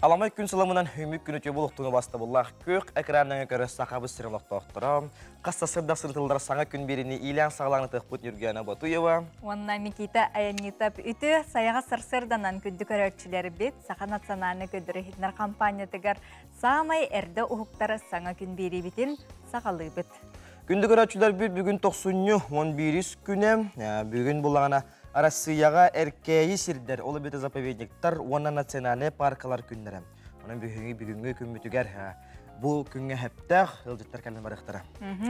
Аламай күн сыламынан үмүк күнү төбө олохтууну бастабыллаах күөх экранынан көрө сахабыз сирин олохтоохторо. Хас сырдах сырытыллар саҥа күн биэриини иилээн саҕалаан ытыахпыт Ньургуяна Ботуева. Уонна Микита Аянитов үтүө сайаҕа сарсыарданан күндү көрөөччүлэрбит Саха национальнай көрдөрөр иһитиннэр хампаанньатыгар саамай эрдэ уһуктар саҥа күн биэриибитин саҕалыыбыт. Күндү көрөөччүлэрбит бүгүн тохсунньу 11 күнэ. Бүгүн булаҕына Арассыыйаҕа эркээйи сирдэр, ол эбэтэр заповедниктар уонна национальнай паркалар күннэрэ. Онон бүгүҥҥү бүгүҥҥү күммүтүгэр бу күҥҥэ сөптөөх ыалдьыттар кэлэн барыахтара.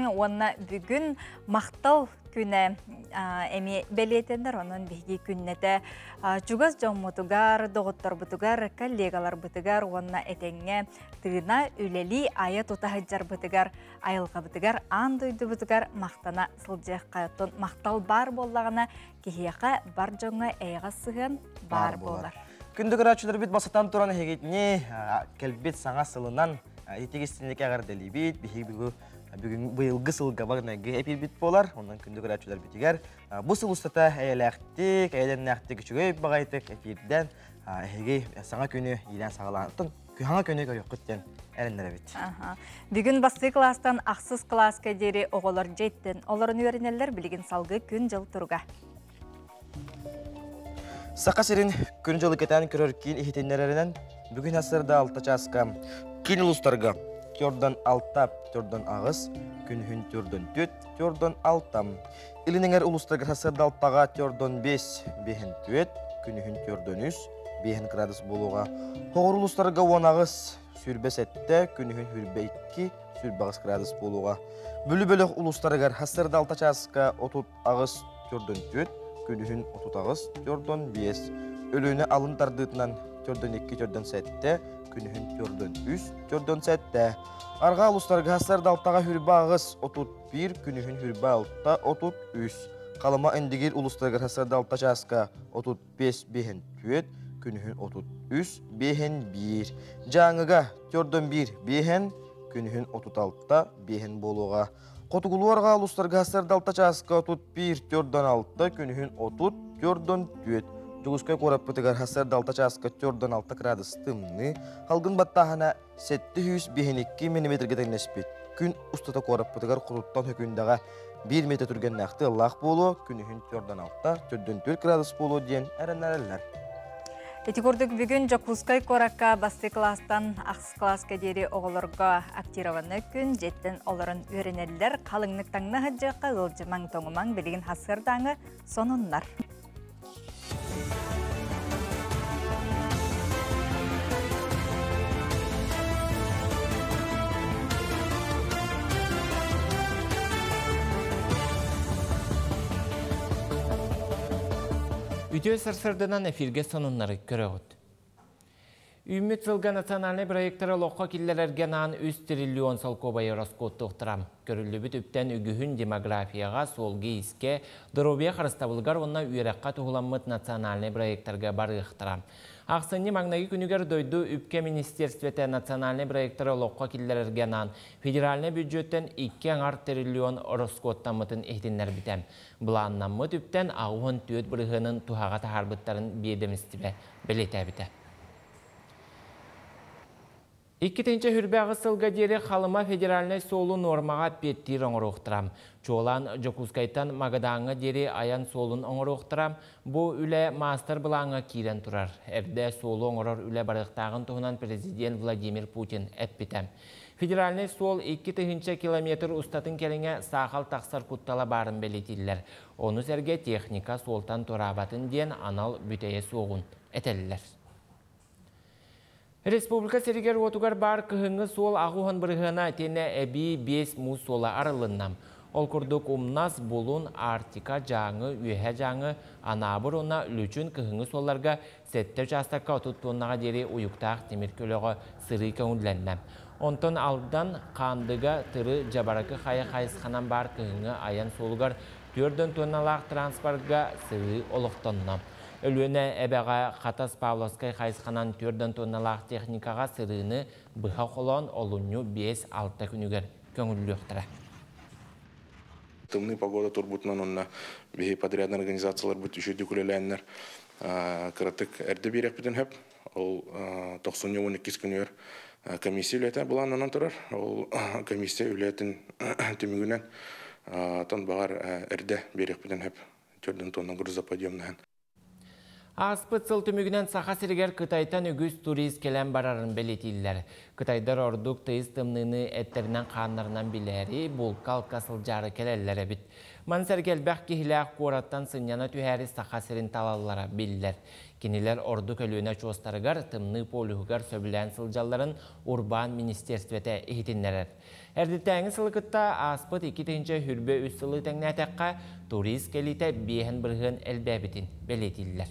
Уонна бүгүн махтал күнэ эмиэ бэлиэтэнэр, онон биһиги күннэтэ чугас дьоммутугар, доҕотторбутугар, коллегаларбытыгар уонна этэҥҥэ тыына үлэлии айа тута сылдьарбытыгар айылҕабытыгар, аан дойдубутугар махтана сылдьыахха. Оттон махтал баар буоллаҕына, киһиэхэ бар дьоҥҥо эйэҕэс сыһыан баар буолар. Күндү көрөөччүлэрбит басатан туран эһигитини кэлбит саҥа сылынан итигистинник эҕэрдэлиибит. Биһиги бүгүн быйылгы сылга багнайгы эпирбит буолар. Онон күндү көрөөччүлэрбитигэр бу сыл устата эйэлээхтик, эйэлэннээхтик, үчүгэй баҕайытык эфирдэн эһиги саҥа күнү иилээн саҕалаан Күһаҥа күнү көрүөххүт диэн эрэннэрэбит. Бүгүн бастыы кылаастан ахсыс кылааска диэри оҕолор дьиэттэн олорон үөрэнэллэр, билигин салгыы күн-дьыл туруга. Саха сирин күн-дьылы кэтээн көрөр киин иһитиннэрэринэн, бүгүн сарсыарда 6 чааска киин улуустарга төрдөн 6, төрдөн 8, күнүһүн төрдөн 4, төрдөн 6. Илин эҥэр улуустарга сарсыарда 6-га төрдөн 5, бэһин 4, күнүһүн төрдөн 3, биэһин градус буолуоҕа. Хоҕур улуустарга 18, 27, күнүһүн 22, 28 градус буолуоҕа. Бүлүү бөлөх улуустарыгар сарсыарда 6 чааска 38, 44, күнүһүн 38, 45, Өлүөнэ алын тардыытынан 42, 47, күнүһүн 43, 47. Арҕаа улуустарга сарсыарда 6-га 28, 31, күнүһүн 26, 33. Халыма Индигир улуустарыгар сарсыарда 6 чааска 35 биэһин түөрт, күнүһүн 33 биэһин биир. Дьааҥыга төрдөн биир биэһин, күнүһүн 36 биэһин буолуоҕа. Хотугулуу арҕаа улуустарга сарсыарда 6 чааска 31 төрдөн 6, күнүһүн 30 төрдөн 4. Дьокуускай куораппытыгар сарсыарда 6 чааска төрдөн 6 градус тымныы, халгын баттааһына 752 миллиметргэ тэҥнэспит. Күн устата куораппытыгар хотуттан Хөкүндэҕэ 1 метр түргэннээх тыаллаах буолуо, күнүһүн 4-6, 4-4 градус буолуо диэн эрэннэрэллэр. Ити курдук бүгүн Дьокуускай куоракка бастакы кылаастан ахсыс кылааска диэри оҕолорго актированный күн дьиэттэн олорон үөрэнэллэр. Халыҥнык таҥна сылдьыахха, ыалдьымаҥ, тоҥумаҥ, билигин сарсыардааҥы сонуннар. Үтүө сарсыарданан эфиргэ сонуннары көрөҕүт. Үүммүт сылга национальнай проектары олоххо киллэрэргэ анаан 3 триллион солкуобайы ороскуоттуохтара. Көрүллүбүт үптэн үгүһүн демографияҕа, суолга-иискэ, доруобуйа харыстабылыгар уонна үөрэххэ туһуламмыт национальнай проектарга барыахтара. Ахсынньы маҥнайгы күнүгэр дойду үпкэ министерствотэ национальнай проектары олоххо киллэрэргэ анаан федеральнай бюджеттэн 2 аҥар триллион ороскуоттаммытын иһитиннэрбитэ. Былааннаммыт үптэн 84 бырыһыанын туһаҕа таһаарбыттарын биэдэмистибэ бэлиэтээбитэ. Иккитинчи хүрбэҕи сылга диэри Халыма федеральнай суолу нуормаҕа эппиэттиир оҥоруохтара. Чуолаан Дьокуускайтан Магадааҥҥа диэри айан суолун оҥоруохтара. Бу үлэ маастар-былааҥҥа киирэн турар. Эрдэ суолу оҥорор үлэ барыахтааҕын туһунан президент Владимир Путин эппитэ. Федеральнай суол 2000 километр устатын кэриҥэ саахал тахсар куттала баарын бэлиэтииллэр. Ону сэргэ техника суолтан туораабатын диэн анал бүтэйэ суоҕун этэллэр. Республика сиригэр-уотугар баар кыһыҥҥы суол аҕуһан бырыһыана итиэннэ эбии биэс муус суола арылынна. Ол курдук Умнас, Булун, Арктика, Дьааҥы, Үөһэ Дьааҥы, Анаабыр уонна Лүчүн кыһыҥҥы суолларга сэттэ учаастакка 30 туоннаҕа диэри уйуктаах тимир көлөҕө сырыы көҥүллэннэ. Онтон Алдан, Хаандыга, Тыры, Дьабаракы хайа хайысханан баар кыһыҥҥы айан суолугар 4 туонналаах транспорга сырыы олохтонно. Өлүөнэ эбэҕэ Хатас Павловскай хайысханан 4 туонналаах техникаҕа сырыыны быһа холоон олунньу 5-6 күнүгэр көҥүллүөхтэрэ. Тымныы погода турбутунан онно биһи подрядный организацияларбыт үчүгдүк үлэлээннэр. Кыратык эрдэ биэриэхпитин сөп. Ол тохсунньу 12 күнүгэр комиссия үлэтэ былааннанан турар. Ол комиссия үлэтин түмүгүнэн тон баҕар эрдэ биэриэхпитин сөп. Төрдүн тонна грузоподъемнаһын. Ааспыт сыл түмүгүнэн Саха сиригэр Кытайтан үгүс турист кэлэн барарын бэлиэтииллэр. Кытайдар ордук тыйыс тымныыны эттэринэн хааннарынан билээри, булка-алка сылдьаары кэлэллэр эбит. Маны сэргэ элбэх киһилээх куораттан сынньана түһээри Саха сирин талаллара биллэр. Кинилэр ордук Өлүөнэ очуостарыгар, тымныы полюһугар сөбүлээн сылдьалларын Урбаан министиэрстибэтэ иһитиннэрэр. Эрдэтээҥи сылы кытта ааспыт 2023 сылы тэҥнээтэххэ, турист кэлиитэ 5% элбээбитин бэлиэтииллэр.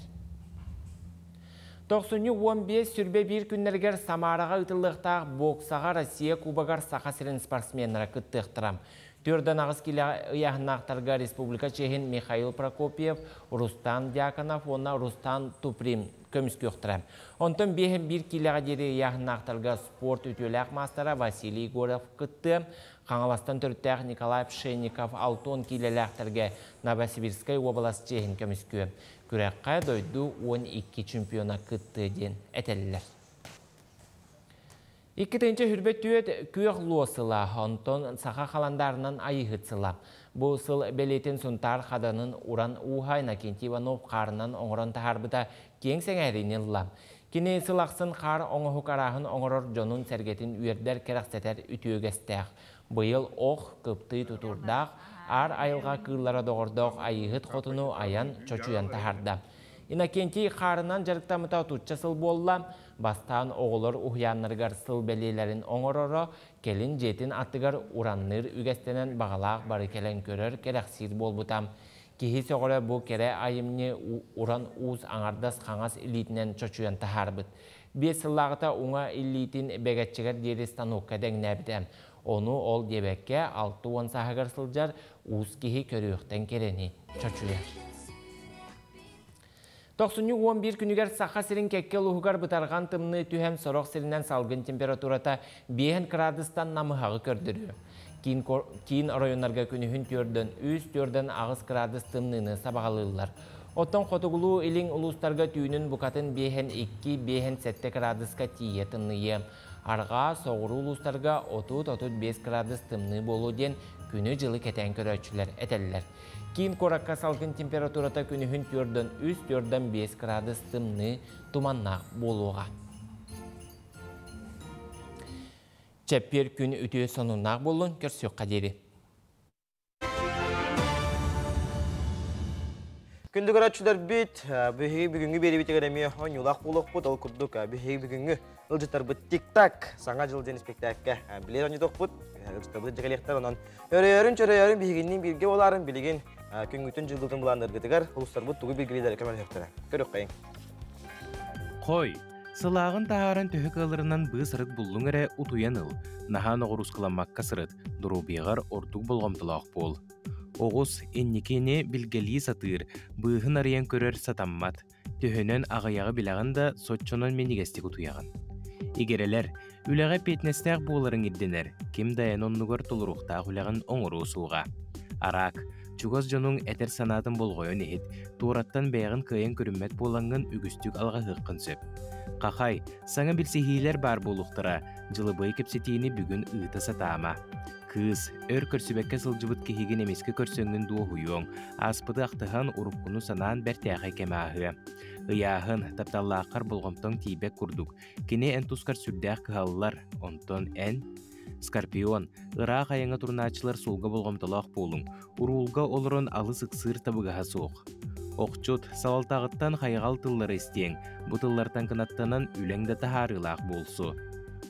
Тохсунньу 15 сүрбэ биир күннэригэр Самараҕа ыытыллыахтаах боксаҕа Россия Кубогар Саха сирин спортсменнара кыттыахтара. Төрдөн аҕыс килэ ыйааһыннаахтарга республика чиэһин Михаил Прокопьев, Рустам Дьяконов уонна Рустам Туприн көмүскүөхтэрэ. Онтон биэһин биир киилэҕэ диэри ыйааһыннаахтарга спорт үтүөлээх маастара Василий Егоров кыттыа. Хаҥаластан төрүттээх Николай Пшенников 60 киилэлээхтэргэ Новосибирскай уобалас чиэһин көмүскүө. Күрэххэ дойду 12 чемпиона кыттыа диэн этэллэр. 2024 күөх луо сыла, онтон саха халандаарынан айыһыт сыла. Бу сыл бэлиэтин Сунтаар Хаданын уран ууһа Иннокентий Иванов хаарынан оҥорон таһаарбыта киэҥ сэҥээриини ылла. Кини сыл ахсын хаар оҥоһук арааһын оҥорор дьонун-сэргэтин үөрдэр, кэрэхсэтэр үтүө үгэстээх. Быйыл ох, кыптый тутуурдаах, аар айылҕа кыыллара доҕордоох айыыһыт хотуну айан, чочуйан таһаарда. Иннокентий хаарынан дьарыктаммыта отучча сыл буолла. Бастаан оҕолор уһуйааннарыгар сыл бэлиэлэрин оҥороро, кэлин дьиэтин аттыгар уранныыр үгэстэнэн баҕалаах бары кэлэн көрөр, кэрэхсиир буолбута. Киһи сөҕөрө бу кэрэ айымньы уран уус аҥардас хаҥас илиитинэн чочуйан таһаарбыт. Биэс сыллааҕыта уҥа илиитин бэгэччэгэр диэри станокка дэҥнээбитэ. Ону ол диэбэккэ, 60 сааһыгар сылдьар уус киһи көрүөхтэн кэрэни чочуйар. Тохсунньу 11 күнүгэр Саха сирин кэккэ улууһугар бытарҕан тымныы түһэн, сорох сиринэн салгын температурата 5 градустан намыһаҕы көрдөрүө. Киин, киин оройуоннарга күнүһүн төрдөн 3, төрдөн 8 градус тымныыны сабаҕалыыллар. Оттон хотугулуу илиҥ улуустарга түүнүн букатын 5 2, 5 7 градуска тиийэ тымныйыа. Арҕаа, соҕуруу улуустарга 30-35 градус тымныы буолуо диэн күнү-дьылы кэтээн көрөөччүлэр этэллэр. Киин куоракка салгын температурата күнүһүн төрдөн 3, төрдөн 5 градус тымныы туманнаах буолуоҕа. Чэппиэр күн үтүө сонуннаах буоллун, көрсүөххэ диэри. Күндү көрөөччүлэрбит, биһиги бүгүҥҥү биэриибитигэр эмиэ оонньуулаах буолуохпут. Ол курдук, биһиги бүгүҥҥү ыалдьыттарбыт Тик-так Саҥа дьыл диэн испэктээккэ билиэт оонньотуохпут. Ыалдьыттарбыт дьэкэлиэхтэр, онон өрөйөрүн чөрөйөрүн биһигинниин бииргэ буолаарын билигин күҥҥүтүн дьылгытын былааннаргытыгар улустарбыт тугу билгилиилэрэ көмөлөһүөхтэрэ. Көрүөххэйиҥ. Хой, сылааҕын таһааран төһө кыалларынан быыс-арыт буллуҥ эрэ утуйан ыл, наһаа ноҕуруускаламмакка сырыт, доруобуйаҕар ордук болҕомтолоох буол. Оҕус инникини билгэлии сатыыр, быыһын арыйан көрөр сатаммат. Төһөнөн аҕыйаҕы билэҕин да, соччонон минньигэстик утуйаҕын. Игирэлэр, үлэҕэ эппиэтинэстээх буоларыҥ ирдэнэр, ким да эн оннугар толоруохтаах үлэҕин оҥоруо суоҕа. Араак, чугас дьонуҥ этэр санаатын болҕойон иһит, туораттан бэйэҕин кыайан көрүммэт буолаҥҥын үгүстүк алҕаһыаххын сөп. Хахай, саҥа билсиһиилэр баар буолуохтара, дьылыбыай кэпсэтиини бүгүн ыыта сатаама. Кыыс, өр көрсүбэккэ сылдьыбыт киһигин эмискэ көрсөҥҥүн дуоһуйуоҥ, ааспыты ахтыһан, уруккуну санаан бэртээхэй кэм ааһыа. Ыйааһын, тапталлааххар болҕомтоҥ тиийбэт курдук, кини эн тускар сүрдээх кыһаллар, онтон эн? Скорпион, ыраах айаҥҥа турунааччылар суолга болҕомтолоох буолуҥ, уруулга олорон алыс ыксыыр табыгаһа суох. Охчут, салалтаҕыттан хайҕал тыллары истиэҥ, бу тыллартан кынаттанан үлэҥ да таһаарыылаах буолсу.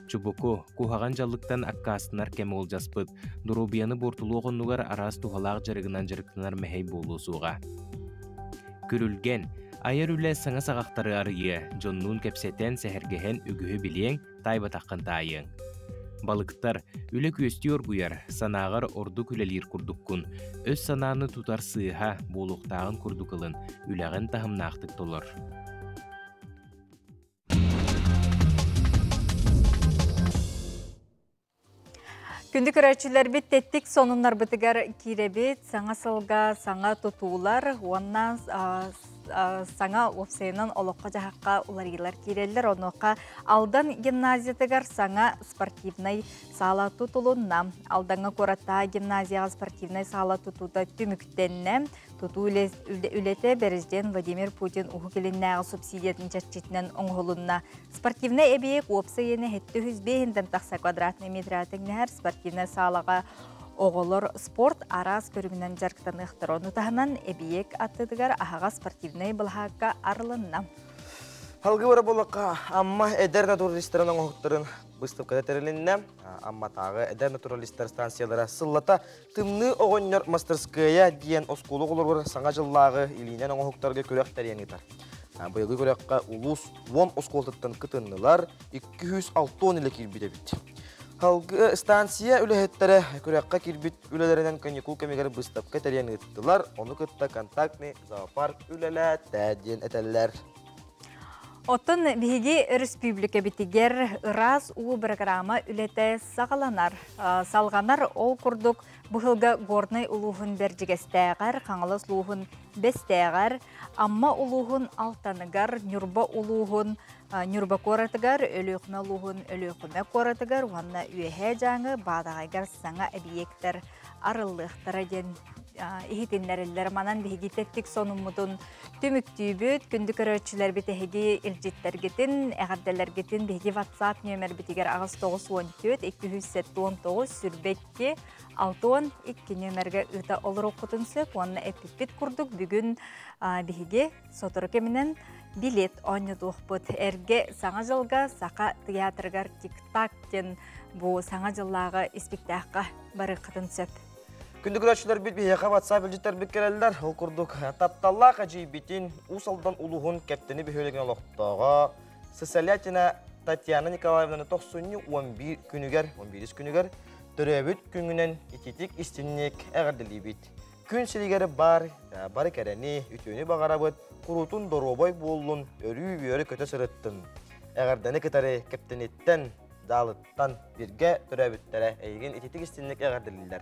Чубуку, куһаҕан дьаллыктан аккаастанар кэм уолдьаспыт, доруобуйаны буортулуох оннугар араас туһалаах дьарыгынан дьарыктанар мэһэй буолуо суоҕа. Күрүлгэн, айар үлэ саҥа саҕахтары арыйыа, дьоннуун кэпсэтэн, сэһэргэһэн үгүһү билиэҥ, таайбатаххын таайыаҥ. Балыктар, үлэ күөстүү оргуйар, санааҕар ордук үлэлиир курдуккун. Өс санааны тутар сыыһа, буолуохтааҕын курдук ылын, үлэҕин таһымнаахтык толор. Күндү көрөөччүлэрбит тэттик сонуннарбытыгар киирэбит. Саҥа сылга саҥа тутуулар уонна саҥа уопсайынан олоххо-дьаһахха уларыйыылар киирэллэр. Онуоха Алдан гимназиятыгар саҥа спортивнай саала тутулунна. Алдаҥҥа куораттааҕы гимназияҕа спортивнай саала тутуута түмүктэннэ. Тутуу үлэтэ Бэрэсидьиэн Владимир Путин Уһук Илиннээҕи субсидиятын чэрчитинэн оҥоһулунна. Спортивнай эбийиэк уопсай иэнэ 705 тахса квадратный метрга тэҥнэһэр спортивнай саалаҕа оҕолор спорт араас көрүҥүнэн дьарыктаныахтара. Ону таһынан эбийиэк аттытыгар аһаҕас спортивнай былаһаакка арылынна. Салгыы бара буоллахха, Амма эдэр натуралистарын оҥоһуктарын быыстапката тэрилиннэ. Амматааҕы эдэр натуралистар станциялара сыллата Тымныы оҕонньор мастарыскыайа диэн оскуола оҕолоругар саҥа дьыллааҕы илиинэн оҥоһуктарга күрэх тэрийэн ыытар. Быйылгы күрэххэ улуус 10 оскуолатыттан кытыннылар, 260 илэ киирбит эбит. Халгы станция үлэһиттэрэ күрэххэ киирбит үлэлэринэн каникул кэмигэр быыстапка тэрийэн ыыттылар, ону кытта контактный зоопарк үлэлээтэ диэн этэллэр. Оттон биһиги өрөспүүбүлүкэбитигэр ыраас уу бырагыраама үлэтэ саҕаланар. Салҕанар ол курдук бу сылга Горнай улууһун Бэрдьигэстээҕэр, Хаҥалас улууһун Бэстээҕэр, Амма улууһун Алтаныгар, Ньурба улууһун Ньурба куоратыгар, Өлүөхүмэ улууһун Өлүөхүмэ куоратыгар уонна Үөһээ Дьааҥы Баатаҕайыгар саҥа эбийиэктэр арыллыахтара диэн иһитиннэриллэр. Манан биһиги тэттик сонуммутун Түмүктүүбүт, күндү көрөөччүлэрбит эһиги илдьиттэргитин, эҕэрдэлэргитин биһиги WhatsApp нүөмэрбитигэр 894 279 22 62 нүөмэргэ ыыта олоруоххутун сөп уонна эппиппит курдук бүгүн биһиги сотору кэминэн билет оонньотуохпут. Эргэ Саҥа дьылга Саха тыйаатырыгар Тик-так диэн бу Саҥа дьыллааҕы испиктээххэ барыаххытын сөп. Күндү көрөөччүлэрбит биһиэхэ WhatsApp илдьиттэрбит кэлэллэр. Ол курдук, тапталлаах эдьиийбитин Уус Алдан улууһун Кэптэни бөһүөлэгин олохтооҕо Сысолятина Татьяна Николаевнаны тохсунньу 11 күнүгэр, 11 күнүгэр төрөөбүт күҥүнэн ититик истинник эҕэрдэлиибит. Күн сиригэр бар, бары кэрэни, үтүөнү баҕарабыт, куруутун доруобай буоллун, өрүү үөрэ-көтө сырыттын. Эҕэрдэни кытары Кэптэниттэн Даалыттан биргэ төрөөбүттэрэ эйигин ититик истинник эҕэрдэлииллэр.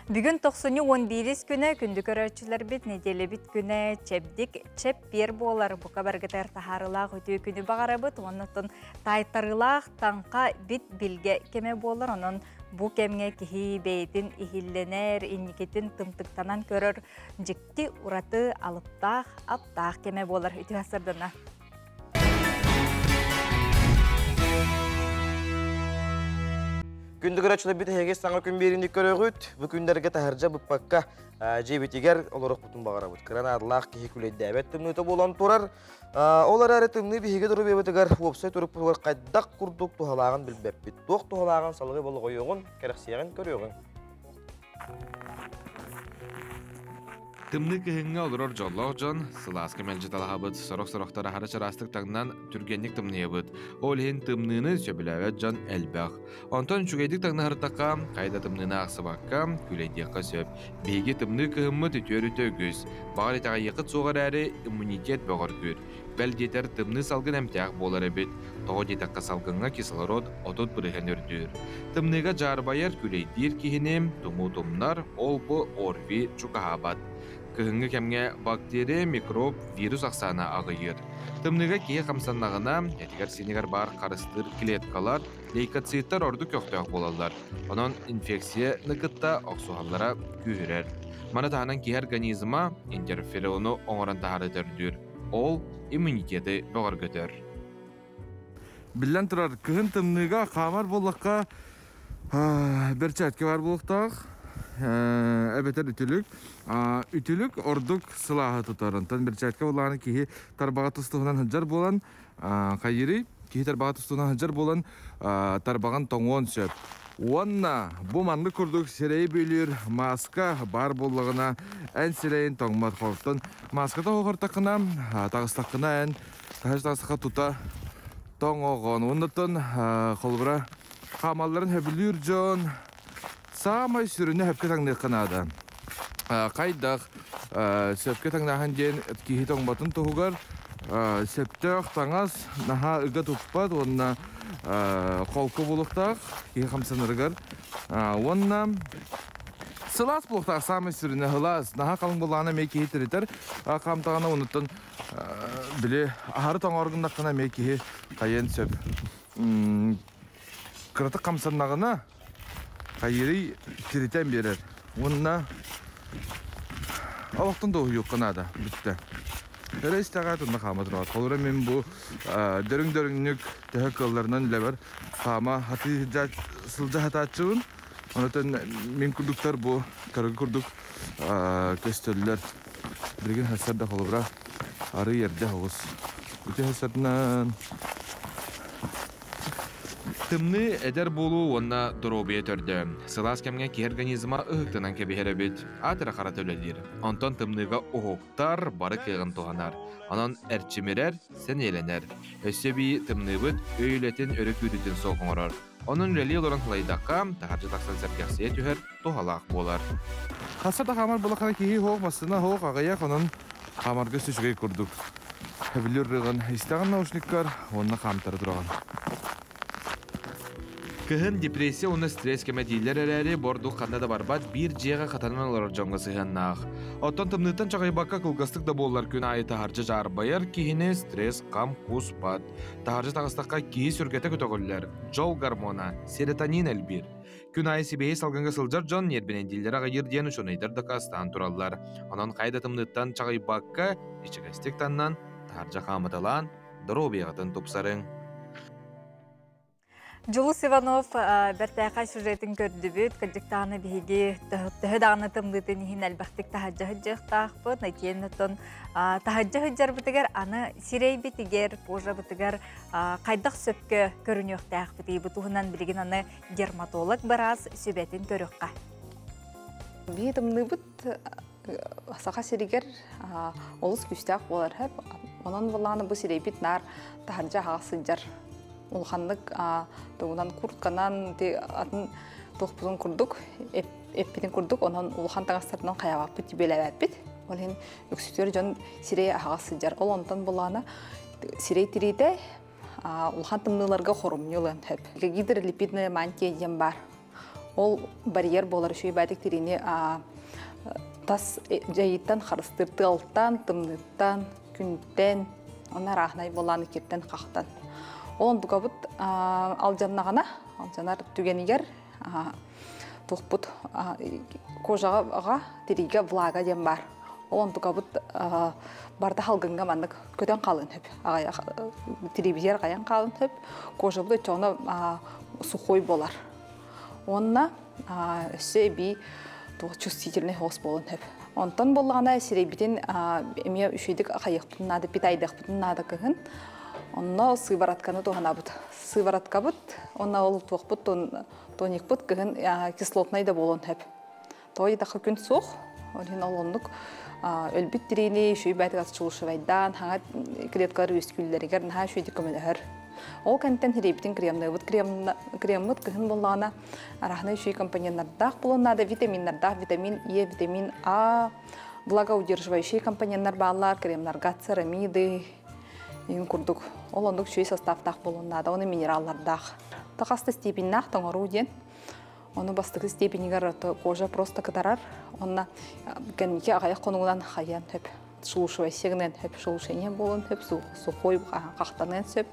Бүгүн тохсунньу 11 күнэ күндү көрөөччүлэрбит нэдиэлэбит күнэ чэбдик чэппиэр буолар бука баргытар таһаарылаах үтүө күнү баҕарабыт уонна оттон таайтарыылаах таҥха бит билгэ кэмэ буолар онон бу кэмҥэ киһи бэйэтин иһиллэнэр инникитин тымтыктанан көрөр дьикти ураты алыптаах аптаах кэмэ буолар үтүө сардана Күндү көрөөччүлэрбит эһиги саҥа күн биэриини көрөҕүт. Бу күннэргэ таһырдьа быппакка дьиэбитигэр олоруохпутун баҕарабыт. Кыра наадалаах киһи күлэйдээбэт тымныыта буолан турар. Ол эрээри тымныы биһиги доруобуйабытыгар уопсай турукпутугар хайдах курдук туһалааҕын билбэппит. Туох туһалааҕын салгыы болҕойуоҕун, кэрэхсиэҕин көрүөҕүҥ. Тымныы кыһыҥҥа олорор дьоллоох дьон сылааска мэлдьи талаһабыт, сорох-сорохтор аһара чараастык таҥнан түргэнник тымныйабыт. Ол иһин тымныыны сөбүлээбэт дьон элбэх. Онтон үчүгэйдик таҥнаһыртахха, хайа да тымныыны аахсыбакка, күлэйдиэххэ сөп. Биһиги тымныы кыһыммыт үтүөрүтэ үгүс. Баҕар итэҕэйиэххит суох эрээри, иммунитет бөҕөргүүр. Бэл диэтэр, тымныы салгын эмтээх буолар эбит. Тоҕо диэтэххэ салгыҥҥа кислород 30% үрдүүр. Тымныыга дьаарбайар, күлэйдиир киһини тумуу тумнар, ол-бу ОРВИ чугаһаабат. Кыһыҥҥы кэмҥэ бактерия, микроб, вирус ахсаана аҕыйыыр. Тымныыга киһи хамсаннаҕына, этигэр-сиинигэр баар харыстыыр клеткалар, лейкоциттар ордук көхтөөх буолаллар. Онон инфекцияны кытта охсуһаллара күүһүрэр. Маны таһынан киһи организма интерферону оҥорон таһаары төрдүүр. Ол иммунитеты бөҕөргөтөр. Биллэн турар, кыһын тымныыга хаамар буоллахха, бэрчээккэ баар буолуохтаах, эбэтэр үтүлүк. Үтүлүк ордук сылааһы тутар. Онтон бэрчээккэ буоллаҕына киһи тарбаҕа тус-туһунан сылдьар буолан, хайыырый? Киһи тарбаҕа тус-туһунан сылдьар буолан, тарбаҕын тоҥуон сөп. Уонна бу маннык курдук сирэйи бүөлүүр мааска баар буоллаҕына, эн сирэйин тоҥмот. Оттон мааската оһохортаххына, таҕыстаххына эн таһыс-таҕыстахха тута тоҥоҕон. Оннуттан холобура хаамалларын сөбүлүүр дьон саамай сүрүнэ сөпкө таҥныахха наада. Хайдах сөпкө таҥнааһын диэн киһи тоҥботун туһугар сөптөөх таҥас наһаа ыга туппат уонна холку буолуохтаах киһи хамсанарыгар уонна Сылаас буолуохтаах саамай сүрүнэ сылаас. Наһаа халыҥ буоллаҕына эмиэ киһи тиритэр. Хаамтаҕына онуттан били аһары тоҥоор гыннаххына эмиэ киһи хайыан сөп. Кыратык хамсаннаҕына хайыырый тиритэн биэрэр. Уонна олохтон дуоһуйуохха наада бүттэ. Эрэ истэҕэ тунна хаама турар. Холобура мин бу дөрүҥ-дөрүҥнүк төһө кыалларынан үлэбэр хаама хатыы сылдьа сатааччыбын. Онотон мин курдуктар бу көргө курдук көстөллөр. Билигин сарсыарда холобура арыы эрдэ оҕус. Ити сарсыарданан Тымныы эдэр буолуу уонна доруобуйа төрдө. Сылаас кэмҥэ киһи организма ыһыктанан кэбиһэр эбит. Аат эрэ харата үлэлиир. Онтон тымныыга уһуктар, бары кыаҕын туһанар. Онон эрчимирэр, сэниэлэнэр. Өссө эбии тымныыбыт өй үлэтин өрө күүрүүтүн суох оҥорор. Онон үлэлии олорон сылайдахха, таһырдьа тахсан сэргэхсийэ түһэр туһалаах буолар. Хасса да хаамар булахана киһи суох, массыына суох, аҕыйах, онон хаамарга үчүгэй курдук. Сөбүлүүр ырыаҕын истэҕин наушниккар уонна хаамтара тураҕын. Кыһын депрессия уонна стресс кэмэ дииллэр эрээри, бордук ханна да барбат биир дьиэҕэ хатанан олорор дьоҥҥо сыһыаннаах. Оттон тымныыттан чаҕыйбакка кылгастык да буоллар күн аайы таһырдьа дьаарбайар киһини стресс хам куспат. Таһырдьа таҕыстахха киһи сүргэтэ көтөҕүллэр, дьол гормона, серотонин элбиир. Күн аайы сибиэһэй салгыҥҥа сылдьар дьон ньиэрбинэйдииллэрэ аҕыйыыр диэн учуонайдар дакаастаан тураллар. Онон хайа да тымныыттан чаҕыйбакка, ичигэстик таннан, таһырдьа хаамыталаан, доруобуйаҕытын тупсарыҥ. Дьулус Иванов бэртээхэй сюжетын көрдүбүт. Кырдьыктааны биһиги төһө даҕаны тымныытын иһин элбэхтик таһырдьа сылдьыахтаахпыт. Итиэннэ оттон таһырдьа сылдьарбытыгар аны сирэйбитигэр, кожабытыгар хайдах сөпкө көрүнүөхтээхпитий? Бу туһунан билигин аны дерматолог быраас сүбэтин көрүөххэ. Биһи тымныыбыт Саха сиригэр олус күүстээх буолар сөп. Онон булааны бу сирэйбит наар таһырдьа аһаҕас сылдьар. Улаханнык тугунан куртканан атын туохпутун курдук эппитин курдук онон улахан таҥастарынан хайаабаппыт тибиэлээбэппит. Ол иһин үксүтүөр дьон сирэй аһаҕас сылдьар. Ол онтон булаана сирэй тириитэ улахан тымныыларга хорумньу ылыан сөп. Гидролипидная мантия диэн баар. Ол барьер буолар үчүгэй баайдык тириини тас дьайыыттан харыстыыр тыалтан, тымныыттан, күнтэн, онно арааһынай буолааны киртэн хахтан. Ол онтукабыт алдьаннаҕына, алдьанар түгэнигэр туохпут кожаҕа тириигэ влага диэн баар. Ол онтукабыт барда халгыҥҥа маннык көтөн хаалыан сөп. Тириибитигэр хайан хаалыан сөп. Кожабыт оччоҕуна сухой буолар. Уонна өссө эбии туох чувствительный хоос буолуон сөп. Онтон буоллаҕына сирэйбитин эмиэ үчүгэйдик хайыахпытын наада, питайдыахпытын наада кыһын. Онно сыворотканы туһанабыт. Сывороткабыт, онно ол туохпут тоникпыт кыһын кислотнай да буолуон сөп. Той дахы күн суох. Ол иһин ол оннук өлбүт тириини үчүгэй баайтыгар чулушевайдаан, хаҥа клеткалар үөскүүллэригэр наһаа үчүгэйдик көмөлөһөр. Ол кэнниттэн хириэбитин кремныыбыт. Креммыт кыһын буоллаҕына араһынай үчүгэй компоненнардаах буолуон наада, витаминнардаах, витамин Е, витамин А, влагоудерживающие компоненнар бааллар, кремнарга церамиды, иһин курдук. Ол оннук үчүгэй составтаах буолуон наада, оны минераллардаах. Тахаста степеннаах тоҥоруу диэн Ону бастакы степенигэр кожа просто кытарар. Онно кэнники аҕыйах хонугунан хайыан сөп. Шелушивайся гынан сөп, шелушение буолуон сөп, сухой хахтаныан сөп,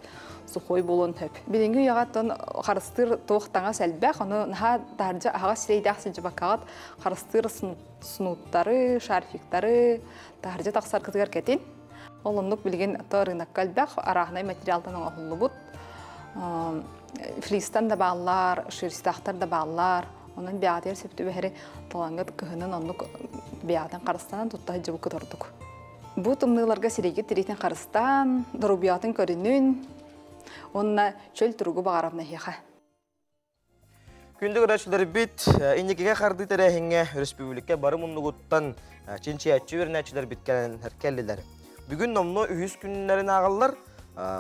сухой буолуон сөп. Билиҥҥи үйэҕэ оттон харыстыыр туох таҥас элбэх, ону наһаа таһырдьа аһаҕас сирэйдээх сылдьыбаккаҕыт харыстыыр снуттары, шарфиктары таһырдьа тахсаргытыгар кэтин. Ол оннук билигин то рынокка элбэх арааһынай материалтан оҥоһуллубут. Флистан да бааллар, шерстяхтар да бааллар. Онон бэйэҕитигэр сөп түбэһэри талаҥҥыт кыһынын оннук бэйэҕитин харыстанан тутта сылдьыбыккыт ордук. Бу тымныыларга сирэйгит тириитин харыстаан, доруобуйаҕытын көрүнүн уонна чөл туругу баҕарабын эһиэхэ. Күндү көрөөччүлэрбит, инникигэ хардыы тэрээһиҥҥэ өрөспүүбүлүкэ бары муннугуттан чинчийээччи үөрэнээччилэрбит кэлэн кэллилэр. Бүгүн номнуо үһүс күннэрин ааҕаллар.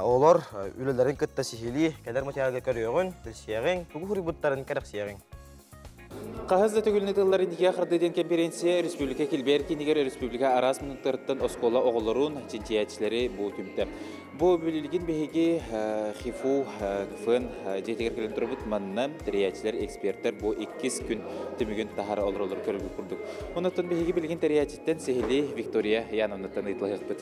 Олор үлэлэрин кытта сиһилии кэлэр материалга көрүөҕүн, билсиэҕиҥ, тугу суруйбуттарын кэрэхсиэҕиҥ. Хаһыс да төгүлүн ыытыллар инникигэ хардыы диэн конференция республика килбиэр кинигэр республика араас муннуктарыттан оскуола оҕолорун, чинчийээччилэри бу түмтэ. Бу билигин биһиги ХИФУ КФН дьиэтигэр кэлэн турабыт. Манна тэрийээччилэр, эксперттэр бу иккис күн түмүгүн таһара олороллор көрөргүт курдук. Оннуттан биһиги билигин тэрийээччиттэн сиһилии Виктория Яновнаттан ыйыталаһыахпыт.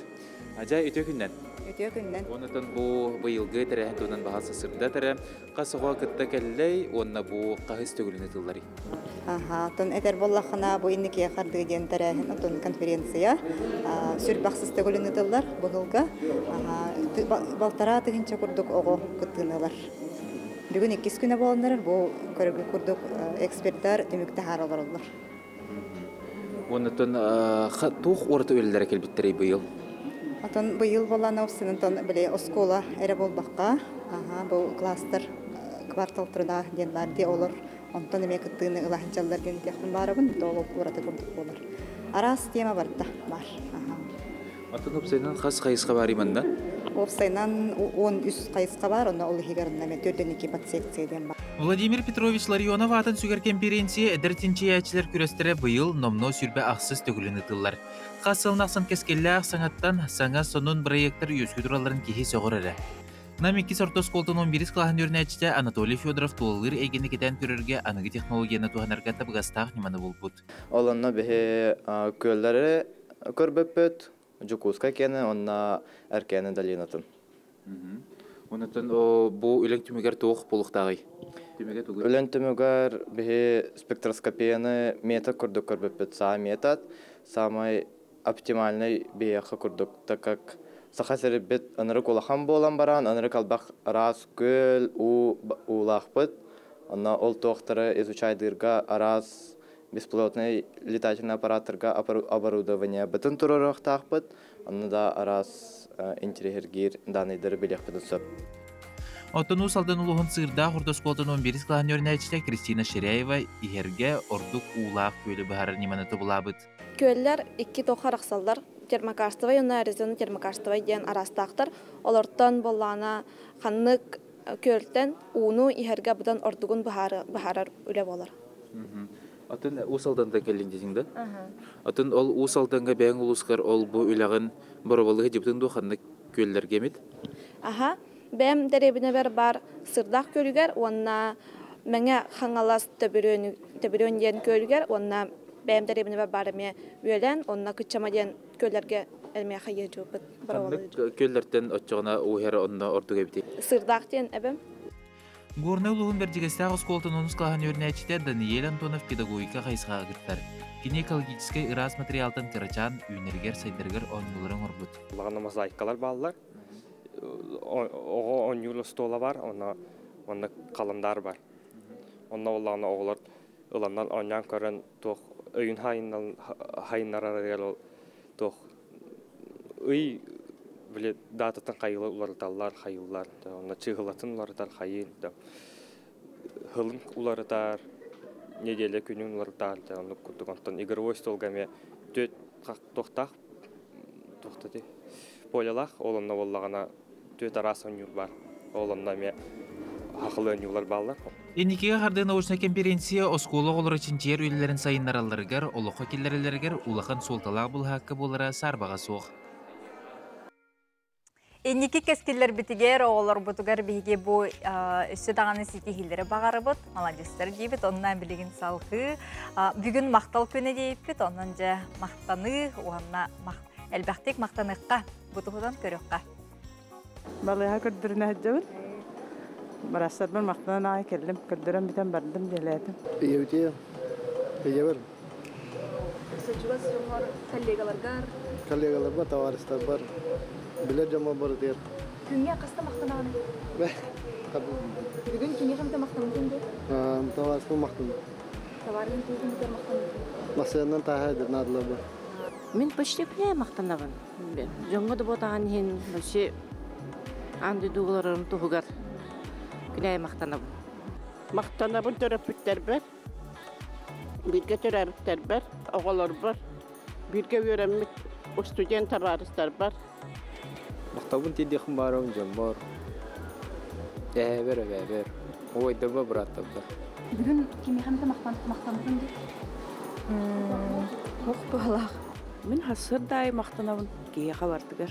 Дьэ, үтүө күннэн. Үтүө күннэн. Оннуттан бу быйылгы тэрээһин туһунан баһа сырдат эрэ. Хас оҕо кытта кэллэй уонна бу хаһыс төгүлүн ыытылларый? Аха, оттон этэр буоллаххына, бу инникигэ хардыы диэн тэрээһин, оттон конференция сүрбэхсис төгүлүн ыытыллар быһылга. Балтараа тыһыынча курдук оҕо кыттыыны ылар. Бүгүн иккис күнэ буоланнар, бу көрөргө курдук эксперттар түмүк таһаара олороллор. Оннуттан туох ураты үлэлэрэ кэлбиттэрий быйыл? Отон быйыл буоллаана опсынан били оскуола эрэ буолбакка, бу кластер квартал труда диэн бар ди олор онтон эмиэ кыттыыны ылаһынчаллар диэн этиэхпин баарабын, ол ураты курдук буолар. Араас тема барда бар. Атын уопсайынан хас хайысха бар манна? Уопсайынан 13 хайысха бар, онно ол иһигэр онно 42 подсекция диэн бар. Владимир Петрович Ларионов аатын сүгэр кэмпириэнсийэ эдэр чинчийээччилэр күрэстэрэ быйыл номнуо сүрбэ ахсыс төгүлүн ыытыллар. Хас сылын ахсын кэскиллээх саҥаттан саҥа сонун бырайыактар үөскүү туралларын киһи сөҕөр эрэ. Нам иккис орто оскуолатын 11 кылааһын үөрэнээччитэ Анатолий Федоров тулалыыр эйгэни кэтээн көрөргө аныгы технологияны туһанарга табыгастаах ньыманы булбут. Ол онно биһи күөллэри көрбөппүт, Дьокуускай киэнэ уонна Эркээни долинатын. Онтон бу үлэҥ түмүгэр туох буолуохтааҕый? Түмүгэ тугуй? Үлэн түмүгэр биһи спектроскопияны метод курдук көрбүппүт. Саа метод самай оптимальный биһиэхэ курдук, так как Саха сирибит ынырык улахан буолан баран, ынырык албах араас күөл, уу уулаахпыт. Онно ол туохтары изучайдыырга араас беспилотный летательный аппараттарга оборудование бытын туруоруохтаахпыт. Онно да араас интириэһиргиир данныйдары билиэхпитин сөп. Оттон Уус Алдан улууһун Сыырдаах орто оскуолатын 11 кылааһын үөрэнээччитэ Кристина Ширяева иһэргэ ордук уулаах күөлү быһаарар ньыманы тобулаабыт. Күөллэр икки тохха арахсаллар. Термокарстовай уонна Аризона термокарстовай диэн араастаахтар. Олортон боллаана ханнык күөлтэн ууну иһэргэ быдан ордугун быһаарар үлэ буолар. Атын Уус Алдантан кэллиҥ дьиҥ да? Атын ол Уус Алданга бэйэҥ улуускар ол бу үлэҕин боробалыһы дьыбытын дуо ханнык күөллэргэ эмит? Аха, бэйэм дэриэбинэбэр бар Сырдаах күөлүгэр уонна Мэҥэ Хаҥалас Төбүрүөн диэн күөлүгэр уонна бэйэм дэриэбинэбэр бар эмиэ Үөлэн уонна Кыччама диэн күөллэргэ эмиэ хайыһдьыбыппыт. Ханнык күөллэртэн оччоҕуна уу иһэр онно ордук эбитий? Сырдаах диэн эбэм. Горнай улууһун Бэрдьигэстээх оскуолатын онус кылааһын үөрэнээччитэ Даниэль Антонов педагогика хайысхаҕа кыттар. Кини экологическай ыраас материалтан кырачаан үүнэригэр-сайдарыгар оонньуулары оҥорбут. Улахан мозаикалар бааллар. Оҕо оонньуур остуола бар, онно онно халандаар бар. Онно буоллаҕына оҕолор ыланнар оонньоон көрөн туох өйүн хайыннарарыгар туох ый били дататын хайылы уларыталлар, хайыллар, онно чыыһылатын уларытар хайын, хылын уларытар, неделя күнүн уларытар, оннук курдук. Онтон игровой столга эмиэ түөт туохтаах туохтати полялаах, ол онно буоллаҕына түөт араас оонньуур бар. Ол онно эмиэ хахылы оонньуулар бааллар. Инникигэ хардыы научнай конференция оскуола оҕолоро чинчийэр үлэлэрин сайыннаралларыгар, олоххо киллэрэллэригэр улахан суолталаах былаһаакка буолара саарбаҕа суох. Инники кэскиллэрбитигэр, оҕолорбутугар биһиги бу өссө даҕаны ситиһиилэри баҕарабыт, маладьыстар диибит, онно билигин салҕыы. Бүгүн махтал күнэ диэбиппит, онон дьэ махтаныы уонна элбэхтик махтаныахха, бу туһунан көрүөххэ. Балыыһа көрдөрүнэ сылдьабын. Барассарбар махтанан аҕай кэллим, көрдөрөн бүтэн бардым дьиэлээтим. Ийэбитиэ, ийэбэр. Чугас дьоҥҥор, коллегаларгар? Коллегаларбар, табаарыстарбар, билэр дьоммор барытыгар. Күҥҥэ хаста махтанаҕын? Бүгүн кимиэхэ эмитэ махтаммытыҥ дуу? Табаарыспын махтанным. Табаарыһын тугун махтаммытыҥ? Массыынанан тааһа наадалар бар. Мин почти күнэ махтанабын. Дьоҥҥо да буотаҕын иһин вообще аан дойду олорорум туһугар күнэ махтанабын. Махтанабын төрөппүттэрбэр, бииргэ төрөөбүттэрбэр, оҕолорбор, бииргэ үөрэммит студент табаарыстарбар. Махталбын тиэрдиэхпин баарабын дьоммор, эһээбэр, эбээбэр, убайдарбар, бырааттарбар. Бүгүн кимиэхэ эмитэ махтаммытын дии? Туох туһалаах. Мин хассыр даайы махтанабын киһиэхэ бардыгар.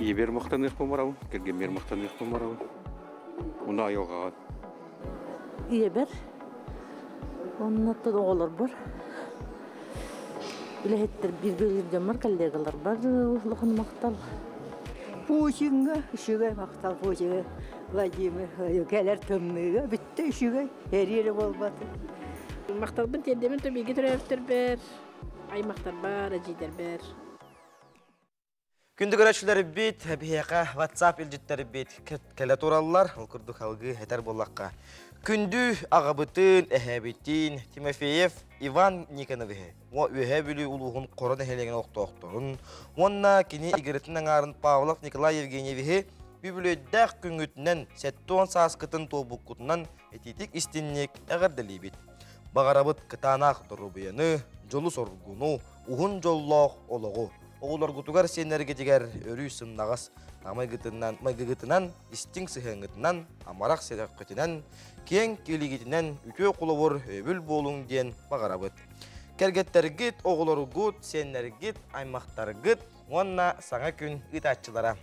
Ийэбэр махтаныахпын барабын, кэргэммэр махтаныахпын барабын. Уна айылҕаҕа. Ийэбэр, оннуттан оҕолорбор, үлэһиттэр бииргэ дьоммор, коллегаларбар улахан махтал. Путинга үчүгэй махтал Путинга Владимир кэлэр тымныыга бүттэ үчүгэй эриэри буолбаты. Махталбын тиэрдэмин то бииргэ төрөөбүттэрбэр, аймахтарбар, эдьиийдэрбэр. Күндү көрөөччүлэрбит, биһиэхэ WhatsApp илдьиттэрбит кэлэ тураллар. Ол курдук алгыы этэр буоллахха. Күндү аҕабытын, эһэбитин Тимофеев Иван Никоновиһы Үөһээ Бүлүү улууһун Хоро нэһилиэгин олохтоохторун уонна кини игирэтин аҥаарын Павлов Николай Евгеньевиһи үбүлүөйдээх күҥҥүтүнэн 70 сааскытын туолбуккутунан итиитик истинник эҕэрдэлиибит. Баҕарабыт кытаанах доруобуйаны, дьолу-соргуну, уһун дьоллоох олоҕу. Оҕолоргутугар сиэннэргитигэр өрүү сымнаҕас майгытынан, майгыгытынан, истиҥ сыһыаҥҥытынан, амарах сүрэххитинэн, киэҥ киэлигитинэн үтүө холобур өйөбүл буолуҥ диэн баҕарабыт. Кэргэттэргит, оҕолоргут, сиэннэргит, аймахтаргыт уонна саҥа күн ыытааччылара.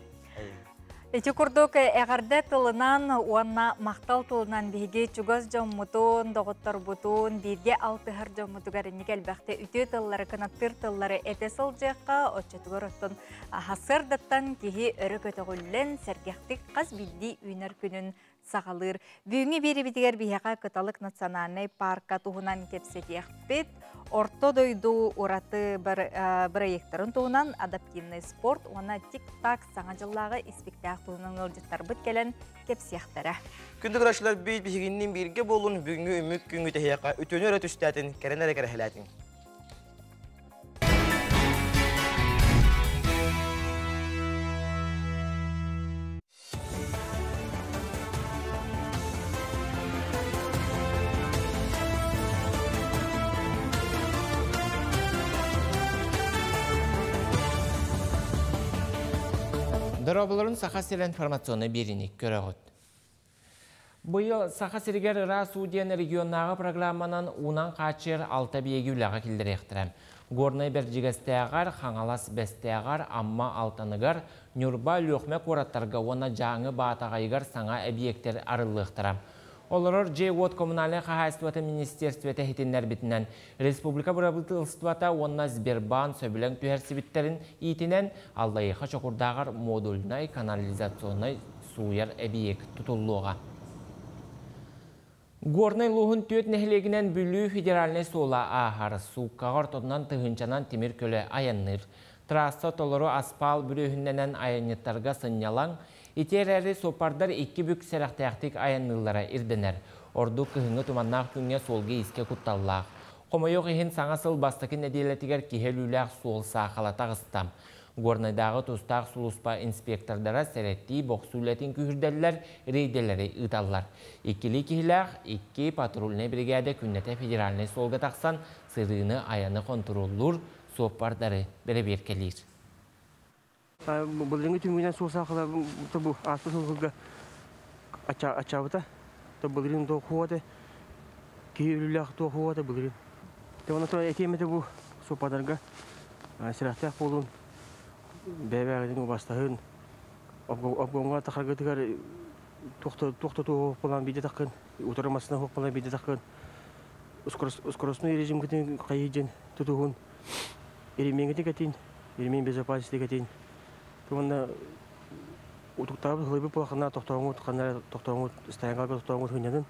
Ити курдук эҕэрдэ тылынан уонна махтал тылынан биһиги чугас дьоммутун, доҕотторбутун, бииргэ алтыһар дьоммутугар инник элбэхтэ үтүө тыллары, кынаттыыр тыллары этэ сылдьыахха, оччотугар оттон сарсыардаттан киһи өрө көтөҕүллэн, сэргэхтик хас биирдии үүнэр күнүн саҕалыыр. Бүгүҥҥү биэриибитигэр биһиэхэ Кыталык национальнай парка туһунан кэпсэтиэхпит. Орто дойду ураты бырайыактарын туһунан адаптивный спорт уонна тик-так саҥа дьыллааҕы испиктээх туһунан ыалдьыттарбыт кэлэн кэпсиэхтэрэ. Күндү көрөөччүлэр биһигинниин бииргэ буолун бүгүҥҥү үмүк күҥҥү тэһиэхэ үтүөнү эрэ түстээтин, кэрэн эрэ кэрэһэлээтин. Дорооболорун Саха сирэ информационнай биэриини көрөҕүт. Быйыл Саха сиригэр ыраас уу диэн регионнааҕы программанан уунан хааччыйар алта биэги үлэҕэ киллэриэхтэрэ. Горнай Бэрдьигэстээҕэр, Хаҥалас Бэстээҕэр, Амма Алтаныгар, Ньурба, Өлүөхүмэ куораттарга уонна Дьааҥы Баатаҕайыгар саҥа эбийиэктэр арыллыахтара. Олорор дьиэ-уот коммунальнай хаһаайыстыбатын министиэристибэтэ иһитиннэрбитинэн, республика бырабыыталыстыбата уонна Сбербаан сөбүлэҥ түһэрсибиттэрин иитинэн, Аллайыаха Чокурдааҕар модульнай канализационнай сууйар эбийиэк тутуллуоҕа. Горнай улууһун түөрт нэһилиэгинэн Бүлүү федеральнай суола ааһар. Сууккаҕа ортотунан тыһыынчанан тимир көлө айанныыр. Трасса толору аспаал бүрүөһүннэнэн айанньыттарга сынньалаҥ, ити эрээри суоппардар икки бүк сэрэхтээхтик айанныыллара ирдэнэр. Ордук кыһыҥҥы туманнаах күҥҥэ суолга-иискэ кутталлаах. Хомойуох иһин, саҥа сыл бастакы нэдиэлэтигэр киһи өлүүлээх суол саахала таҕыста. Горнайдааҕы тустаах сулууспа инспектордара сэрэттии бохсуу үлэтин күүһүрдэллэр, рейдэлэри ыыталлар. Иккилии киһилээх икки патрульнай биригээдэ күннэтэ федеральнай суолга тахсан сырыыны-айаны хонтуруоллуур, суоппардары бэрэбиэркэлиир. Былырыҥҥы түмүгүнэн суол саахала бу ааспыт сылга аччаабыта. Былырыын туох этэ, киһи өлүүлээх туох этэ былырыын. Онон этиэм этэ бу суоппардарга сэрэхтээх буолун, бэйэ-бэйэҕитин убастаһын, обгоҥҥа тахаргытыгар туох да туох буолан биирдэ таххын, утары массыына суох буолан биирдэ таххын, скоростной режимгитин хайыы тутуһун, ремеңгитин кэтин, ремень безопасности кэтин. Уонна утуктаабыт хылыбыт буолахына тохтооҥут, ханна тохтооҥут, стоянкаларга тохтооҥут хынньанын.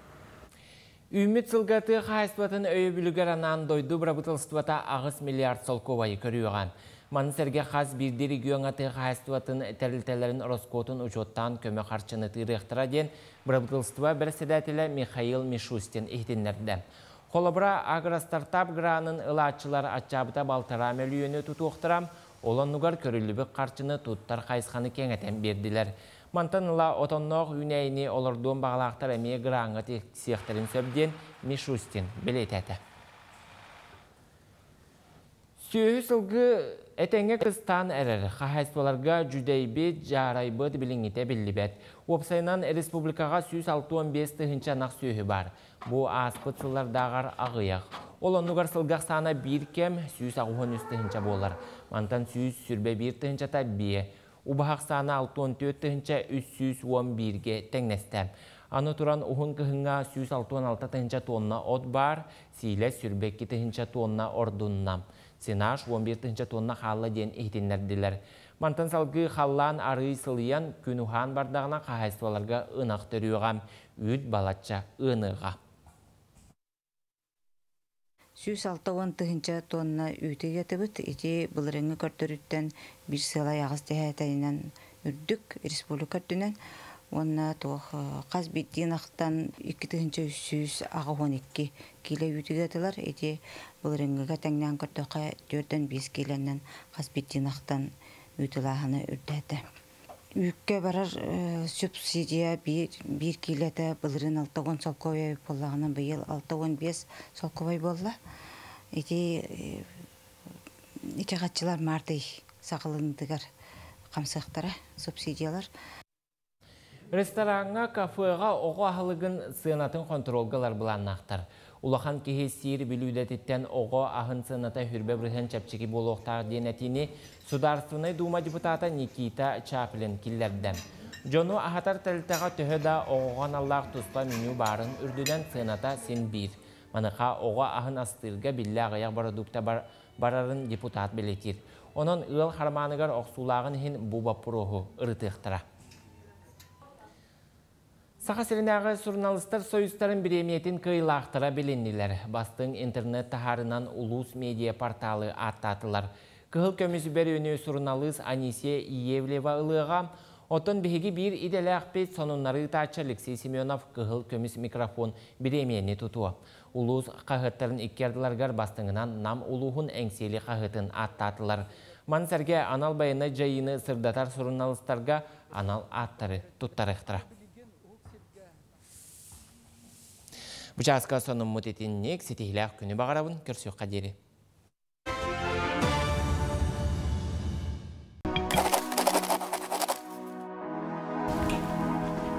Үүммүт сылга тыа хаһаайыстыбатын өйөбүлүгэр анаан дойду бырабыыталыстыбата 8 миллиард солкуобайы көрүөҕэ. Маны сэргэ хас биирдии региоҥҥа тыа хаһаайыстыбатын тэрилтэлэрин ороскуотун учуоттаан көмө харчыны тыырыахтара диэн бырабыыталыстыба бэрэссэдээтэлэ Михаил Мишустин иһитиннэрдэ. Холобура, агростартап гранын ылааччылар аччаабыта балтараа мөлүйүөнү тутуохтара, ол оннугар көрүллүбүт харчыны туттар хайысханы кэҥэтэн биэрдилэр. Мантан ыла отонноох үүнээйини олордуон баҕалаахтар эмиэ граҥҥа тиксиэхтэрин сөп диэн Мишустин бэлиэтээтэ. Сүөһү сылгы этэҥҥэ кыстаан эрэр. Хаһаайыстыбаларга дьүдэйбит, дьаарайбыт билиҥҥитэ биллибэт. Уопсайынан республикаҕа 165 тыһыынча ынах сүөһү баар. Бу ааспыт сыллардааҕар аҕыйах. Ол оннугар сылгы ахсаана биир кэм 183 тыһыынча буолар. Мантан 121 тыһыынчата биэ. Убаһа ахсаана 64 тыһыынча 311-гэ тэҥнэстэ. Аны туран уһун кыһыҥҥа 166 тыһыынча тонна от баар, сиилэ 22 тыһыынча тонна ордунна. Сенаж 11 тыһыынча тонна хаалла диэн иһитиннэрдилэр. Мантан салгыы халлаан арыый сылыйан, күн уһаан бардаҕына хаһаайыстыбаларга ынах төрүөҕэ, үүт балачча ыаныаҕа. 160 тыһыынча тонна үүтү ыйатыбыт. Ити былырыыҥҥы көрдөрүүттэн биир сыалай аҕыс дэһээтэнинэн үрдүк республика үрдүнэн уонна туох хас биирдии ынахтан 2382 киилэ үүтү ыйатылар. Ити былырыыҥҥыга тэҥнээн көрдөххө 4-5 киилэннэн хас биирдии ынахтан үүт ылааһына үрдээтэ. Үүккэ барар субсидия биир киилэтэ былырыын 60 солкуобай буоллаҕына, быйыл 65 солкуобай буолла. Ити ити хаччылар март ый саҕаланыытыгар хамсыахтара субсидиялар. Рестораҥҥа, кафеҕа оҕо аһылыгын сыанатын хонтуруолга ылар былааннаахтар. Улахан киһи сиир бүлүүдэтиттэн оҕо аһын сыаната хүрбэ бырыһыан чэпчэки буолуохтаах диэн этиини Судаарственнай Дума депутата Никита Чаплин киллэрдэ. Дьону аһатар тэрилтэҕэ төһө да оҕоҕо аналлаах туспа меню баарын үрдүнэн сыаната син биир. Маныаха оҕо аһын астыырга биллэ аҕыйах бородуукта барарын депутат бэлиэтиир. Онон ыал хармааныгар охсуулааҕын иһин бу боппуруоһу ырытыахтара. Саха сиринээҕи суруналыыстар союзтарын бириэмийэтин кыайыылаахтара билиннилэр. Бастыҥ интернет таһаарынан Улуус медиа порталы ааттаатылар. Кыһыл көмүс бөрүөнү суруналыыс Анисия Иевлева ылыаҕа. Оттон биһиги биир идэлээхпит сонуннары ыытааччы Алексей Семенов кыһыл көмүс микрофон бириэмийэни тутуо. Улуус хаһыаттарын икки ардыларыгар бастыҥынан Нам улууһун Эҥсиэли хаһыатын ааттаатылар. Маны сэргэ анал байыаннай дьайыыны сырдатар суруналыыстарга анал ааттары туттарыахтара. Бу чааска сонуммут итинник ситиһилээх күнү баҕарабын көрсүөххэ диэри.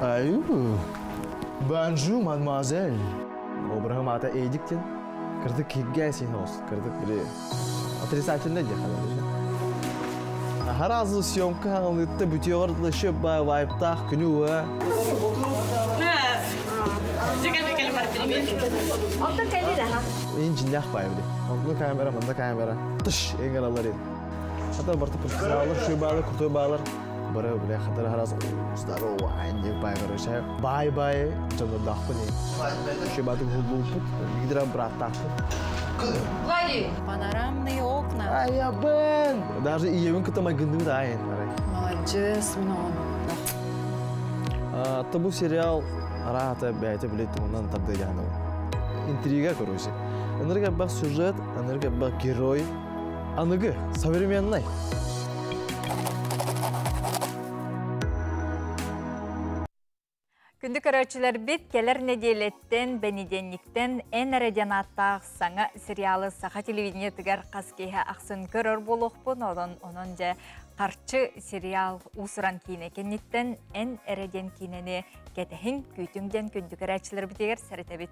Аю, bonjour, mademoiselle. Обраһым аата Эдик диэн. Кырдык киргэ син ос, кырдык били отрицательно диye хадар. Харазы съемка хаҥылытта бүтүөҕөр еще вайптаах күнү уа. Инжинях бай били. Онно камера, манда камера. Тыш эңер Хата барты профессионаллар, шөй баалар, крутой баалар. Бары бile хатар харас здорово, анне бай короче. Бай бай, жонордаахпын. Шөй бааты хулбулпут, бигдера браттаахпын. Влади! Панорамные окна. Ай, я бен! Даже иебин кыта майгындыбыт айын. Молодец, мин Табу сериал араата бэйте билет туһунан тардыгааны. Интрига короче. Ынырга бах сюжет, ынырга бах герой. Аныгы, современный. Күндү көрөөччүлэрбит кэлэр нэдиэлэттэн, бэнидиэнньиктэн эн эрэ диэн ааттаах саҥа сериалы саха телевидениетыгар хас киэһэ ахсын көрөр буолуохпун. Онон, онон дьэ харчы сериал уусуран киинэ кэнниттэн эн эрэ диэн киинэни кэтэһиҥ, күүтүҥ диэн күндү көрөөччүлэрбитигэр сэрэтэбит.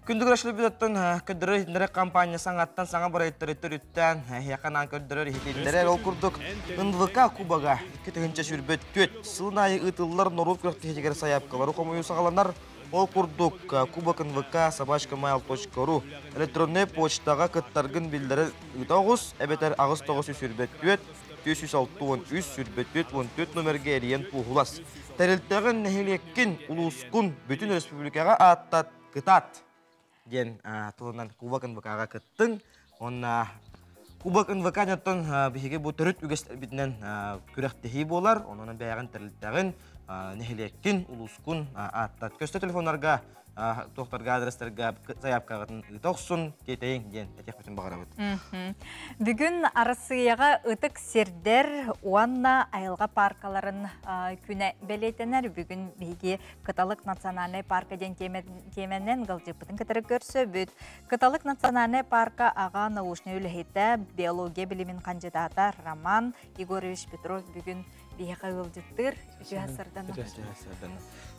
Күндү көрөөччүлэрбит көрдөрөр иһитиннэрэр компания саҥаттан саҥа бырайыктары төрүттээн эһиэхэ анаан көрдөрөр иһитиннэрэр. Ол курдук НВК Кубога 2024 сылын аайы ыытыллар норуот күрэхтэһиитигэр сайаапкалары хомуйуу саҕаланар. Ол курдук Кубок НВК собачкамайл.ру электроннай почтаҕа кыттаргын биллэрэ ыыта оҕус эбэтэр 8924 463 24 14 номергэ эрийэн туоһулас. Тэрилтэҕин, нэһилиэккин, улуускун бүтүн республикаҕа ааттат кытаат диэн тылынан Кубок НВК-ҕа кыттыҥ. Уонна Кубок НВК диэнтэн биһиги бу төрүт үгэстэрбитинэн күрэхтэһии буолар. Онон бэйэҕин тэрилтэҕин, нэһилиэккин, улуускун ааттат. Көстө телефоннарга туохтарга адрестарга заявкаҕытын ыыта охсун, тиэтэйиҥ диэн этиэхпитин баҕарабыт. Бүгүн Арассыыйаҕа ытык сирдэр уонна айылҕа пааркаларын күнэ бэлиэтэнэр. Бүгүн биһиги Кыталык национальнай парка диэн тиэмэнэн галдьыппытын кытары көрсөбүт. Кыталык национальнай парка аҕа научнай үлэһитэ, биология билимин хандьыдаата Роман Егорович Петров бүгүн биһиэхэ ыалдьыттыыр. Үтүө сардана.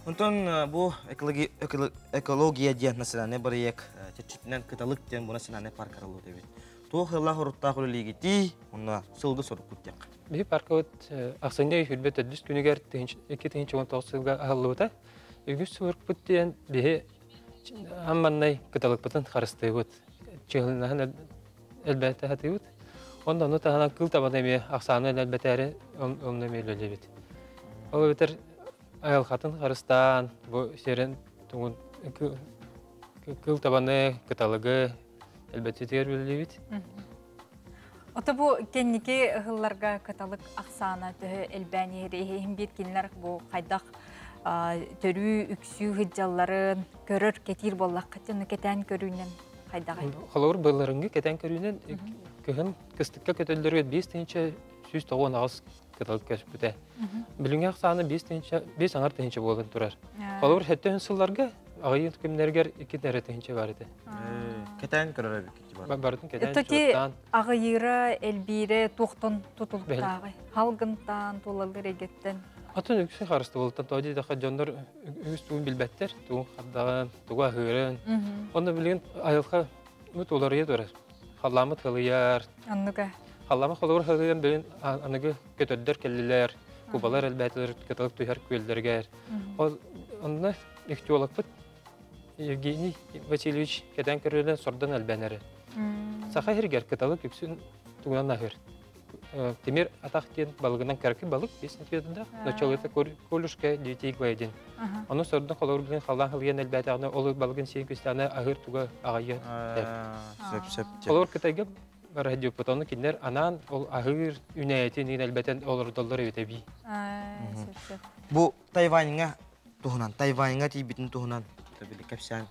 Онтон бу экология диэн национальный бырайыак чөччүтүнэн Кыталык диэн бу национальный парк арыллыбыт эбит. Туох ыллаах-оруттаах үлэлиигитий, онно сылгы соруккут диэххэ. Биһи паркабыт ахсынньы сүүрбэ төрдүс күнүгэр 2019 сылга аһыллыбыта. Үгүс сорукпут диэн биһи амманнай кыталыкпытын харыстыыбыт. Чыһылынаһын элбэтэ сатыыбыт. Онно ону таһынан кыл табаны эмиэ ахсааны элбэтээри онно эмиэ үлэлиибит. Ол эбэтэр айылҕатын харыстаан, бу сирин тугун кыл табаны, кыталыгы элбэтитигэр үлэлиибит. Ото бу кэнники ыһылларга кыталык ахсаана төһө элбээн иһэр иһин биир кинилэр бу хайдах төрүү үксүү сылдьалларын көрөр кэтиир буоллахха ону кэтээн көрүүнэн хайдаҕый? Холобур былырыҥҥы кэтээн көрүүнэн кыһын кыстыкка көтөллөрүгэр 5198 кыталык көспүтэ. Билиҥҥи ахсаана 5 тыһыынча, 5,5 тыһыынча буолан турар. Холобур, 70 сылларга аҕыйах күннэригэр 2 эрэ тыһыынча бар этэ. Кэтээн көрөр эбиккит бар. Барытын кэтээн Тоти аҕыйыыра, элбиирэ туохтан тутулуктааҕый? Халгынтан, тулалыр эйгэттэн. Атын үксүн харыстыбылтан тоҕо диэтэххэ дьоннор үгүс тугун билбэттэр, тугун хардаҕын, тугу аһыырын. Онно билигин айылҕа мут уларыйа турар. Халлааммыт халыйар. Оннука. Халлаама холобур халыйан билин аныгы көтөрдөр кэллилэр, кубалар элбээтилэр, кыталык түһэр күөллэригэр. Ол онно ихтиологпыт Евгений Васильевич кэтэн көрүлэн сордон элбэнэри. Саха сиригэр кыталык үксүн тугунан аһыыр. Тимир атах диэн балыгынан кыракый балык 5 сантиметрдаах, ночолыта колюшка девятиглая диэн. Ону сордон холобур билин халлаан халыйан элбээтэҕинэ ол балыгын сиэн күстэҕинэ аһыыр туга аҕайыа. Сөп, сөп. Холобур Кытайга бара диэппит, ону кинилэр анаан ол аһыыр үнээтин элбэтэн олордоллор эбит эбии. Сөп, сөп. Бу Тайваньҥа туһунан, Тайваньҥа тиийбитин туһунан били кэпсээн.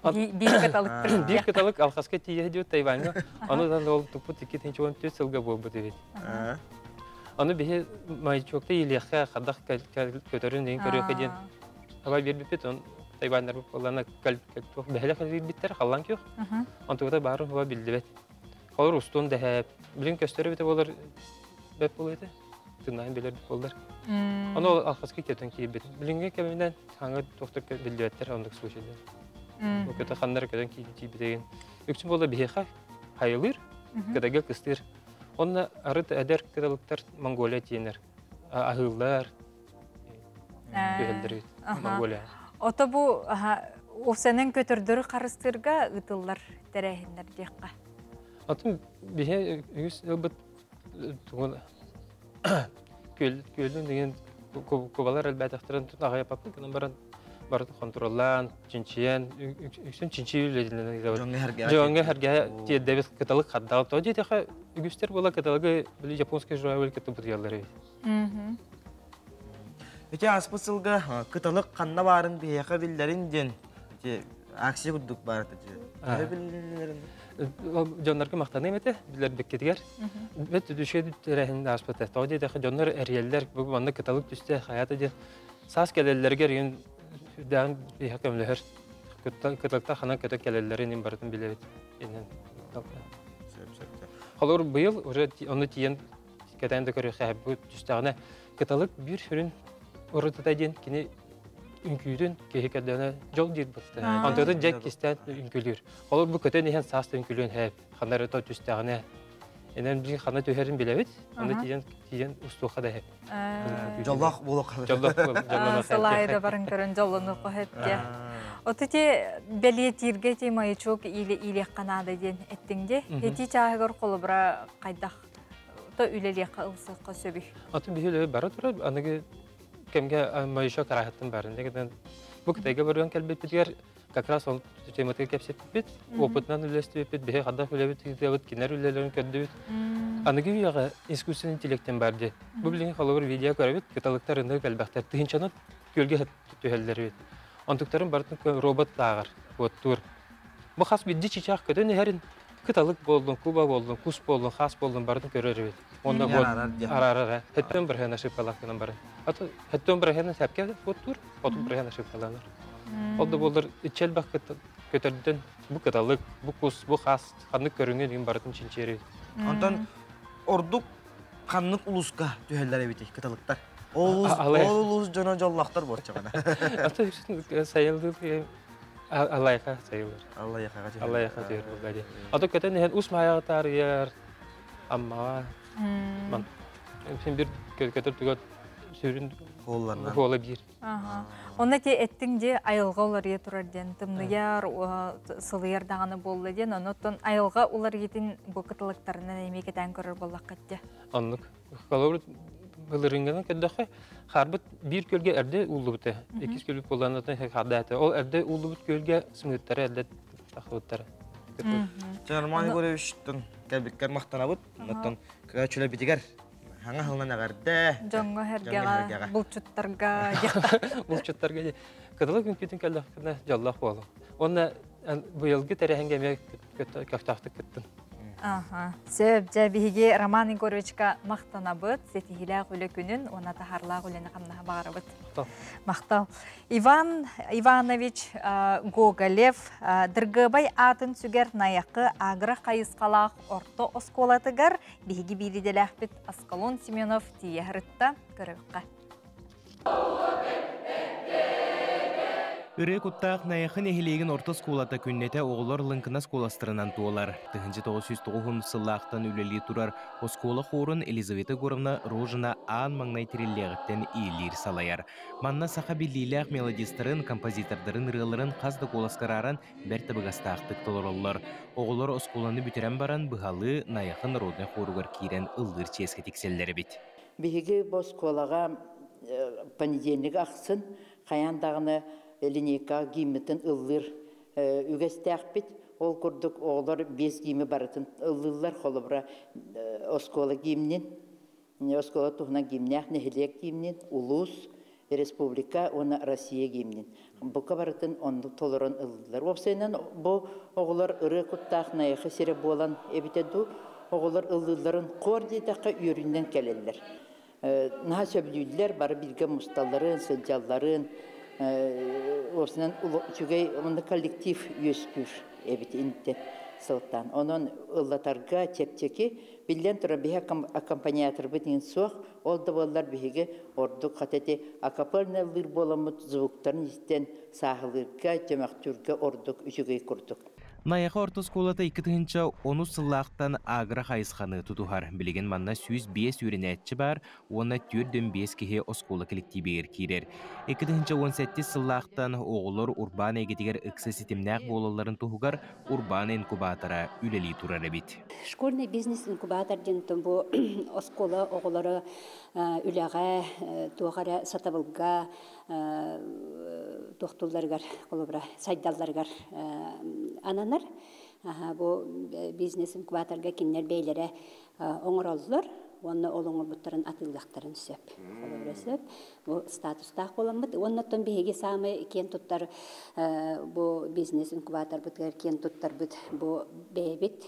Биир кыталык. Биир кыталык алхаска тиийэ диэт Тайваньҥа. Ону да ол туппут 2014 сылга буолбут эбит. Ону биһи маячокта иилиэххэ хадах көтөрүн деген көрүөххэ диэн аба биэрбиппит, он тайваньнар буоллана туох бэһэлэх биэрбиттэр халлан күөх. Онтугута баарын хуба биллибэт. Холор устун дэһээп, билин көстөрө бите болар бэп болуйта. Тыннаан билер боллар. Ону ол алхаска кетен киирбит. Билинге кэминен хаңы тохтор биллибэттер ондук случайдар. Бу көтө ханнар көтөн киирбитеген. Үксүн болла биһиэхэ хайылыр, кыдага кыстыр. Онно арыт эдэр кыталыктар Монголия тиэнер. Аһыыллар, түһэллэр Монголия. Ото бу уфсанан көтөрдөрү харыстырга ытыллар тэрээһиннэр диэххэ. Атын биһи үгүс ылбыт тугун күөлүн деген кубалар элбээтэхтэрин аҕай паппын гынан баран барытын контроллаан, чинчийэн, үксүн чинчийүү үлэтинэн дьоҥҥо хэргэ тиэрдэбит кыталык хардал. То диэтэхэ үгүстэр буола кыталыгы били японский журавль кытта бутуйаллар эбит. Ити ааспыт сылга кыталык ханна баарын биһиэхэ биллэрин диэн ити акция курдук баар этэ. Төһө биллэрин? Дьоннорго махтаныым этэ, билэрбиккитигэр. Бэт үчүгэй тэрээһин ааспыта. Тоҕо диэтэххэ дьоннор эрийэллэр, бу манна кыталык түстэ, хайата диэн. Саас кэлэллэригэр иин үрдээҕин биһиэхэ көмөлөһөр. Кыталыктар ханан көтө кэлэллэрин иин барытын билэбит. Инэн. Холобур быйыл уже ону тиийэн кэтээн да көрүөххэ бу түстэҕинэ кыталык биир сүрүн уратыта диэн кини үҥкүүтүн киһи көрдөөнө дьол диир бутта. Онтон дьэ кистээн үҥкүүлүүр. Холобур бу көтөн иһэн саас үҥкүүлүөн хэп ханна эрэ түстэҕинэ энэн билин ханна түһэрин билэбит. Онно тиийэн тиийэн устуохха да хэп. Дьоллоох буолуох. Дьоллоох буолуох. Сылайда барын көрөн дьоллону хоһөттө. Оту те бэлиэтииргэ ти маячок или илиэххэ наада диэн эттиҥ Эти чааһыгар холобура хайдах то үлэлиэххэ ылсыахха сөбүй? Атын биһи бара турар аныгы кэмгэ маячок араһыттан барын дегенен бу Кытайга барыан кэлбиппитигэр как раз ол тематыгар кэпсэппиппит, опытынан үллэстибиппит, биһи хаддах үлэбит ыытыабыт, кинилэр үлэлэрин көрдүбүт. Аныгы үйэҕэ искусственный интеллектен бар дии. Бу билигин холобур видео көрөбүт, кыталыктар ынныгы кэлбэхтэр, тыһынчанан күөлгэ түһэллэр эбит. Онтуктарын барытын робот тааҕар, уоттуур. Бу хас бидди чичаах көтөн иһэрин кыталык буоллун, куба буоллун, кус буоллун, хаас буоллун барытын көрөр эбит. Онно араарар. 70% ошибкалаах гынан баран. Аты 70% сәпкә уоттуур, 30% ошибкаланар. Ол да буоллар иччэлбэх көтөрдөн бу кыталык, бу кус, бу хаас ханнык көрүҥүн деген барытын чинчиэри. Онтон ордук ханнык улуска түһэллэр эбит кыталыктар? Ол улус дьоно дьоллохтор буолчаҕына. Аты сайылды. Аллайха сайылар. Аллайхаға түһэр. Аллайха түһэр буолла дии. Ато көтөн иһэн ус маайаҕа таарыйар, Аммаҕа. Ман син бир көтөр түгэн сүрүн хуола биир. Онно ти эттиң ди айылҕа уларыйа турар диэн тымныйар, сылыйар даҕаны буолла диэн, оннуттан айылҕа уларыйытын бу кытылыктарынан эмиэ кэтээн көрөр буоллаххыт дии. Оннук. Холобур, былырыыҥҥынан көрдөххө, хаарбыт биир күөлгэ эрдэ ууллубута. Иккис күөлбүт буоллаҕына хардаата. Ол эрдэ ууллубут күөлгэ сымыыттара эрдэ тахсыбыттара. Роман Егоровичтан кэлбиккэр махтанабыт. Оттон көчүлэбитигэр хаҥа хылынан эҕэрдэ. Дьоҥҥо сэргэҕэ, булчуттарга Булчуттарга дии. Кытылы күнкүтүн кэллэххинэ дьоллоох буолуҥ. Уонна быйылгы тэрээһингэ эмиэ көхтөөхтүк кыттын. Аха. Сөп, дьэ биһиги Роман Егоровичка махтанабыт, ситиһиилээх үлэ күнүн уонна таһаарлаах үлэни хамнаһа баҕарабыт. Махтал. Иван Иванович Гоголев Дыргыабай аатын сүгэр Найахы агро хайысхалаах орто оскуолатыгар биһиги биир идэлээхпит Аскалон Семенов тиийэ сырытта. Көрүөххэ. Ырыа куттаах Найахы нэһилиэгин орто оскуолата күннэтэ оҕолор лыҥкынас куоластарынан туолар. 1909 сыллаахтан үлэлии турар оскуола хуорун Елизавета Егоровна Рожина аан маҥнай тэриллиэҕиттэн иилиир салайар. Манна саха биллиилээх мелодистарын, композитордарын ырыаларын хас да куоласка арааран бэрт табыгастаахтык толороллор. Оҕолор оскуоланы бүтэрэн баран быһалыы Найахы народнай хуоругар киирэн ыллыыр чиэскэ тиксэллэр эбит. Биһиги бу оскуолаҕа понедельник ахсын хайаан даҕаны линейкаҕа гиммитин ыллыыр үгэстээхпит. Ол курдук оҕолор биэс гимми барытын ыллыыллар. Холобура, оскуола гимнин, оскуола туһунан гимнээх нэһилиэк гимнин, улуус, республика уонна Россия гимнин. Бука барытын оннук толорон ыллылар. Уопсайынан бу оҕолор ырыа куттаах Найахы сирэ буолан эбитэ дуу, оҕолор ыллыылларын хор диэтэххэ үөрүүнэн кэлэллэр. Наһаа сөбүлүүллэр, бары бииргэ мусталларын, сылдьалларын, уопсайынан үчүгэй онно коллектив үөскүүр эбит интэ сылтаан. Онон ыллатарга чэпчэки, биллэн турар, биһи аккомпаниаторбыт иҥин суох, ол да буоллар биһиги ордук хата ити акапельно ыллыыр буоламмыт звуктарын истэн сааһылыырга, чөмөхтүүргэ ордук үчүгэй курдук. Найахы орто оскуолата 2010 сыллаахтан агро хайысханы тутуһар. Билигин манна 105 үөрэнээччи баар уонна 45 киһи оскуола коллективигэр киирэр. 2017 сыллаахтан оҕолор урбаан эйгэтигэр ыкса ситимнээх буолалларын туһугар урбаан инкубатора үлэлии турар эбит. Школьный бизнес-инкубатор диэн бу оскуола оҕолоро үлэҕэ, туох эрэ сатабылга туохтуулларыгар, холобура, сайдалларыгар ананар. Бу бизнес-инкубаторга кинилэр бэйэлэрэ оҥороллор уонна ол оҥорбуттарын атыылыахтарын сөп. Холобура сөп. Бу статустаах буоламмыт. Уонна оттон биһиги саамай киэн туттар бу бизнес-инкубаторбытыгар киэн туттарбыт бу бэйэбит,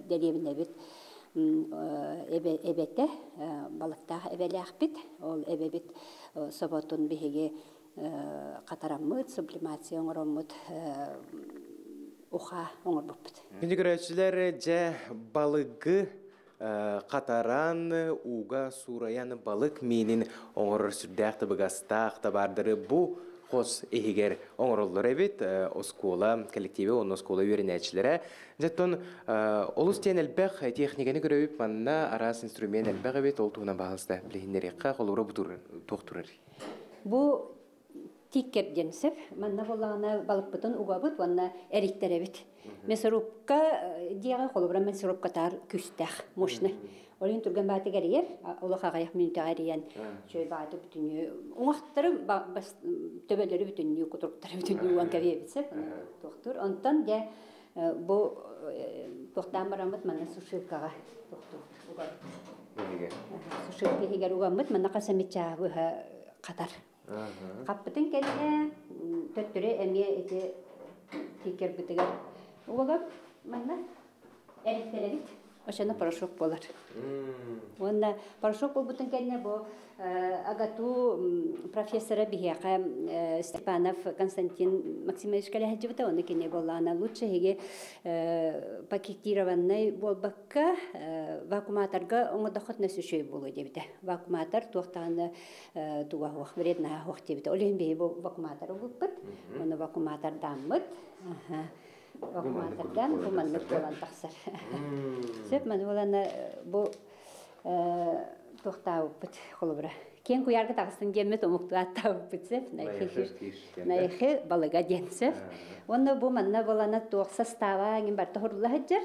дэриэбинэбит эбэтэ, балыктаах эбэлээхпит. Ол эбэбит соботун биһиги хатараммыт, сублимация оҥороммут уха оҥорбуппут. Күндү көрөөччүлэр, дьэ балыгы хатаран, ууга суурайан балык миинин оҥорор сүрдээх табыгастаах табаардары бу хос иһигэр оҥороллор эбит оскуола коллективэ уонна оскуола үөрэнээччилэрэ. Дьэ, олус диэн элбэх техниканы көрөбүт манна араас инструмент элбэх эбит, ол туһунан баһылыста билиһиннэриэххэ, холобура бу туох турар? Бу тиккер диэн сөп. Манна буоллаҕына балыкпытын угабыт уонна эриттэрэбит. Мясорубка диэҕи холобура мясорубка таар күстээх, мощный. Ол иһин түргэн баатык эрийэр, олох аҕыйах мүнүүтэҕэ эрийэн, чөй бааты бүтүннүү уҥахтары төбөлөрү бүтүннүү, кутуруктары бүтүннүү уган кэбиэбит сөп. Туохтуур. Онтон дьэ бу туохтаан бараммыт манна сушилкаҕа туохтуур угабыт. Сушилка иһигэр угаммыт манна хас эмит чааһы быһа хатар. Хаппытын кэннэ төттөрү эмиэ ити тиккербитигэр угабыт манна эриттэрэбит. Ошоно порошок болар. Уонна порошок болбутун кэннэ бу АГАТУ профессора биһиэхэ Степанов Константин Максимович кэлэһэлдьибитэ, оны кини боллаана лучше хиги пакетированный буолбакка вакууматорга оҥодоххот нөс үчүгэй буолуо диэбитэ. Вакууматор туохтааны туга хуох вреднаha хуох диэбитэ. Ол иһин биһи бу вакууматор ылбыппыт. Оны вакууматордааммыт. Вакууматордаан бу маннык буолан тахсар. Сөп маны буолана бу туохтаабыппыт холобура. Киэн куйаарга таҕыстын диэммит омуктуу аттаабыппыт сөп. Найхи балыга диэн сөп. Уонна бу манна буолана туох састааба эҥин барыта хурулла сылдьар.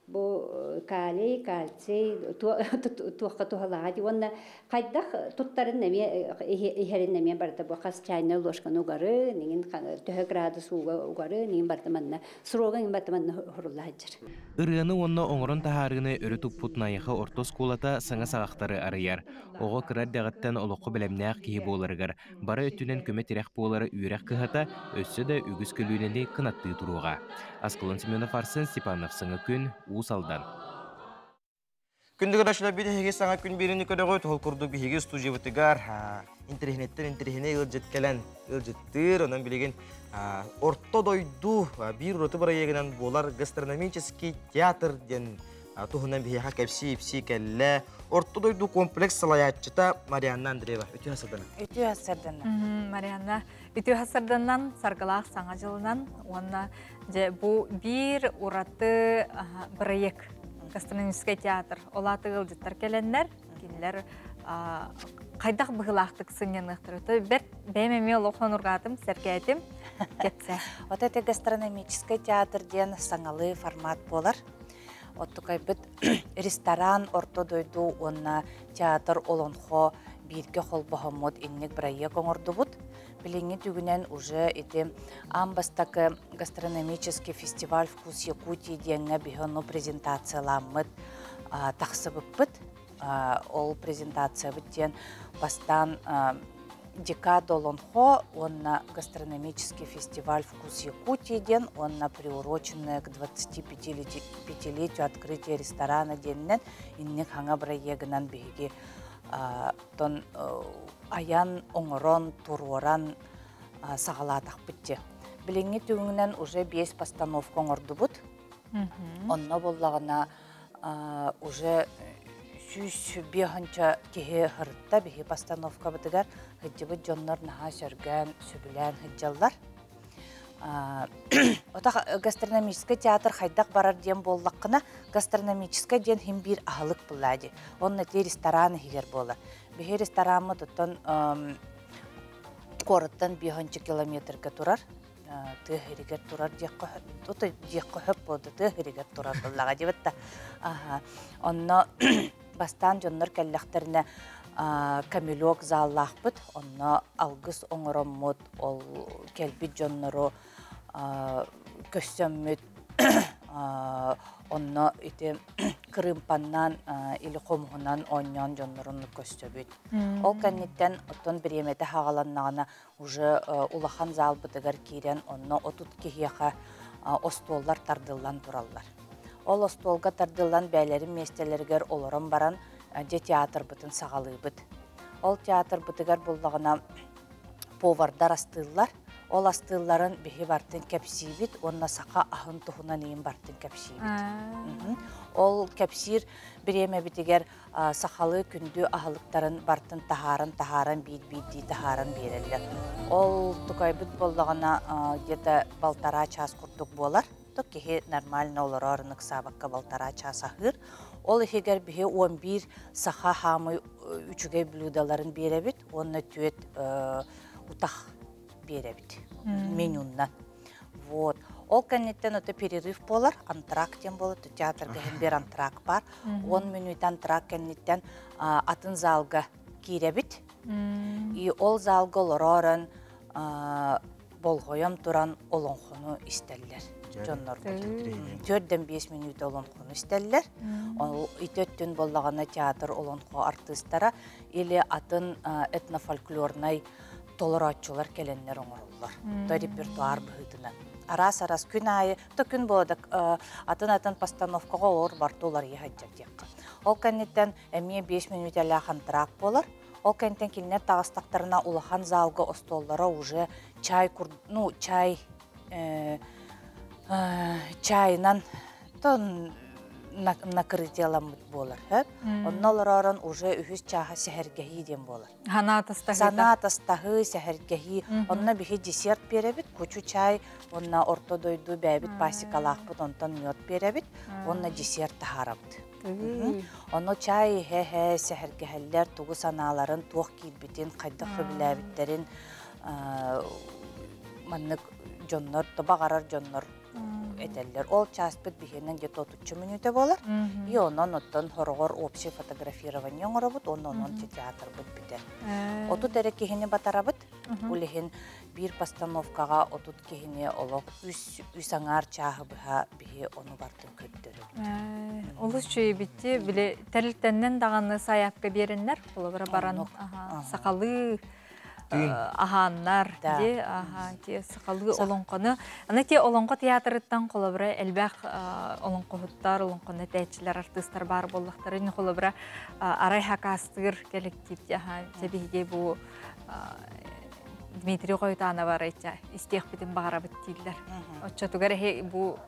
Бу калий, кальций туохха туһалаҕа дии уонна хайдах туттарын эмиэ иһэрин эмиэ барыта бу хас чайная ложканы угары, нигин төһө градус ууга угары, нигин барыта манна срога нигин барыта манна хурулла сылдьар. Ырыаны уонна оҥорон таһаарыыны өрө туппут Найахы орто оскуолата саҥа саҕахтары арыйар. Оҕо кыра эрдэҕиттэн олоххо бэлэмнээх киһи буоларыгар бары өттүнэн көмө-тирэх буолар үөрэх кыһата өссө да үгүс көлүөнэни кынаттыы туруоҕа. Аскалон Семенов Арсен Степанов Саҥа күн, Уус Алдан. Күндү көрөөччүлэр биһиги саҥа күн биэриини көрөҕүт. Ол курдук биһиги студиябытыгар интэриэһинэттэн интэриэһинэй ыалдьыт кэлэн ыалдьыттыыр. Онон билигин Орто дойду биир ураты бырайыагынан буолар гастрономический театр диэн туһунан биһиэхэ кэпсии-ипсии кэллэ. Орто дойду комплекс салайааччыта Марианна Андреева. Үтүө сарданан. Үтүө сарданан. Марианна, үтүө сарданан, саргылаах саҥа дьылынан уонна дьэ бу биир ураты бырайыак гастрономический театр. Ол ааты ыалдьыттар кэлэннэр, кинилэр хайдах быһыылаахтык сынньаныахтара. Бэрт бэйэм эмиэ олох онургаатым, сэргээтим. Кэпсээ. Вот это гастрономический театр диэн саҥалыы формат буолар. Оттукайбыт ресторан орто дойду уонна театр олонхо бииргэ холбоһоммут инник бырайыак оҥордубут. Билиҥҥи түгүнэн уже ити аан бастакы гастрономический фестиваль «Вкус Якутии» диэҥҥэ биһи ону презентацияламмыт тахсыбыппыт. Ол презентациябыт диэн бастаан Декада Олонхо уонна гастрономический фестиваль «Вкус Якутии» диэн уонна приуроченная к 25-летию открытия ресторана диэнинэн инник хаҥа бырайыагынан биһиги тон айан, оҥорон, туруоран саҕалаатахпыт дии. Билиҥҥи түгүнэн уже биэс постановка оҥордубут. Онно буоллаҕына уже 105 киһи һырытта биһи постановкабытыгар сылдьыбыт дьоннор наһаа сөргөөн, сөбүлээн сылдьаллар. Ота гастрономический театр хайдах барар диэн буоллаххына, гастрономический диэн хим биир аһылык булла ди. Онно ти ресторан иһигэр буолар. Биһи рестораммыт оттон куораттан 5 километрга турар. Тыа сиригэр турар диэххэ диэххэ хөп буолда тыа сиригэр турар буоллаҕа диэбит да. Онно бастаан дьоннор кэллэхтэринэ камелек заллаахпыт, онно алгыс оҥороммут, ол кэлбит дьоннору көссөммүт, онно ити кырыымпаннаан или хомуһунан оонньоон дьоннорун көстөбүт. Ол кэнниттэн оттон бириэмэтэ хаҕаланнаҕына уже улахан залбытыгар киирэн онно 30 киһиэхэ остуоллар тардыллан тураллар. Ол остуолга тардыллан бээлэрин миэстэлэригэр олорон баран дьэ театрбытын саҕалыыбыт. Ол театрбытыгар буллаҕына повардар астыыллар. Ол астыылларын биһи бартын кэпсиибит уонна саха аһын туһунан иин бартын кэпсиибит. Ол кэпсиир бириэмэбитигэр сахалыы күндү аһылыктарын бартын таһааран-таһааран биир-биирдии таһааран биэрэллэр. Ол тукайбыт буоллаҕына где-то полтора час курдук буолар. То киһи нормально олорор, ыксаабакка полтора час аһыыр. Ол иһигэр биһи 11 саха хаамый үчүгэй блюдаларын биэрэбит уонна түөт утах биэрэбит менюннан. Вот. Ол кэнниттэн ото перерыв буолар, антракт диэн буолар, театрга иһин биэр антракт бар. 10 мүнүүтэ антракт кэнниттэн атын залга киирэбит. И ол залга олоророн болҕойон туран олоҥхону истэллэр дьоннорбут. 4-5 мүнүүтэ олоҥхону истэллэр. Ол ити өттүн буоллаҕына театр олоҥхо артыыстара или атын этнофольклорнай толорооччулар кэлэннэр оҥороллор. То репертуар быһыытынан. Араас-араас күн аайы, то күн буолада атын-атын постановкаҕа олор барты уларыйа сылдьар диэххэ. Ол кэнниттэн эмиэ 5 мүнүүтэлээх антракт буолар. Ол кэнниттэн кинилэр таҕыстахтарына улахан залга остуоллара уже чай ну чай чайынан тон накрытияламмыт буолар. Онно олоророн уже үһүс чааһа сэһэргэһии диэн буолар. Санаа тастаһыы. Санаа тастаһыы, сэһэргэһии. Онно биһи десерт биэрэбит, кучу чай, уонна орто дойду бэйэбит пасекалаахпыт, онтон мед биэрэбит, уонна десерт таһаарабыт. Ону чай иһэ-иһэ сэһэргэһэллэр, тугу санааларын, туох киирбитин, хайдах сөбүлээбиттэрин маннык дьоннор, баҕарар дьоннор этэллэр. Ол чааспыт биһиэнэн где-то отучча мүнүүтэ буолар. И онон оттон хороҕор общее фотографирование оҥоробут, уонна онон театрбыт бүтэр. 30 эрэ киһини батарабыт. Ол иһин биир постановкаҕа 30 киһини олох үс аҥаар чааһы быһа биһи ону бартын көрдөрөбүт. Олус үчүгэйбитти били тэрилтэннэн даҕаны сайаапка биэрэннэр, холобура баран сахалыы аһааннар ди аха ти сахалыы олоҥхону аны ти олоҥхо театрыттан холобура элбэх олоҥхоһуттар, олоҥхону этээччилэр, артыыстар баар буоллахтарын холобура арай хакаастыыр коллектив аха биһиги бу Дмитрий Хоютанова арайча истиэхпитин баҕарабыт дииллэр. Оччотугар эһи бу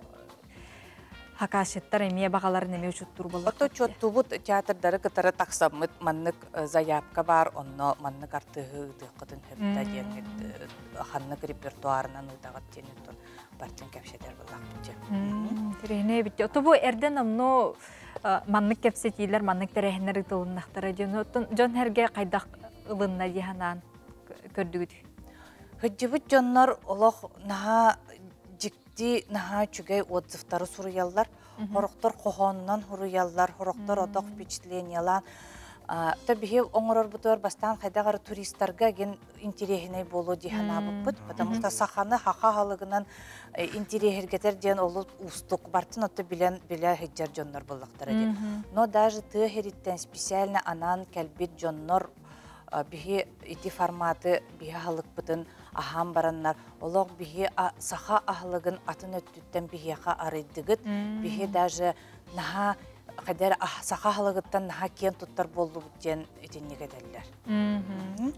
хакасчыттар эмиэ баҕаларын эмиэ учуттуур боллар. Ото учуоттуубут театрдары кытары тахсаммыт маннык заявка баар, онно маннык артыыһы ыытыаххытын сөптө диэн ханнык репертуарынан ыытаҕыт диэн бартын кэпсэтэр буоллахпыт. Тэрээһинэ эбит. Ото бу эрдэн онно маннык кэпсэтиилэр, маннык тэрээһиннэр ыытылыннахтара диэн оттон дьон эргэ хайдах ылынна дии санаан көрдүгүт? Хыдьыбыт дьоннор олох наһаа дьикти, наһаа үчүгэй отзывтары суруйаллар. Хорохтор хоһоонунан суруйаллар, хорохтор отох впечатлениялаан. Та биһи оҥорорбутугар бастаан хайдах эрэ туристарга ген интириэһинэй буолуо дии санаабыппыт, потому что саханы хаха аһылыгынан интириэһиргэтэр диэн олус уустук, бартын отто билэн билэ сылдьар дьоннор буоллахтара диэн. Но даже тыа сириттэн специально анаан кэлбит дьоннор биһи ити форматы биһи аһылыкпытын аһаан бараннар олох биһи саха аһылыгын атын өттүттэн биһиэхэ арыйдыгыт, биһи даже наһаа хадэр саха аһылыгыттан наһаа киэн туттар буоллубут диэн итинник этэллэр.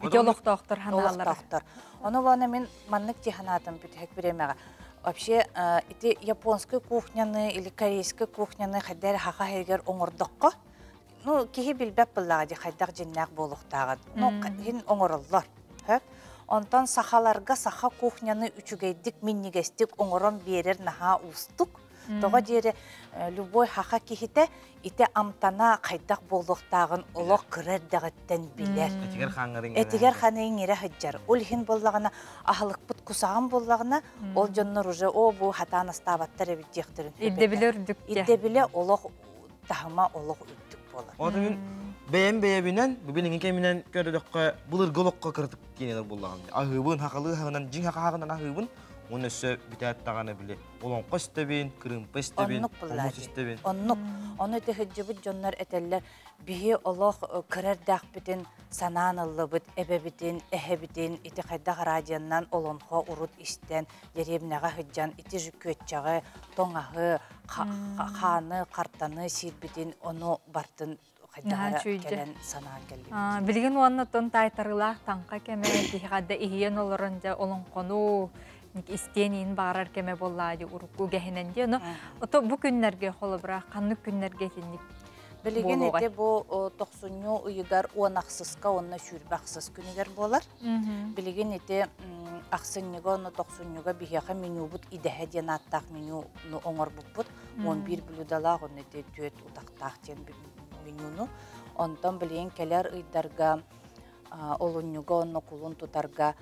Ити олохтоохтор ханааллара. Олохтоохтор. Ону вона мин маннык тиханаатым бүтэһик биремэҕэ. Вообще ити японскай кухняны или корейскай кухняны хайдах хаха хэгер оҥордоххо, ну киһи билбэт быллаҕа ди хайдах дьиннээх буолуохтааҕын. Ну хин оҥороллор. Онтон сахаларга саха кухняны үчүгэйдик минньигэстик оҥорон биэрэр наһаа уустук. Тоҕо диэри любой хаха киһитэ ити амтана хайдах буолуохтааҕын олох кыра эрдэҕиттэн билэр. Этигэр хаҥҥарын Этигэр ханыйын ире сылдьар. Ол иһин буоллаҕына аһылыкпыт кусаҕан буоллаҕына, ол дьоннор уже о бу хатаан астаабаттар эбит диэхтэрин. Ирдэбилэ үрдүк. Ирдэбилэ олох таһыма олох үрдүк буолар. Ону мин бэйэм бэйэбинэн, бүгүн кэминэн көрдөххө былыргы олоххо кыратык киинелер буллаҕым. Аһыыбын, хахалыы хаҕынан, дьиҥ хахаҕынан аһыыбын, уонна өссө бүтээт даҕаны били олоҥхо истэбин, кырыымпа истэбин, хомус истэбин. Оннук. Ону ити сылдьыбыт дьоннор этэллэр, биһи олох кырардаахпытын санаан ыллыбыт, эбэбитин, эһэбитин, ити хайдах радионнан олонхо урут истэн, дэриэбинэҕэ сылдьан, ити күөччэҕи, тоҥаһы, хааны, картаны сиирбитин, ону бартын хайдах кэлэн санаан кэллибит. Билигин уонна тон таайтарыылаах таҥха кэмэ киһиҕэ да иһийэн олорон дьэ олоҥхону истиэн иин баарар кэмэ буоллаа ди урукку гэһинэн ди ону ото бу күннэргэ холобура ханнык күннэргэ итинник Билигин ити бу тохсунньу ыйыгар 10 ахсыска уонна сүүрбэ ахсыс күнүгэр буолар. Билигин ити ахсынньыга уонна тохсунньуга биһиэхэ менюбут идэһэ диэн ааттаах менюну оҥорбуппут. 11 блюдалаах уонна ити түөрт утахтаах диэн менюну. Онтон билигин кэлэр ыйдарга олунньуга уонна кулун тутарга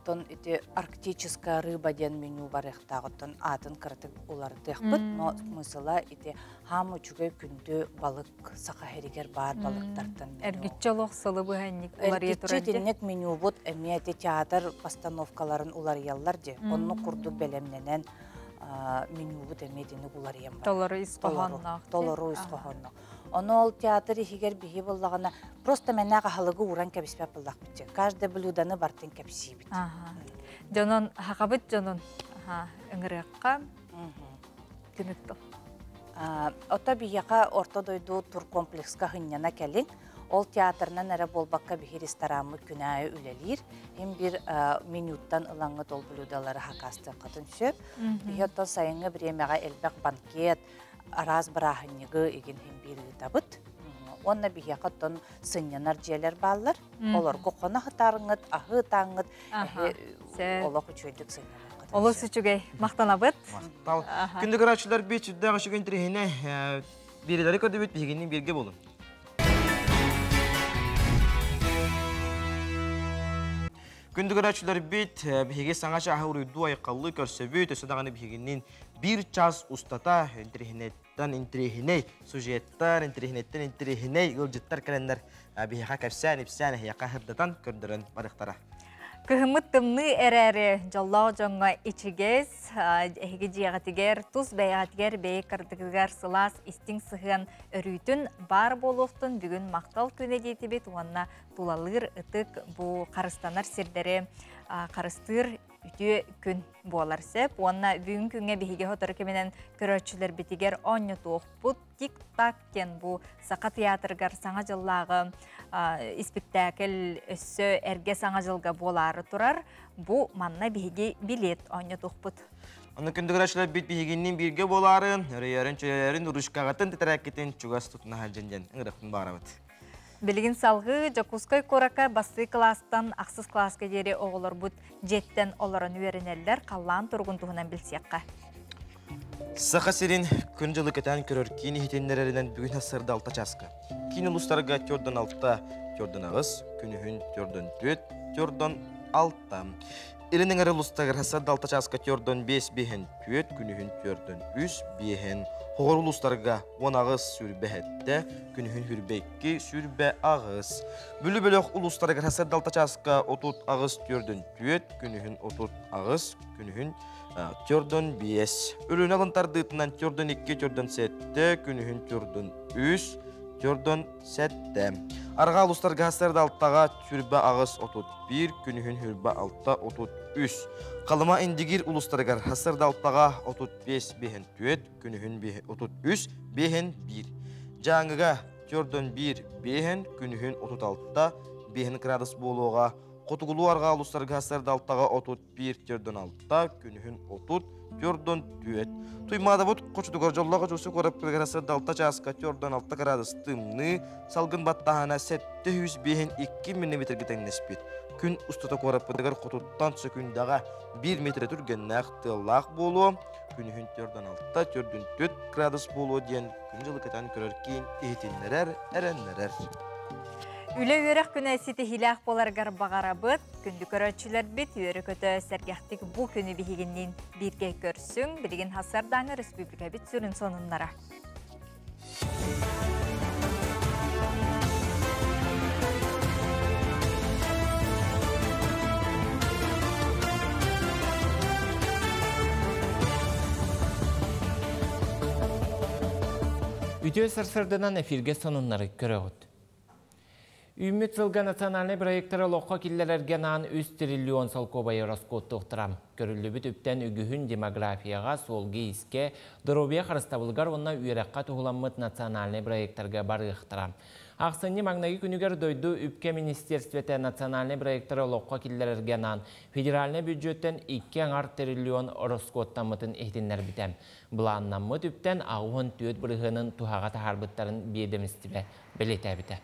тон ити арктическая рыба диэн меню барыахтаах, оттон атын кыратык уларытыахпыт, но смысла ити хаам үчүгэй күндү балык саха хэригэр баар балыктартан Эргиччи олох сылы быһанник уларыйа турар. Эргиччи итинник менюбут эмиэ ити театр постановкаларын уларыяллар ди. Оннук курдук бэлэмнэнэн менюбут эмиэ итинник уларыйан бар. Толору ис хоһоонноох. Толору ис хоһоонноох. Ону ол театр иһигэр биһи буллаҕына просто мэнээх аһылыгы ууран кэбиспэт буллахпытчы. Каждое блюданы бартын кэпсиибит. Дьонон хахабыт дьонун Аха, ыҥырыахха. Түмүк тыл. Ото биһиэхэ Орто дойду туркомплекска хынньана кэлиҥ. Ол театрынан эрэ буолбакка биһи рестораммыт күн аайы үлэлиир. Хим бир менюттан ылаҥҥыт ол блюдалары хакаастыаххытын сөп. Биһи оттон сайыҥҥы бириэмэҕэ элбэх банкет, араас бырааһынньыгы игин хим биир ыытабыт. Уонна биһиэхэ оттон сынньанар дьиэлэр бааллар. Олорго хоно сытарыҥҥыт, аһыы ытааҥҥыт, олох үчүгэйдик сынньаныаххытын. Олус үчүгэй. Махтанабыт. Махтал. Күндү көрөөччүлэр бит сүрдээх үчүгэй интэриэһинэй биэрилэри көрдүбүт, биһигинниин бииргэ буолун. Күндү көрөөччүлэрбит, биһиги саҥа чааһы уруйдуу айхаллыы көрсөбүт, өссө даҕаны биһигинниин биир час устата интэриэһинэйтэн интэриэһинэй сюжеттар, интэриэһинэйтэн интэриэһинэй ыалдьыттар кэлэннэр биһиэхэ кэпсээн-ипсээн, эһиэхэ сырдатан көрдөрөн барыахтара. Кыһыммыт тымныы эрээри дьоллоох дьоҥҥо ичигэс, эһиги дьиэҕитигэр, тус бэйэҕитигэр бэйэ кырдыгыгар сылаас истиҥ сыһыан өрүүтүн баар буолуохтун бүгүн махтал күнэ диэтибит уонна тулалыыр ытык бу харыстанар сирдэри харыстыыр үтүө күн буолар сөп уонна бүгүн күҥҥэ биһиги сотору кэминэн көрөөччүлэрбитигэр оонньотуохпут тик-так диэн бу Саха театрыгар саҥа дьыллааҕы испиктээкил өссө эргэ саҥа дьылга буолаары турар. Бу манна биһиги билет оонньотуохпут. Онно күндү биһигинниин бииргэ буолаарын, өрөйөрүн, чөйөрүн, ручкаҕытын, тэтэрээккитин чугас тутуна сылдьын диэн ыҥырыахпын баҕарабыт. Билигин салгыы Дьокуускай куоракка бастыы кылаастан ахсыс кылааска диэри оҕолорбут дьиэттэн олорон үөрэнэллэр, халлаан туругун туһунан билсиэххэ. Саха сирин күн дьылы кэтээн көрөр киин иһитиннэрэринэн бүгүн сарсыарда 6 чааска. Киин улуустарга төрдөн 6, төрдөн 8, күнүһүн төрдөн 4, төрдөн 6. Илин эҥэр улуустарыгар сарсыарда 6 чааска төрдөн 5 биэһин 4, күнүһүн төрдөн 3 биэһин. Хоҕор улуустарга 18 сүрбэ 7, күнүһүн хүрбэ 2, сүрбэ 8. Бүлүү бөлөх улуустарыгар сарсыарда 6 чааска 38 төрдөн 4, күнүһүн 38, күнүһүн төрдөн 5. Өлүөнэ алын тардыытынан төрдөн 2, төрдөн 7, күнүһүн төрдөн 3, төрдөн 7. Арҕаа улуустарга сарсыарда 6-га сүрбэ 8, 31, күнүһүн хүрбэ 6, 33. Халыма Индигир улуустарыгар сарсыарда 6-га 35, 5 4, күнүһүн 33, 5 1. Дьааҥыга төрдөн 1, 5, күнүһүн 36, 5 градус буолуоҕа. Хотугулуу арҕаа улуустарга сарсыарда 6-га 31, төрдөн 6, күнүһүн 30, төрдөн 4. Туймаадабыт хочотугар дьоллоох дьуусу куораппытыгар сарсыарда 6 чааска төрдөн 6 градус тымныы, салгын баттааһына 705 2 миллиметргэ тэҥнэспит. Күн устата куораппытыгар хотуттан сөкүндэҕэ 1 метр түргэннээх тыаллаах буолуо, күнүһүн төрдөн 6, төрдүн 4 градус буолуо диэн күн дьылы кэтэн көрөр киин иһитиннэрэр, эрэннэрэр. Үлэ үөрэх күнэ ситиһиилээх буоларыгар баҕарабыт. Күндү көрөөччүлэрбит үөрэ-көтө сэргэхтик бу күнү биһигинниин бииргэ көрсүҥ. Билигин Хасардааҥы республикабит сүрүн сонуннара. Үтүө сарсырданан эфирге сонуннары көрөҕүт. Үүммүт сылга национальнай проекттары олоххо киллэрэргэ анаан 3 триллион солкуобайы ороскуоттуохтара. Көрүллүбүт үптэн үгүһүн демографияҕа, суолга-иискэ, доруобуйа харыстабылыгар уонна үөрэххэ туһуламмыт национальнай проекттарга барыахтара. Ахсынньы маҥнайгы күнүгэр дойду үпкэ министерствотэ национальнай проекттары олоххо киллэрэргэ анаан федеральнай бүддьүөттэн 2 аҥар триллион ороскуоттаммытын иһитиннэрбитэ. Былааннаммыт үптэн 84 бырыһыанын туһаҕа таһаарбыттарын биэдэмистибэ бэлиэтээбитэ.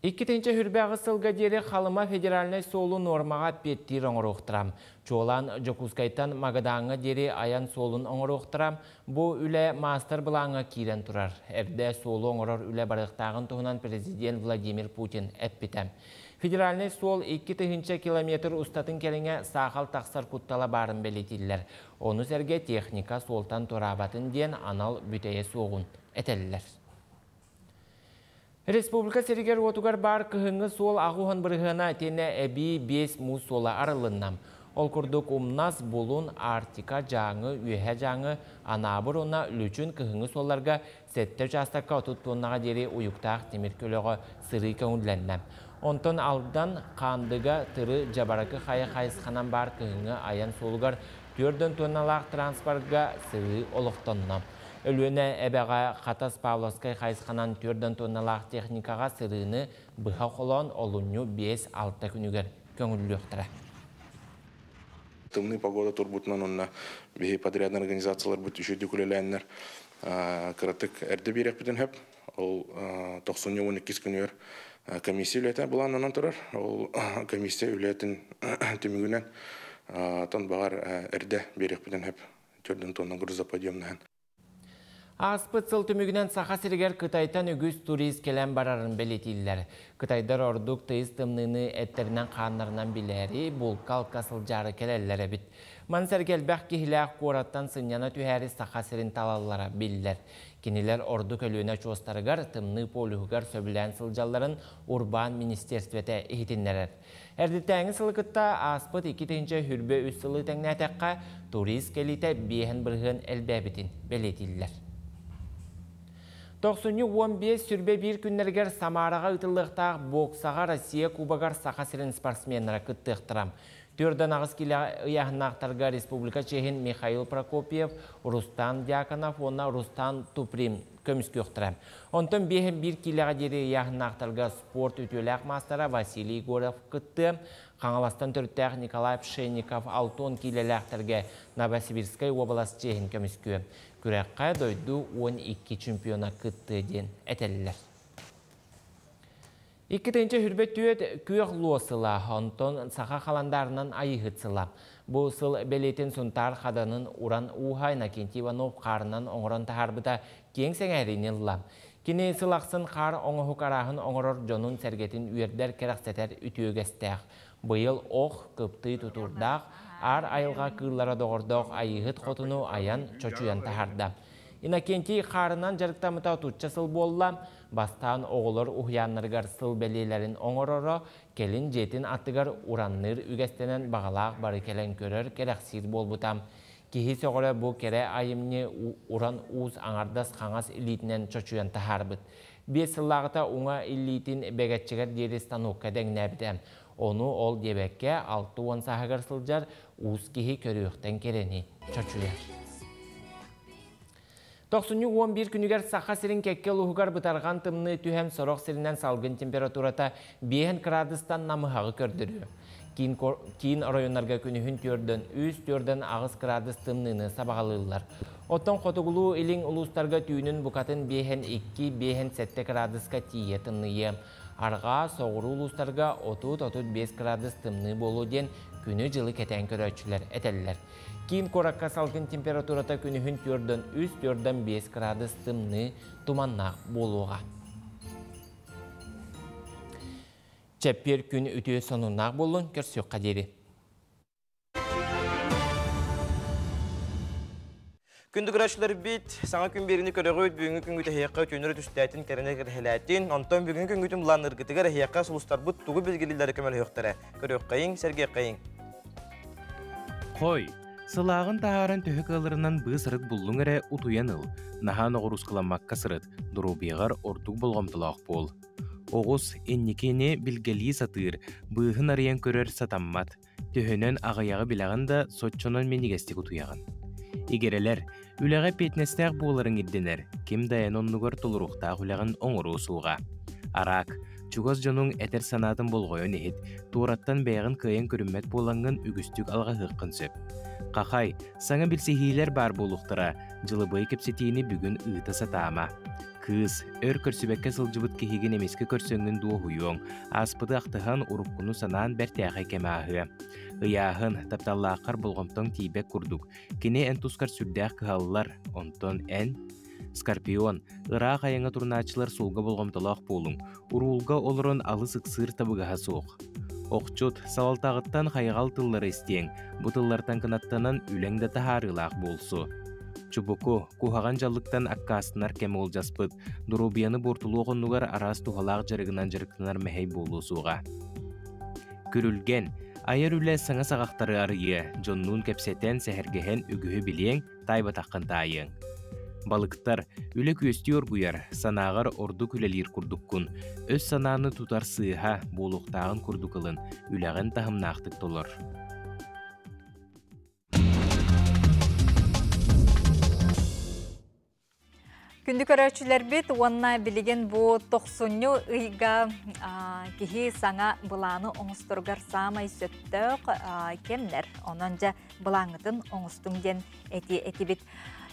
Иккитинчи хүрбээҕи сылга диэри Халыма федеральнай суолу нуормаҕа эппиэттиир оҥоруохтара. Чуолаан Дьокуускайтан Магадааҥҥа диэри айан суолун оҥоруохтара. Бу үлэ маастар-былааҥҥа киирэн турар. Эрдэ суолу оҥорор үлэ барыахтааҕын туһунан президент Владимир Путин эппитэ. Федеральнай суол 2000 километр устатын кэриҥэ саахал тахсар куттала баарын бэлиэтииллэр. Ону сэргэ техника суолтан туораабатын диэн анал бүтэйэ суоҕун этэллэр. Республика сиригэр-уотугар баар кыһыҥҥы суол аҕуһан бырыһыана итиэннэ эбии биэс муус суола арыллынна. Ол курдук Умнас, Булун, Арктика, Дьааҥы, Үөһээ Дьааҥы, Анаабыр уонна Лүчүн кыһыҥҥы суолларга сэттэ учаастакка 30 туоннаҕа диэри уйуктаах тимир көлөҕө сырыы көҥүллэннэ. Онтон Алдан, Хаандыга, Тыры, Дьабаракы хайа хайысханан баар кыһыҥҥы айан суолугар 4 тонналаах транспортга сырыы олохтонно. Өлүөнэ эбэҕэ Хатас Павловскай хайысханан 4 тонналаах техникаҕа сырыыны быһа холоон олунньу 5-6 күнүгэр көҥүллүөхтэрэ. Тымныы погода турбутунан онно биһи подрядный организацияларбыт үчүгдүк үлэлээннэр кыратык эрдэ биэриэхпитин сөп. Ол 92 күнүгэр комиссия үлэтэ былааннанан турар. Ол комиссия үлэтин түмүгүнэн тон баҕар эрдэ биэриэхпитин сөп. 4 тонна грузоподъемнаһын. Ааспыт сыл түмүгүнэн Саха сиригэр Кытайтан үгүс турист кэлэн барарын бэлиэтииллэр. Кытайдар ордук тыйыс тымныыны эттэринэн-хааннарынан билээри, булка-алка сылдьаары кэлэллэр эбит. Маны сэргэ элбэх киһилээх куораттан сынньана түһээри Саха сирин талаллара биллэр. Кинилэр ордук Өлүөнэ очуостарыгар, Тымныы полюһугар сөбүлээн сылдьалларын Урбаан министиэрстибэтэ иһитиннэрэр. Эрдэтээҥи сылы кытта ааспыт 2023 сылы тэҥнээтэххэ, турист кэлиитэ 5% элбээбитин бэлиэтииллэр. Тохсунньу 15 сүрбэ биир күннэригэр Самараҕа ыытыллыахтаах боксаҕа Россия Кубогар Саха сирин спортсменнара кыттыахтара. 48 киилэ ыйааһыннаахтарга республика чиэһин Михаил Прокопьев, Рустам Дьяконов уонна Рустам Туприн көмүскүөхтэрэ. Онтон 51 киилэҕэ диэри ыйааһыннаахтарга спорт үтүөлээх маастара Василий Егоров кыттыа. Хаҥаластан төрүттээх Николай Пшенников 60 киилэлээхтэргэ Новосибирскай уобалас чиэһин көмүскүө. Күрэххэ дойду 12 чемпиона кыттыа диэн этэллэр. 2024 күөх луо сыла, онтон саха халандаарынан Айыыһыт сыла. Бу сыл бэлиэтин Сунтаар Хаданын уран ууһа Иннокентий Иванов хаарынан оҥорон таһаарбыта киэҥ сэҥээриини ылла. Кини сыл ахсын хаар оҥоһук арааһын оҥорор дьонун-сэргэтин үөрдэр, кэрэхсэтэр үтүө үгэстээх. Быйыл ох, кыптыы тутуурдаах, аар айылҕа кыыллара доҕордоох Айыыһыт хотуну айан, чочуйан таһаарда. Иннокентий хаарынан дьарыктаммыта отучча сыл буолла. Бастаан оҕолор уһуйааннарыгар сыл бэлиэлэрин оҥороро, кэлин дьиэтин аттыгар уранныыр үгэстэнэн баҕалаах бары кэлэн көрөр, кэрэхсиир буолбута. Киһи сөҕөрө бу кэрэ айымньы уран уус аҥардас хаҥас илиитинэн чочуйан таһаарбыт. 5 сыллааҕыта уҥа илиитин бэгэччэгэр диэри станокка дэҥнээбитэ. Ону ол диэбэккэ, 60 сааһыгар сылдьар уус киһи көрүөхтэн кэрэни чочуйар. Тохсунньу 11 күнүгэр Саха сирин кэккэ улууһугар бытарҕан тымныы түһэн, сорох сиринэн салгын температурата 5 градустан намыһаҕы көрдөрүө. Киин оройуоннарга күнүһүн 4-дөн 3, 4-дөн 8 градус тымныыны сабаҕалыыллар. Оттон хотугулуу илиҥ улуустарга түүнүн букатын 5-2, 5-7 градуска тиийэ тымныйыа. Арҕаа, соҕуруу улуустарга 30-35 градус тымныы буолуо диэн күнү-дьылы кэтээн көрөөччүлэр этэллэр. Киин куоракка салгын температурата күнүһүн 4-дөн 3, 4-дөн 5 градус тымныы, туманнаах буолуоҕа. Чэппиэр күн үтүө сонуннаах буоллун, көрсүөххэ диэри. Күндү көрөөччүлэрбит, саҥа күн биэриини көрөҕүт, бүгүҥҥү күҥҥүт эһиэхэ үтүөнү түстэтин, кэрэни кэрэһэлээтин. Онтон бүгүҥҥү күҥҥүтүн былаанныргытыгар эһиэхэ сулустарбыт тугу билгилииллэрэ көмөлөһүөхтэрэ. Көрүөххэйиҥ, сэргиэххэйиҥ. Хой, сылааҕын таһааран төһө кыалларынан быыс-арыт буллуҥ эрэ утуйан ыл, наһаа ноҕуруускаламмакка сырыт, доруобуйаҕар ордук болҕомтолоох буол. Оҕус инникини билгэлии сатыыр, быыһын арыйан көрөр сатаммат. Төһөнөн аҕыйаҕы билэҕин да, соччонон минньигэстик утуйаҕын. Игирэлэр, үлэҕэ эппиэтинэстээх буоларыҥ ирдэнэр, ким да эн оннугар толоруохтаах үлэҕин оҥоруо суоҕа. Араак, чугас дьонуҥ этэр санаатын болҕойон иһит, туораттан бэйэҕин кыайан көрүммэт буолаҥҥын үгүстүк алҕаһыаххын сөп. Хахай, саҥа билсиһиилэр баар буолуохтара, дьылыбыай кэпсэтиини бүгүн ыыта сатаама. Кыыс, өр көрсүбэккэ сылдьыбыт киһигин эмискэ көрсөҥҥүн дуоһуйуоҥ, ааспыты ахтыһан, уруккуну санаан бэртээхэй кэм ааһыа. Ыйааһын, тапталлааххар болҕомтоҥ тиийбэт курдук, кини эн тускар сүрдээх кыһаллар, онтон эн? Скорпион, ыраах айаҥҥа турунааччылар суолга болҕомтолоох буолуҥ, уруулга олорон алыс ыксыыр табыгаһа суох. Охчут, салалтаҕыттан хайҕал тыллары истиэҥ, бу тыллартан кынаттанан үлэҥ да таһаарыылаах буолсу. Чубуку, куһаҕан дьаллыктан аккаастанар кэм уолдьаспыт, доруобуйаны буортулуох оннугар араас туһалаах дьарыгынан дьарыктанар мэһэй буолуо суоҕа. Күрүлгэн, айар үлэ саҥа саҕахтары арыйыа, дьоннуун кэпсэтэн, сэһэргэһэн үгүһү билиэҥ, таайбатаххын таайыаҥ. Балыктар, үлэ күөстүү оргуйар, санааҕар ордук үлэлиир курдуккун. Өс санааны тутар сыыһа, буолуохтааҕын курдук ылын, үлэҕин таһымнаахтык толор. Күндү көрөөччүлэрбит уонна билигин бу тохсунньу ыйга киһи саҥа былааны оҥосторугар саамай сөптөөх кэмнэр. Онон дьэ былааҥҥытын оҥостуҥ диэн эти этибит.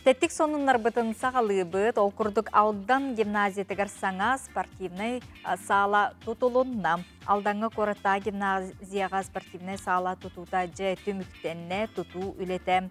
Тэттик сонуннарбытын саҕалыыбыт. Ол курдук Алдан гимназиятыгар саҥа спортивнай саала тутулунна. Алдаҥҥа куораттааҕы гимназияҕа спортивнай саала тутуута дьэ түмүктэннэ, тутуу үлэтэ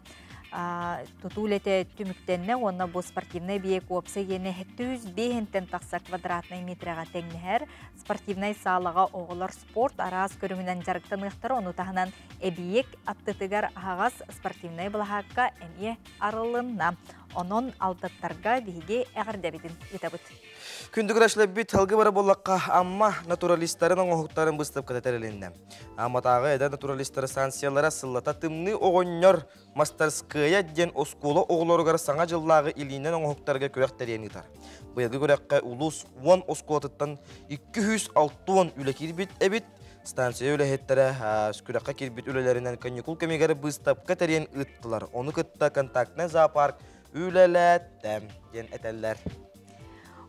тутуу үлэтэ түмүктэннэ уонна бу спортивнай эбийиэк уопсай иэнэ 105 тахса квадратнай метрэҕэ тэҥнэһэр. Спортивнай саалаҕа оҕолор спорт араас көрүҥүнэн дьарыктаныахтара, ону таһынан эбийиэк аттытыгар аһаҕас спортивнай былаһаакка эмиэ арылынна. Онон алдаттарга биһиги эҕэрдэбитин ыытабыт. Күндү көрөөччүлэрбит, салгыы бара буоллахха, Амма натуралистарын оҥоһуктарын быыстапката тэрилиннэ. Амматааҕы эдэр натуралистары станциялара сыллата тымныы оҕонньор мастарыскыайа диэн оскуола оҕолоругар саҥа дьыллааҕы илиинэн оҥоһуктарга күрэх тэрийэн ыытар. Быйылгы күрэххэ улуус 10 оскуолатыттан 260 үлэ киирбит эбит. Станция үлэһиттэрэ күрэххэ киирбит үлэлэринэн каникул кэмигэр быыстапка тэрийэн ыыттылар. Ону кытта контактнай зоопарк үлэлээттэ диэн этэллэр.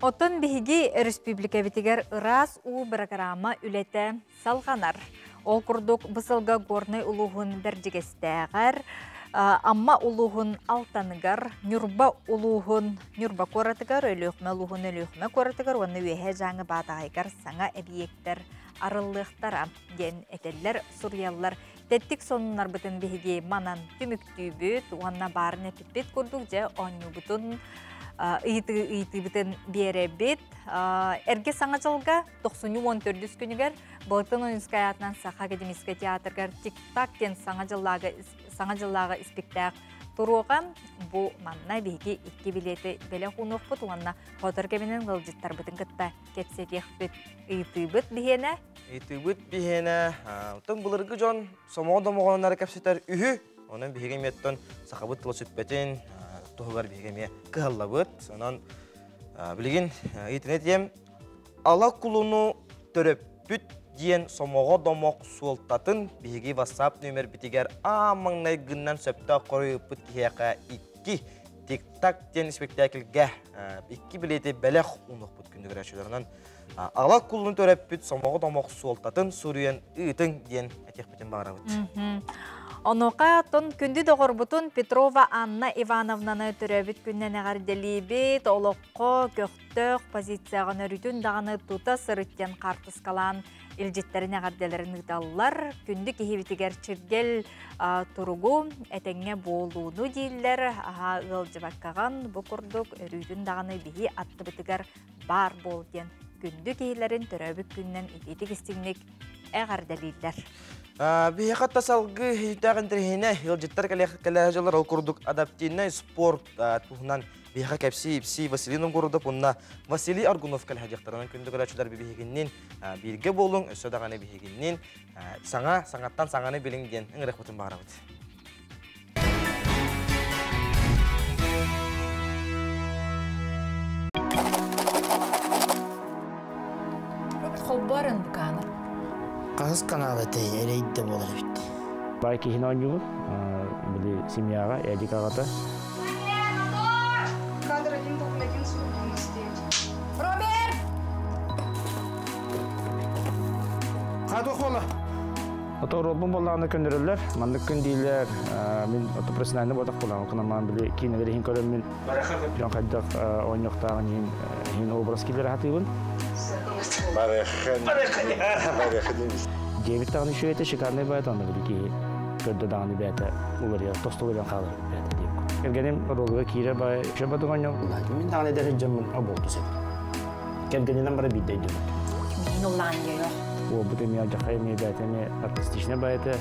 Оттон биһиги өрөспүүбүлүкэбитигэр ыраас уу бырагыраама үлэтэ салҕанар. Ол курдук, бу сылга Горнай улууһун Бэрдьигэстээҕэр, Амма улууһун Алтаныгар, Ньурба улууһун Ньурба куоратыгар, Өлүөхүмэ улууһун Өлүөхүмэ куоратыгар уонна Үөһээ Дьааҥы Баатаҕайыгар саҥа эбийиэктэр арыллыахтара диэн этэллэр, суруйаллар. Тэттик сонуннарбытын биһиги манан түмүктүүбүт уонна баарын эппиппит курдук дьэ оонньуубутун ыйытыы ыйытыыбытын биэрэбит. Эргэ саҥа дьылга тохсунньу уон төрдүс күнүгэр Былтын Ойунскай аатынан Саха академическай театрыгар Тик-так диэн саҥа дьыллааҕы саҥа дьыллааҕы испиктээх туруоҕа. Бу манна биһиги икки билиэти бэлэх уунуохпут уонна хотор кэминэн ыалдьыттарбытын кытта кэпсэтиэхпит. Ыйытыыбыт биһиэнэ Ыйытыыбыт биһиэнэ оттон былыргы дьон сомоҕо домоҕоннары кэпсэтэр үһү. Онон биһиги эмиэ оттон сахабыт тыла сүппэтин туһугар биһиги эмиэ кыһаллабыт. Онон билигин ыйытыны этиэм ала кулуну төрөппүт диэн сомоҕо домох суолтатын биһиги WhatsApp нүөмэрбитигэр аан маҥнайгыннан сөптөөх хоруй ыыппыт киһиэхэ икки тик-так диэн испэктээкилгэ икки билиэти бэлэх уунуохпут күндү көрөөччүлэр. Ала кулун төрөппүт сомоҕо домох суолтатын суруйан ыытыҥ диэн этиэхпитин баҕарабыт. Онуоха тон күндү доҕорбутун Петрова Анна Ивановнаны төрөөбүт күннэн эҕэрдэлиибит, олоххо көхтөөх позицияҕын өрүтүн даҕаны тута сырыт диэн хаартыскалаан илдьиттэрин эҕэрдэлэрин ыыталлар. Күндү киһибитигэр чиргэл туругу, этэҥҥэ буолууну дииллэр. Аһа ыалдьыбаккаҕын бу курдук өрүүтүн даҕаны биһи аттыбытыгар баар буол диэн күндү киһилэрин төрөөбүт күнүнэн итиитик истиҥник эҕэрдэлииллэр. Биһиэхэ тасалгы иһиттээх интэриэһинэ ыалдьыттар кэлэ дьыллар ол курдук адаптивнай спорт туһунан биһиэхэ кэпсии-ипсии Василий Новгородов уонна Василий Аргунов кэлэ дьахтарынан күндү көрөөччүлэр биһигиннин бииргэ буолуҥ, өссө даҕаны биһигиннин саҥа саҥаттан саҥаны билиҥ диэн ыҥырыахпытын баҕарабыт. Холбор НБК-ны. Хаһыс канал этэй эрэйдэ буолар эбит. Бай киһини оонньуубун. Били семьяҕа Эдик аҕата. Кадр 1.1 49. Роберт! Хата хола. Ото оруолбун буоллаҕына көннөрөллөр. Маннык күн дииллэр. Мин ото профессиональный буотах буолаҕын кунамаан били киинэлэр иһин көрөммүн дьон хайдах оонньуохтааҕын иһин иһин образ киллэрэ сатыыбын. Диэбит даҕаны үчүгэй этэ, шикарный баайт онно били киһи көрдө даҕаны бэйэтэ уларыйар, тостулуйан хаалар бэйэтэ диэбит. Кэргэним оруолугар киирэр баай үчүгэй батык оонньуу. Мин даҕаны эдэр сылдьаммын обуолту сөп. Кэргэнинэн бара биирдэ өйдөммүт. Миин улаан диэйо. Уолбут эмиэ алдьархай эмиэ бэйэтэ эмиэ артистичнай баайата.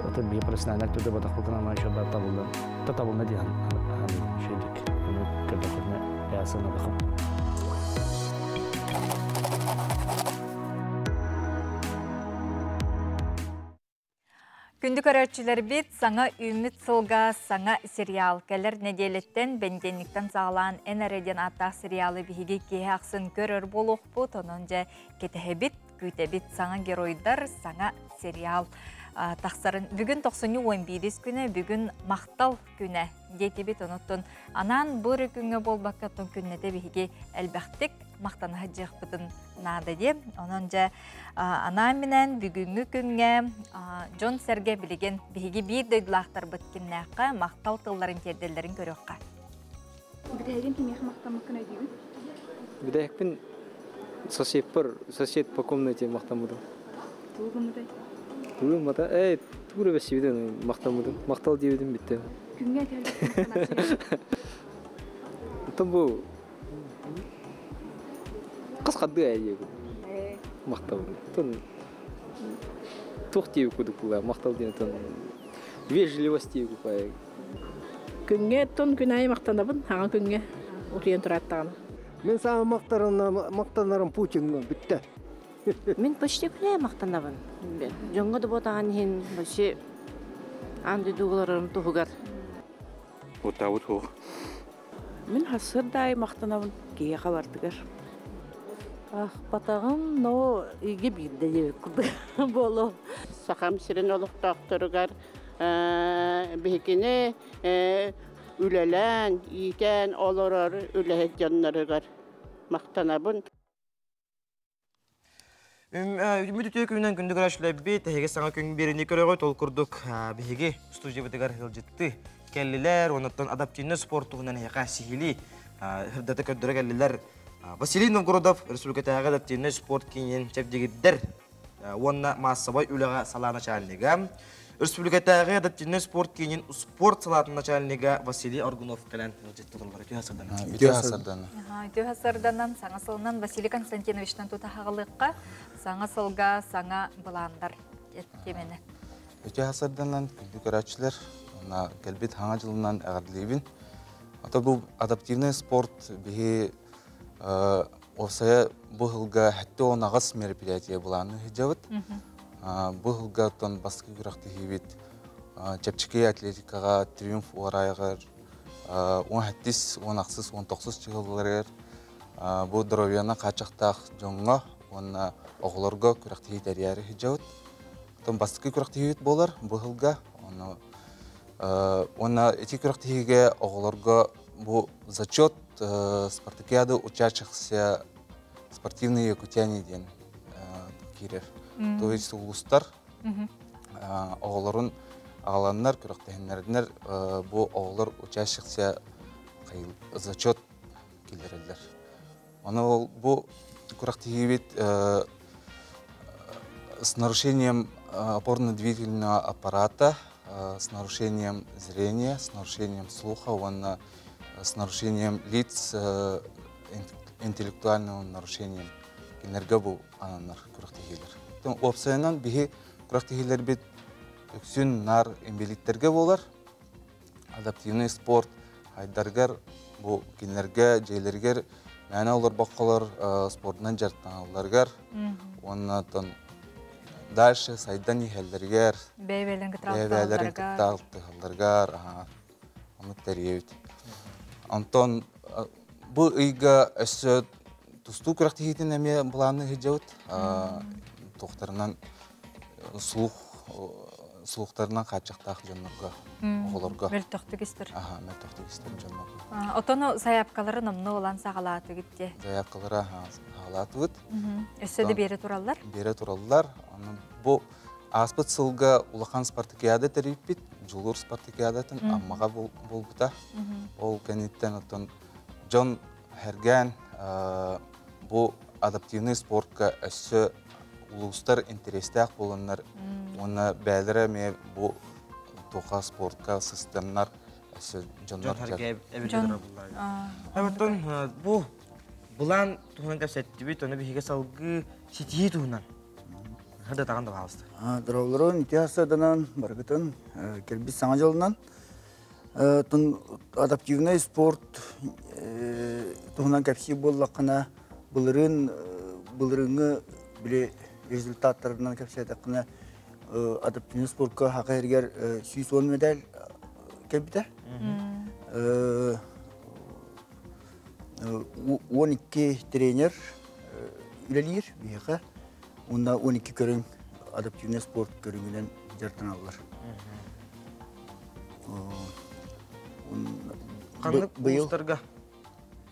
Это биһи профессиональный актер батахпытын ама еще да табыллан та табылна диэн үчүгүйдик. Аны көрдөххүтүнэ бэйэ сыаналахым. Күндү көрөөччүлэрбит, саҥа үүммүт сылга саҥа сериал кэлэр нэдиэлэттэн бэнидиэнньиктэн саҕалаан Эн эрэ диэн ааттаах сериалы биһиги киэһэ ахсын көрөр буолуохпут. Онон дьэ кэтэһэбит, күүтэбит саҥа геройдар, саҥа сериал тахсарын. Бүгүн тохсунньу 11 күнэ, бүгүн махтал күнэ диэтибит. Онуттан анаан бу эрэ күҥҥэ буолбакка, оттон күннэтэ биһиги элбэхтик махтана сылдьыахпытын наада диэ. Онон дьэ анаан-минээн бүгүҥҥү күҥҥэ дьон-сэргэ билигин биһиги биир дойдулаахтарбыт кимнээххэ махтал тылларын тиэрдэллэрин көрүөххэ. Бүтэһигин кимиэхэ махтаммыккын өйдүүгүн? Бүтэһикпин соседпар, сосед по комнате махтаммытым. Тугу гыммытай? Тугу гыммата? Ээ, тугу эрэ бэссибитин махтаммытым. Махтал диэбитим бүттэ. Күҥҥэ этэллэр Оттон бу Хас хардыы ээ Махтал. Тон туох диэбит курдук була махтал диэн тон вежливость диэбит купай. Күҥҥэ тон күн аайы махтанабын, хаҥа күҥҥэ утуйан турааттаҕына. Мин саамай махтанарым Путиҥҥа бүттэ. Мин почти күн аайы махтанабын. Дьоҥҥо да буотаҕын иһин вообще аан дойдуга туһугар. Уттаабыт суох. Мин сарсыарда аайы махтанабын киһиэхэ бардыгар. Аахпатаҕым, но үйгэ биирдэ диэбит курдук буолуо. Сахам сирин олохтоохторугар биһикини үлэлээн, иитэн олорор үлэһит дьонноругар махтанабын. Үмүт үтүө күнүнэн күндү көрөөччүлэрбит, эһиги саҥа күн биэриини көрөҕүт. Ол курдук биһиги студиябытыгар ыалдьытты кэллилэр, оннуттан адаптивный спорт туһунан эһиэхэ сиһилии сырдата көрдөрө кэллилэр. Василий Новгородов республикатааҕы адаптивный спорт киинин чэбдигирдэр уонна маассабай үлэҕэ салаа начальнига, Республикатааҕы адаптивный спорт киинин спорт салаатын начальнига Василий Аргунов кэлэн ыалдьыттаталлар. Үтүө сарданан. Үтүө сарданан. Үтүө сарданан саҥа сылынан Василий Константиновичтан тута хаҕалыахха саҥа сылга саҥа былааннар тиэмэни. Үтүө сарданан күндү көрөөччүлэр, кэлбит хаҥа дьылынан эҕэрдэлиибин. Ата бу адаптивный спорт биһи Осая бу сылга 78 мероприятие былааны сылдьабыт. Бу сылга оттон бастакы күрэхтэһиибит чэпчэки атлетикаҕа Триумф уораайыгар 17, 18, 19 чыһылларыгар бу здоровьяны хааччахтаах дьоҥҥо уонна оҕолорго күрэхтэһии тэрийээри сылдьабыт. Оттон бастакы күрэхтэһиибит буолар бу сылга. Уонна ити күрэхтэһиигэ оҕолорго бу зачет спартакиады учащихся спортивные якутяне диэн киирэр. То есть улуустар оҕолорун аҕаланнар күрэхтэһиннэрдинэр бу оҕолор учащихся зачет киллэрэллэр. Ону бу күрэхтэһиибит с нарушением опорно-двигательного аппарата, с нарушением зрения, с нарушением слуха уонна с нарушением лиц интеллектуальным нарушением кинилэргэ бу ананар күрэхтэһиилэр. Уопсайынан биһи күрэхтэһиилэрбит үксүн наар инбэлииттэргэ буолар. Адаптивный спорт хайдаргар бу кинилэргэ дьиэлэригэр мээнэ олорбокколор спордунан дьарыктаналларыгар уонна оттон дальше сайдан иһэллэригэр бэйэ-бэйэлэрин кытта алтыһалларыгар оннук тэрийэбит. Онтон бу ыйга өссө тустуу күрэхтэһиитин эмиэ былаанныы сылдьабыт. Туохтарынан слух слухтарынан хааччахтаах дьоннорго, оҕолорго. Мөлтөхтүк истэр. Аха, мөлтөхтүк истэр дьоннорго. Отону заявкалары номнуо ылан саҕалаатыгыт дии. Заявкалары саҕалаатыбыт. Өссө да биэрэ тураллар? Биэрэ тураллар. Аны бу ааспыт сылга улахан спартакиада тэрийбит, Дьулуур спартакиадатын Аммаҕа буолбута. Ол кэнниттэн оттон дьон сэргээн бу адаптивный спортка өссө улуустар интэриэстээх буоланнар уонна бэйэлэрэ эмиэ бу туха спортка сыстаннар өссө дьоннор Оттон бу былаан туһунан кэпсэттибит, ону биһиги салгыы ситиһии туһунан хардатаҕын да баҕалыста. Дороолорун ити саданан барыгытын кэлбит саҥа дьолунан адаптивный спорт туһунан кэпсиир буоллаххына былырыын былырыыҥҥы били результаттарынан кэпсээтэххинэ. Адаптивный спортка хака эргер 110 медаль кэлбитэ. 12 тренер үлэлиир биһиэхэ. Уонна 12 көрүҥ адаптивный спорт көрүҥүнэн дьарыктаналлар. Ханнык улуустарга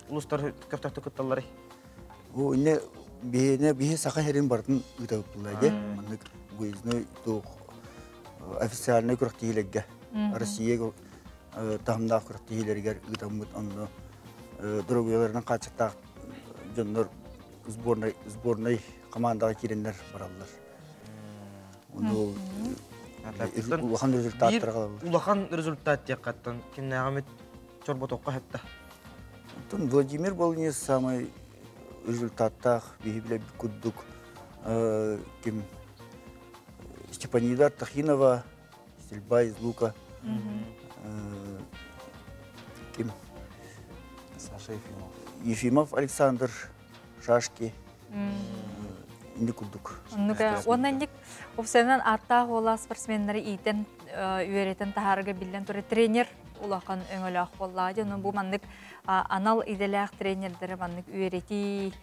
улуустар көхтөөхтүк кытталларый? Бу инне биһине биһи саха сирин барытын ыытабыппылар де. Маннык выездной туох официальный күрэхтэһиилэргэ Россия таһымнаах күрэхтэһиилэригэр ыытаммыт онно доруобуйаларынан хааччахтаах дьоннор сборной сборной командаҕа киирэннэр бараллар. Ону улахан результаттар аҕалаллар. Улахан результат диэххаттан кимнээҕимит чорботоххо хэтта. Оттон Владимир Болнис самый результаттаах биһи билэрбит курдук ким Степанида Артахинова, стрельба из лука, ким Саша Ефимов. Ефимов Александр, шашки, инни курдук. Оннука уонна инник опсайынан ааттаах уола спортсменнары иитэн үөрэтэн таһаарга биллэн турар тренер улахан өҥөлөөх буоллаҕа дьэ бу маннык анал идэлээх тренердери маннык үөрэтии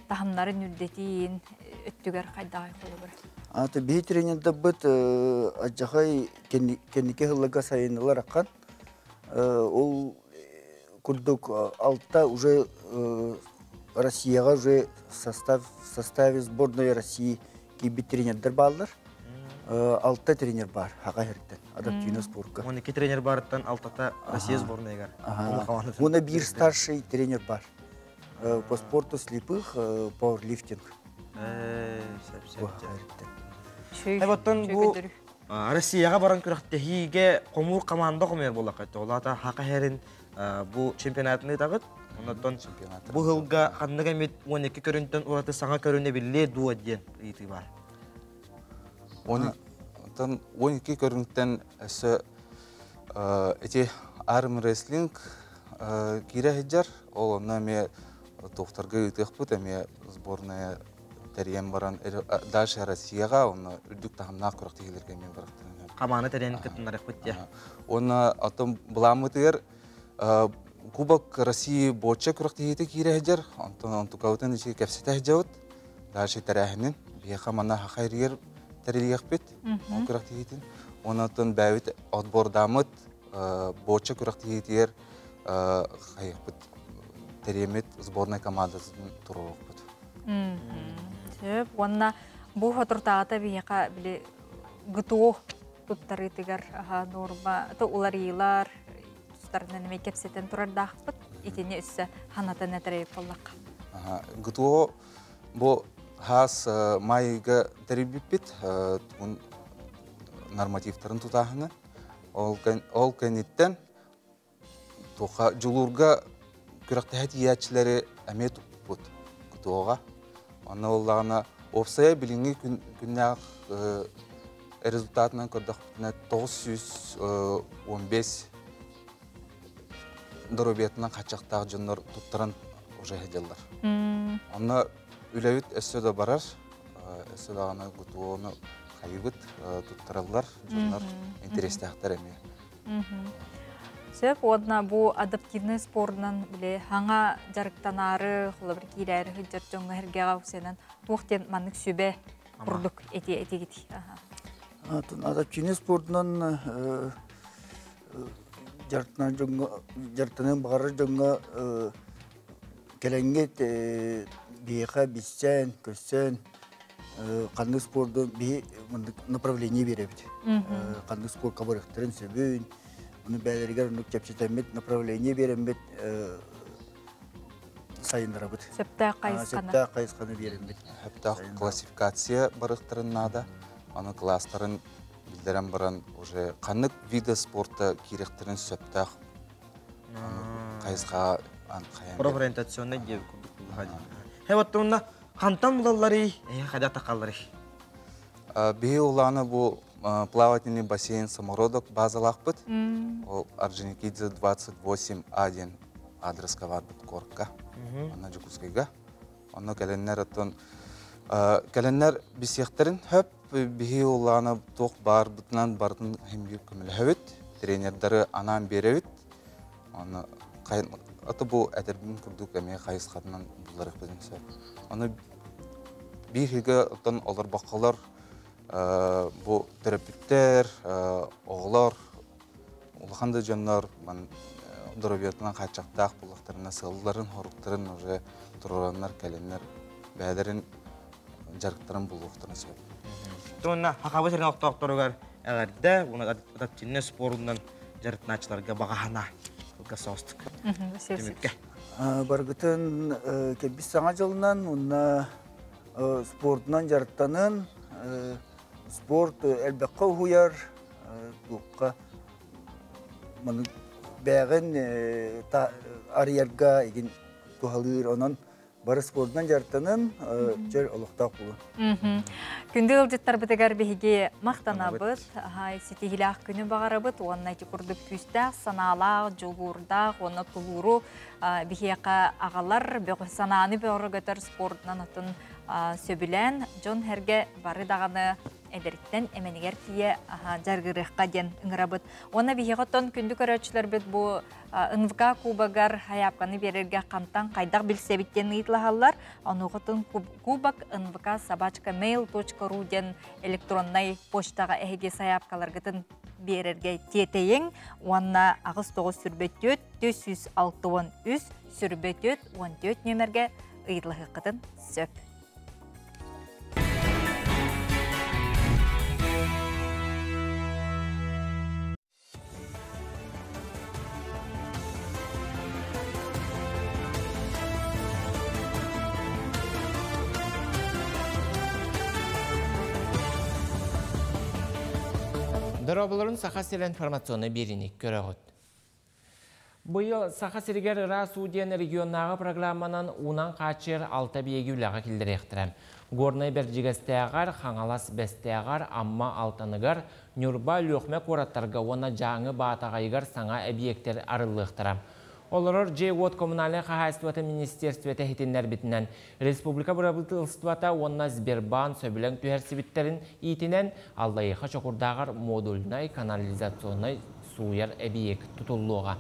таһымнарын үрдэтиин өттүгэр хайдаҕай холобура Аты биһи тренердэрбит адьахай кэнники сылларга сайыннылар акхан. Ол курдук алта уже Россияҕа уже состав составе сборной России киирбит тренердэр бааллар. Алта тренер бар хака хертен адаптивный спортка. 12 тренер барыттан алтата Россия сборныйыгар. Уна биир старший тренер бар. По спорту слепых, пауэрлифтинг. Сөп сөп. Оттон бу Россияҕа баран күрэхтэһиигэ хомуур команда хомуйар буоллахха олата хака херин бу чемпионатын ыытаҕыт. Оннуттан бу сылга ханнык эмит 12 көрүнтэн ураты саҥа көрүнэ биллиэ дуо диэн ыйытыы бар. Онтон 12 көрүҥтэн өссө ити армрестлинг киирэ сылдьар. Ол онно эмиэ туохтарга ыытыахпыт, эмиэ сборная тэрийэн баран дальше Россияҕа онно үрдүк таһымнаах күрэхтэһиилэргэ эмиэ барахтанан. Хамааны тэрийэн кыттынарыахпыт дии. Уонна оттон былааммытыгар Кубок России бочча күрэхтэһиитэ киирэ сылдьар. Онтон онтукабытын ичи кэпсэтэ сылдьабыт. Дальше тэрээһинин биһиэхэ манна хахайрыгар тэрийиэхпит ол күрэхтэһиитин. Онон бэйэбит отбордааммыт бочча күрэхтэһиитигэр хайыахпыт тэрийэммит сборная командатын туруорукпут. Сөп. Уонна бу хотуртаата биһиэхэ били ГТО туттарыытыгар норма уларыйыылар тустарынан эмиэ кэпсэтэн турардаахпыт. Итини өссө ханатан этэрэй буоллахха. ГТО бу хаас майга тэрийбиппит нормативтарын тутааһына. Ол кэнниттэн туха дьулуурга күрэхтэһэ тиийээччилэри эмиэ туппут ГТО-ҕа. Онно буоллаҕына уопсайа билиҥҥи күннээх результатынан көрдөхпүтүнэ 915 доруобуйатынан хааччахтаах дьоннор туттаран уже сылдьаллар. Онно үлэбит өссө да барар, өссө даҕаны ГТО-ну хайыбыт туттараллар, дьоннор интэриэстээхтэр эмиэ. Сөп, уонна бу адаптивный спордунан били хаҥа дьарыктанаары, холобур киирээри сылдьар дьоҥҥо эргэҕэ усенан туох диэн маннык сүбэ курдук эти этигит. Адаптивный спордунан дьарыктанар дьоҥҥо дьарыктаныан баҕарар дьоҥҥо кэлэҥҥит биһиэхэ билсэн, көрсөн ханнык спорду биһи направление биэрэбит. Ханнык спортка барыахтарын сөбүн, ону бэйэлэригэр оннук чэпчэтэммит направление биэрэммит сайыннарабыт. Сөптөөх хайысханы. Сөптөөх хайысханы биэрэммит. Сөптөөх классификация барыахтарын наада. Аны класстарын биллэрэн баран уже ханнык вида спорта киириэхтэрин сөптөөх хайысхаҕа Профориентационный диэн курдук булла. Хэ оттонна хантан булалларый, хайда тахалларый? Биһи улаана бу плавательный бассейн самородок базалаахпыт. Ол Орджоникидзе 28А диэн адреска барбыт корка. Онно Дьокуускайга. Онно кэлэннэр оттон Кэлэннэр бисиэхтэрин хөп биһи улаана туох баарбытынан барытын химбир көмөлөһөбүт, тренердары анаан биэрэбит. Оны аты бу этэрбин курдук эмиэ хайысхатынан булларыхпытын сөп. Оны биир хигэ оттон олорбокколор бу төрөппүттэр, оҕолор, улахан да дьоннор доруобуйатынан хааччахтаах буллахтарына сыалларын, хоруктарын уже туруораннар кэлэннэр бэйэлэрин дьарыктарын булуохтарын сөп. Туонна хахабы сирин олохтоохторугар эҕэрдэ, уонна адаптивнай спорунан дьарыктааччыларга баҕаһана кылгас соҕустук. Түмүккэ. Баргытын кэлбит саҥа дьылынан уонна спортунан дьарыктанын, спорт элбэххэ уһуйар, туохха бэҕин арыйарга игин туһалыыр, онон бары спортунан дьарыктанын, чөл олохтоох булун. Күндү ыалдьыттарбытыгар биһиги махтанабыт, ситиһилээх күнү баҕарабыт уонна ити курдук күүстээх санаалаах, дьулуурдаах уонна тулууру биһиэхэ аҕалар, санааны бөҕөргөтөр спортунан атын сөбүлээн дьон herге бары даҕаны эдериттэн эменигер тиийэ жаргырыахха диэн ыҥырабыт. Уонна биһиэхэ оттон күндү көрөөччүлэрбит бу НВК кубогар хайаапканы берерге қантан қайдақ билсебиттен ыйытлаһаллар. Онуғытын кубок нвк собачка mail.ru ден электроннай почтаға эһиги саяпкаларгытын берерге тиэтейин. Уонна ағыз тоғыз сүрбөттөт, 463 сүрбөттөт, 14 нөмерге ыйытлаһыккытын сөп. Дорооболорун Саха сирэ информационный биэриини көрөҕүт. Быйыл Саха сиригэр ыраас уу диэн регионнааҕы программанан уунан хааччыйар алта биэги үлэҕэ киллэриэхтэрэ. Горнай Бэрдьигэстээҕэр, Хаҥалас Бэстээҕэр, Амма Алтаныгар, Ньурба, Өлүөхүмэ куораттарга уонна Дьааҥы Баатаҕайыгар саҥа эбийиэктэр арыллыахтара. Олорор дьиэ-уот коммунальнай хаһаайыстыбата министерствота иһитиннэрбитинэн, республика бырабыыталыстыбата уонна Сбербаан сөбүлэҥ түһэрсибиттэрин иитинэн Аллайыаха Чокурдааҕар модульнай канализационнай сууйар эбийиэк тутуллуоҕа.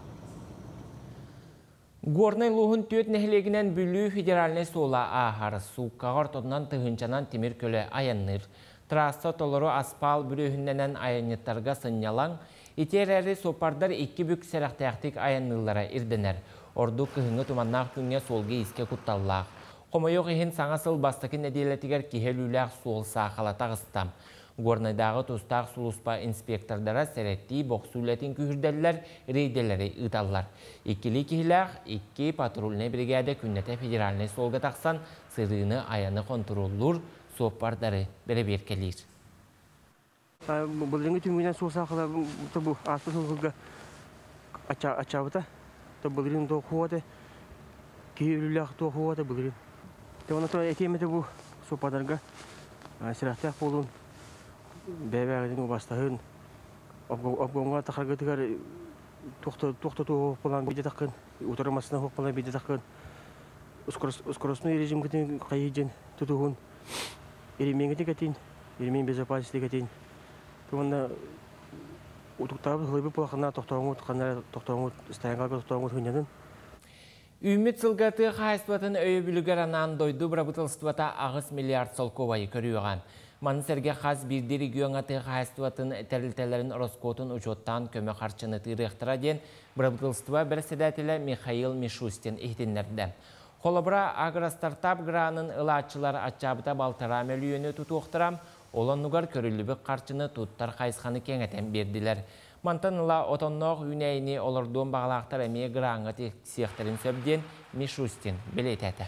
Горнай улууһун түөрт нэһилиэгинэн Бүлүү федеральнай суола ааһар. Сууккаҕа ортотунан тыһыынчанан тимир көлө айанныыр. Трасса толору аспаал бүрүөһүннэнэн айанньыттарга сынньалаҥ, ити эрээри суоппардар икки бүк сэрэхтээхтик айанныыллара ирдэнэр. Ордук кыһыҥҥы туманнаах күҥҥэ суолга-иискэ кутталлаах. Хомойуох иһин, саҥа сыл бастакы нэдиэлэтигэр киһи өлүүлээх суол саахала таҕыста. Горнайдааҕы тустаах сулууспа инспектордара сэрэттии бохсуу үлэтин күүһүрдэллэр, рейдэлэри ыыталлар. Иккилии киһилээх икки патрульнай биригээдэ күннэтэ федеральнай суолга тахсан сырыыны айаны хонтуруоллуур, суоппардары бэрэбиэркэлиир. Былырыҥҥы түмүгүнэн суол саахала бу ааспыт сылга аччаабыта. Былырыын туох киһи өлүүлээх туох хуота былырыын. Онон этиэм этэ бу суоппардарга сэрэхтээх буолун, бэйэ-бэйэҕитин убастаһын, обгоҥҥа тахаргытыгар туохта туох буолан биирдэ таххын, утары массыына суох буолан биирдэ таххын, скоростной режимгитин хайыы тутуһун, ремеңгитин кэтин, ремень безопасности кэтин. Уонна утуктаабыт хылыбыт буолахына тохтооҥут, ханна тохтооҥут, стоянкаҕа тохтооҥут хынньанын. Үүммүт сылга тыа хаһаайыстыбатын өйөбүлүгэр анаан дойду бырабыыталыстыбата 8 миллиард солкуобайы көрүөҕэ. Маны сэргэ хас биирдии региоҥҥа тыа хаһаайыстыбатын тэрилтэлэрин ороскуотун учуоттаан көмө харчыны тыырыахтара диэн бырабыыталыстыба бэрэссэдээтэлэ Михаил Мишустин иһитиннэрдэ. Холобура, агростартап гранын ылааччылар аччаабыта балтараа мөлүйүөнү тутуохтара, ол оннугар көрүллүбүт харчыны туттар хайысханы кэҥэтэн биэрдилэр. Мантан ыла отонноох үүнээйини олордуон баҕалаахтар эмиэ граҥҥа тиксиэхтэрин сөп диэн Мишустин бэлиэтээтэ.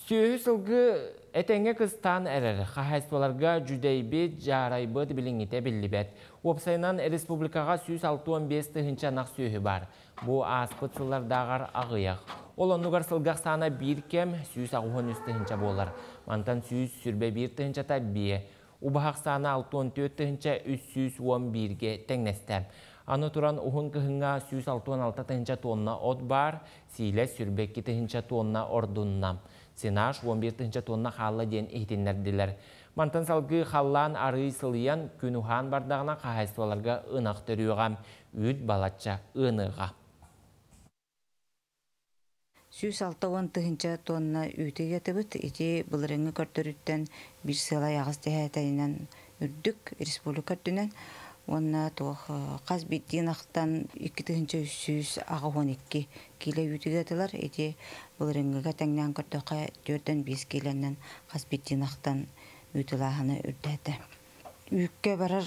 Сүөһү сылгы этэҥҥэ кыстаан эрэр. Хаһаайыстыбаларга дьүдэйбит, дьаарайбыт билиҥҥитэ биллибэт. Уопсайынан республикаҕа 165 тыһыынча ынах сүөһү баар. Бу ааспыт сыллардааҕар аҕыйах. Ол оннугар сылгы ахсаана биир кэм 183 тыһыынча буолар. Мантан 121 тыһыынчата биэ. Убаһа ахсаана 64 тыһыынча 311-гэ тэҥнэстэ. Аны туран уһун кыһыҥҥа 166 тыһыынча тонна от баар, сиилэ 102 тыһыынча тонна ордунна. Сенаж 11 тыһыынча тонна хаалла диэн иһитиннэрдилэр. Мантан салгыы халлаан арыый сылыйан, күн уһаан бардаҕына хаһаайыстыбаларга ынах төрүөҕэ, үүт балачча ыаныаҕа. 160 тыһыынча тонна үүтү ыйатыбыт. Ити былырыыҥҥы көрдөрүүттэн биир сыалай аҕыс дэһээтэнинэн үрдүк республика үрдүнэн уонна туох хас биирдии ынахтан 2382 киилэ үүтү ыйатылар. Ити былырыыҥҥыга тэҥнээн көрдөххө 4-5 киилэнэн хас биирдии ынахтан үүт ылааһына үрдээтэ. Үүккэ барар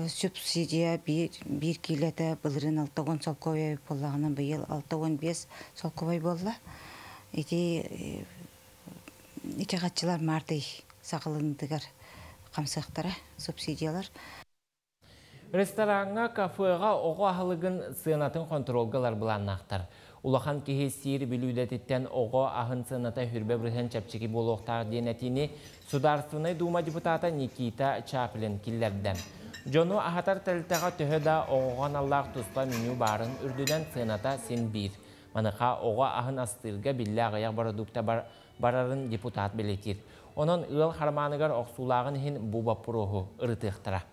субсидия биир киилэтэ былырыын 60 солкуобай буоллаҕына, быйыл 65 солкуобай буолла. Ити ити хаччылар март ый саҕаланыытыгар хамсыахтара субсидиялар. Рестораҥҥа, кафеҕа оҕо аһылыгын сыанатын хонтуруолга ылар былааннаахтар. Улахан киһи сиир бүлүүдэтиттэн оҕо аһын сыаната хүрбэ бырыһыан чэпчэки буолуохтаах диэн этиини Судаарственнай Дума депутата Никита Чаплин киллэрдэ. Дьону аһатар тэрилтэҕэ төһө да оҕоҕо аналлаах туспа меню баарын үрдүнэн сыаната син биир. Маныаха оҕо аһын астыырга биллэ аҕыйах бородуукта барарын депутат бэлиэтиир. Онон ыал хармааныгар охсуулааҕын иһин бу боппуруоһу ырытыахтара.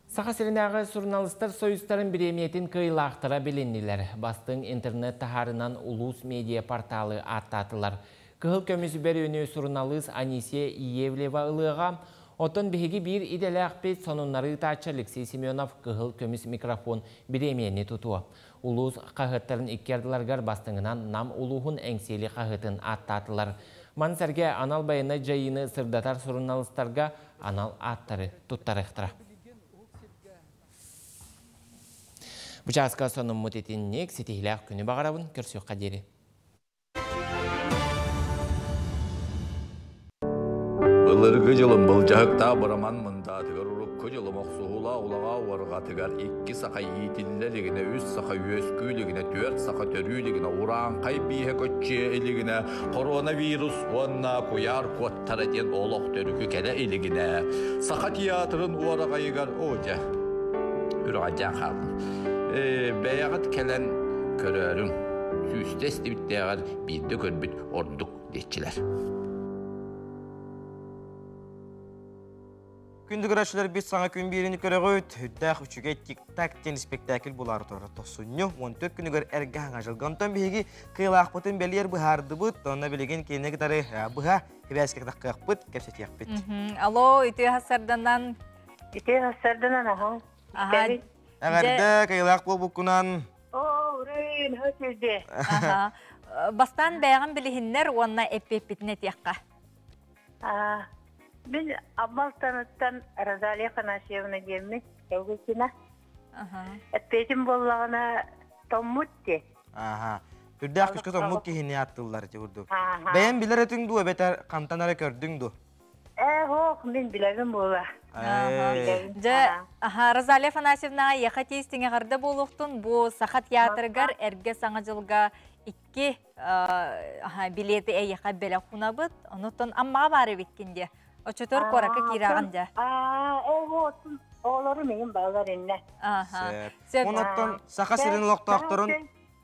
Саха сиринээҕи суруналыыстар союзтарын бириэмийэтин кыайыылаахтара билиннилэр. Бастыҥ интернет таһаарынан улуус медиа порталы ааттаатылар. Кыһыл көмүс бөрүөнү суруналыыс Анисия Иевлева ылыаҕа. Оттон биһиги биир идэлээхпит сонуннары ыытааччы Алексей Семенов кыһыл көмүс микрофон бириэмийэни тутуо. Улуус хаһыаттарын икки ардыларыгар бастыҥынан Нам улууһун Эҥсиэли хаһыатын ааттаатылар. Маны сэргэ анал байыаннай дьайыыны сырдатар суруналыыстарга анал ааттары туттарыахтара. Бу чааска сонуммут итинник ситиһилээх күнү баҕарабын көрсүөххэ диэри. Былыргы дьылым былдьаһыктаах быраман мындаатыгар урукку дьылым охсуһуулаах улаҕаа уорҕатыгар икки саха иитиллэ илигинэ, үс саха үөскүү илигинэ, түөрт саха төрүү илигинэ, урааҥхай бииһэ көччүйэ илигинэ, коронавирус уонна куйаар куоттара диэн олох төрүкү кэлэ илигинэ, Саха театрын уораҕайыгар оо дьэ, үрэҕэлдьээн хааллым. Бэйэҕит кэлэн көрөөрүҥ, сүүстэ истибиттээҕэр биирдэ көрбүт ордук диэччилэр. Күндү көрөөччүлэрбит саҥа күн биэриини көрөҕүт. Үрдээх үчүгэй тик-так диэн спектакль булаары турар тохсунньу 14 күнүгэр эргэ хаҥа дьылга. Онтон биһиги кыылаахпытын бэлиэр быһаардыбыт. Онно билигин кинини кытары быһа сибээскэ таххыахпыт, кэпсэтиэхпит. Алло, үтүө хассарданан. Үтүө хассарданан аха. Аха. Эҕэрдэ, кыылаах буолбуккунан. Оо, урын, хөсүлдэ. Аха. Бастаан бэйэҕин билиһиннэр уонна эппиэппитин этиэххэ. Мин Аммалтаныттан Розалия Афанасьевна диэммин, Элгикина. Эппиэтим буоллаҕына томмут дии. Аха. Үрдээх күскэ томмут киһини аттыллар ити курдук. Бэйэм билэр этиҥ дуу, эбэтэр хантан эрэ көрдүҥ дуу? Ээ, һоох, мин билэбин буола. Дьэ, Розалия Афанасьевна, эйиэхэ тиис тиҥэҕэрдэ буолуохтун бу Саха театрыгар эргэ Саҥа дьылга икки билети эйиэхэ бэлэх хунабыт. Онуттан Аммаҕа баар эбиккин диэ. Оччотугар куоракка киирэҕин дьэ. Оҕолору миҥин балар иннэ. Онуттан Саха сирин олохтоохторун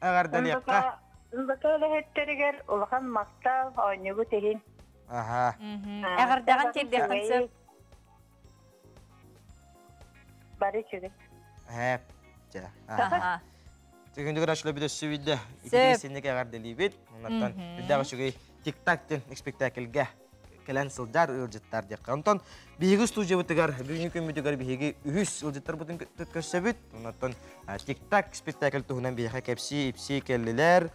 эҕэрдэлиэххэ. НБК үлэһиттэригэр улахан махтал оонньуугут иһин. Аха. Эҕэрдэҕин тиэрдиэххин сөп. Бары үчүгэй. Эп. Чэ. Аха. Түгүндүгэр ашлы өссө бидде. Итини синник эҕэрдэлиибит. Оннортон үрдээх үчүгэй тик-так диэн спектакльгэ кэлэн сылдьар ыалдьыттар диэххэ. Онтон биһиги студиябытыгар бүгүҥҥү күммүтүгэр биһиги үһүс ыалдьыттарбытын көрсөбүт. Оннортон тик-так спектакль туһунан биһиэхэ кэпсии-ипсии кэллилэр.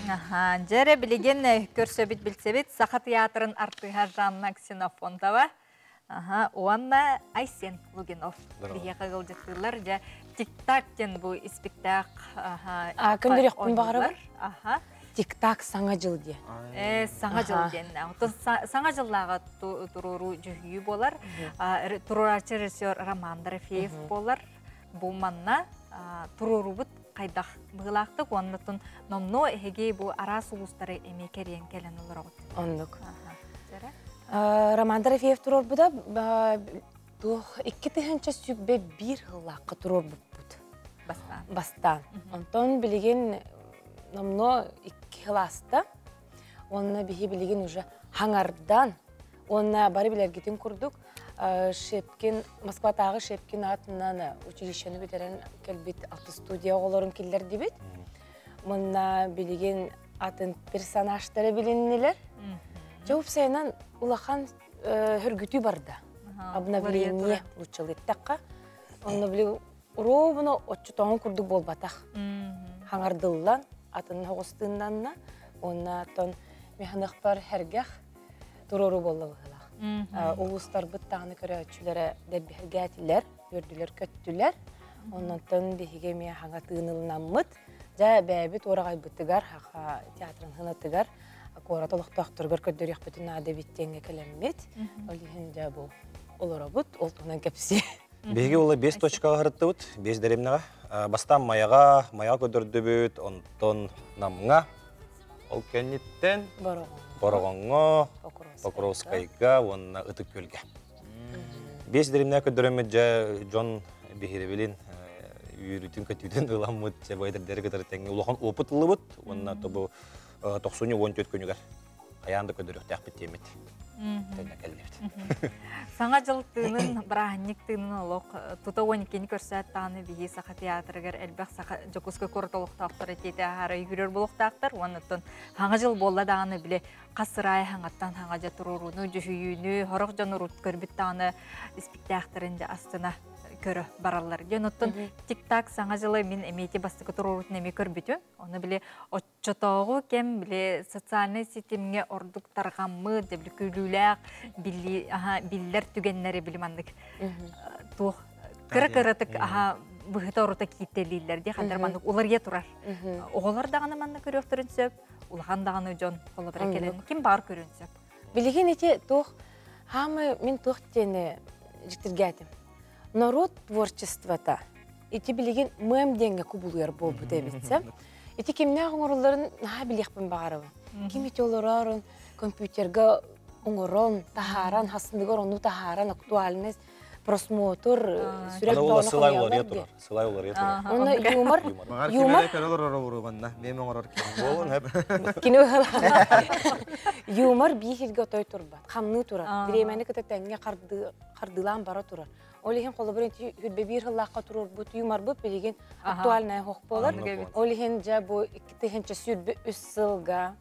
Аха, дьэ билигин көрсөбүт билсэбит Саха театрын артыыһа Жанна Ксенофонтова. Аха, уонна Айсен Лугинов. Биһиэхэ ыалдьыттыыллар. Дьэ, тик-так диэн бу испиктаах Көндөрүөхпүн баҕарабын. Аха. Тик-так саҥа дьыл диэн. Саҥа дьыл диэн. Оттон саҥа дьыллааҕы туруоруу дьүһүйүү буолар. Туруорааччы режиссер Роман Дорофеев буолар. Бу манна туруорубут хайдах быһыылаахтык уонна номнуо эһиги бу араас улуустары эмиэ кэрийэн кэлэн олороҕут. Оннук. Роман Дорофеев туруорбута туох 2021 сыллаахха туруорбуппут. Бастаан. Бастаан. Онтон билигин Номно икки кылааста. Онно биһи билигин уже хаҥардан, уонна бары билэргитин курдук Шепкин, Москватааҕы Шепкин аатынан училищены бүтэрэн кэлбит алты студия оҕолорун киллэрдибит. Манна билигин атын персонажтары билиннилэр. Дьэ, уопсайынан улахан хөргүтүү барда. Обновление лучшалыттахха. Онно били уруобуна отчутоҥун курдук буолбатах. Хаҥардыллан, атын оҕустыыннанна. Уонна оттон механыхпар хэргэх туруору буолла быһыылаах. Улуустарбыт даҕаны көрөөччүлэрэ дэлбэһэргээтилэр, үөрдүлэр-көттүлэр. Оннонтон биһиги эмиэ хаҥа тыынылынаммыт. Дьэ, бэйэбит уораҕайбытыгар, Саха театрын хынатыгар, куорат олохтоохторугар көрдөрүөхпүтүн наада эбит диэҥҥэ кэлэммит. Ол иһин дьэ бу олоробут, ол туһунан кэпсиэ. Биһиги ула 5 точкаҕа сырыттыбыт, 5 дэриэбинэҕэ. Бастаан Майаҕа, Майаҕа көрдөрдүбүт, онтон Намҥа, ол кэнниттэн Бороҕоҥҥо, Покровскайга уонна Ытык Күөлгэ. 5 дэриэбинэҕэ көрдөрөммүт дьэ дьон биһирэбилин үөрүүтүн-көтүүтүн ыламмыт дьэ бу эдэрдэри кытары тэҥҥэ улахан опыт ыллыбыт уонна тобу 94 күнүгэр хайаан да көрдөрүөхтээхпит диэммит тэнэ кэллибит. Саҥа дьыл тыынын, бырааһынньык тыынын олох тута 12-ни көрсөөт даҕаны биһи Саха театрыгар элбэх саха Дьокуускай куорат олохтоохторо этиэтэ аһара үүрэр буолуохтаахтар уонна оттон Саҥа дьыл буолла даҕаны били хас сыраайы хаҥаттан хаҥа дьэ туруорууну, дьүһүйүүнү, сорох дьон урут көрбүт даҕаны испиктээхтэрин дьэ астына көрө бараллар. Диэн оттон тик-так саҥа дьылы мин эмиэ ити бастакы туруоруутун эмиэ көрбүтүм. Ону били оччотооҕу кэм били социальнай ситимҥэ ордук тарҕаммыт, дьэ били күлүүлээх билли, аха, биллэр түгэннэри били маннык туох кыра-кыратык аха быһыта орута кииттэлииллэр дии хандар маннык уларыйа турар. Оҕолор даҕаны манна көрүөхтэрин сөп, улахан даҕаны дьон холобура кэлэн ким баар көрүөн сөп. Билигин ити туох хаамы мин туох диэни дьиктиргээтим. Народ творчествота ити билигин мем диэҥҥэ кубулуйар буолбут эбит. Ити кимнээх оҥороллорун наһаа билиэхпин баҕарабын. Ким ити олорорун компьютерга оҥорон, таһааран, хасыныгар ону таһааран, актуальность, просмотр, сүрэх Аны ула сылай уларыйа турар. Сылай уларыйа турар. Онно юмор, юмор. Ким олорор оруубанна, мем оҥорор ким. Буолун хэп. Кини юмор биир отой турбат, хамныы турар. Бириэмэни кытта тэҥҥэ хардыылаан бара турар. Ол иһин холобур ити хүрбэ биир сыллаахха туруорбут юморбут билигин актуальная хох буолар. Ол иһин дьэ бу 2023 сылга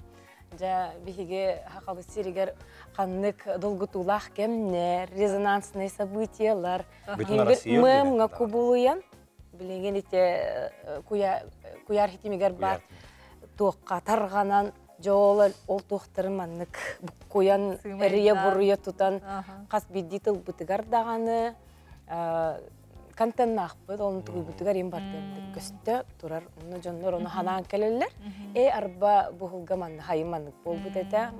дьэ биһиги Хахабыт сиригэр ханнык долгутуулаах кэмнэр, резонансные событиялар мэмҥэ кубулуйан билигин ити куйаар хитимигэр бар туохха тарҕанан дьоолор ол туохтарын маннык буккуйан эрийэ-буруйа тутан хас биирдии тылбытыгар даҕаны контеннаахпыт, ол тугуйбутугар им бардыардык көстө турар. Онно дьоннор ону ханаан кэлэллэр. Э арба буһулга манна хайы маннык буолбут этэ.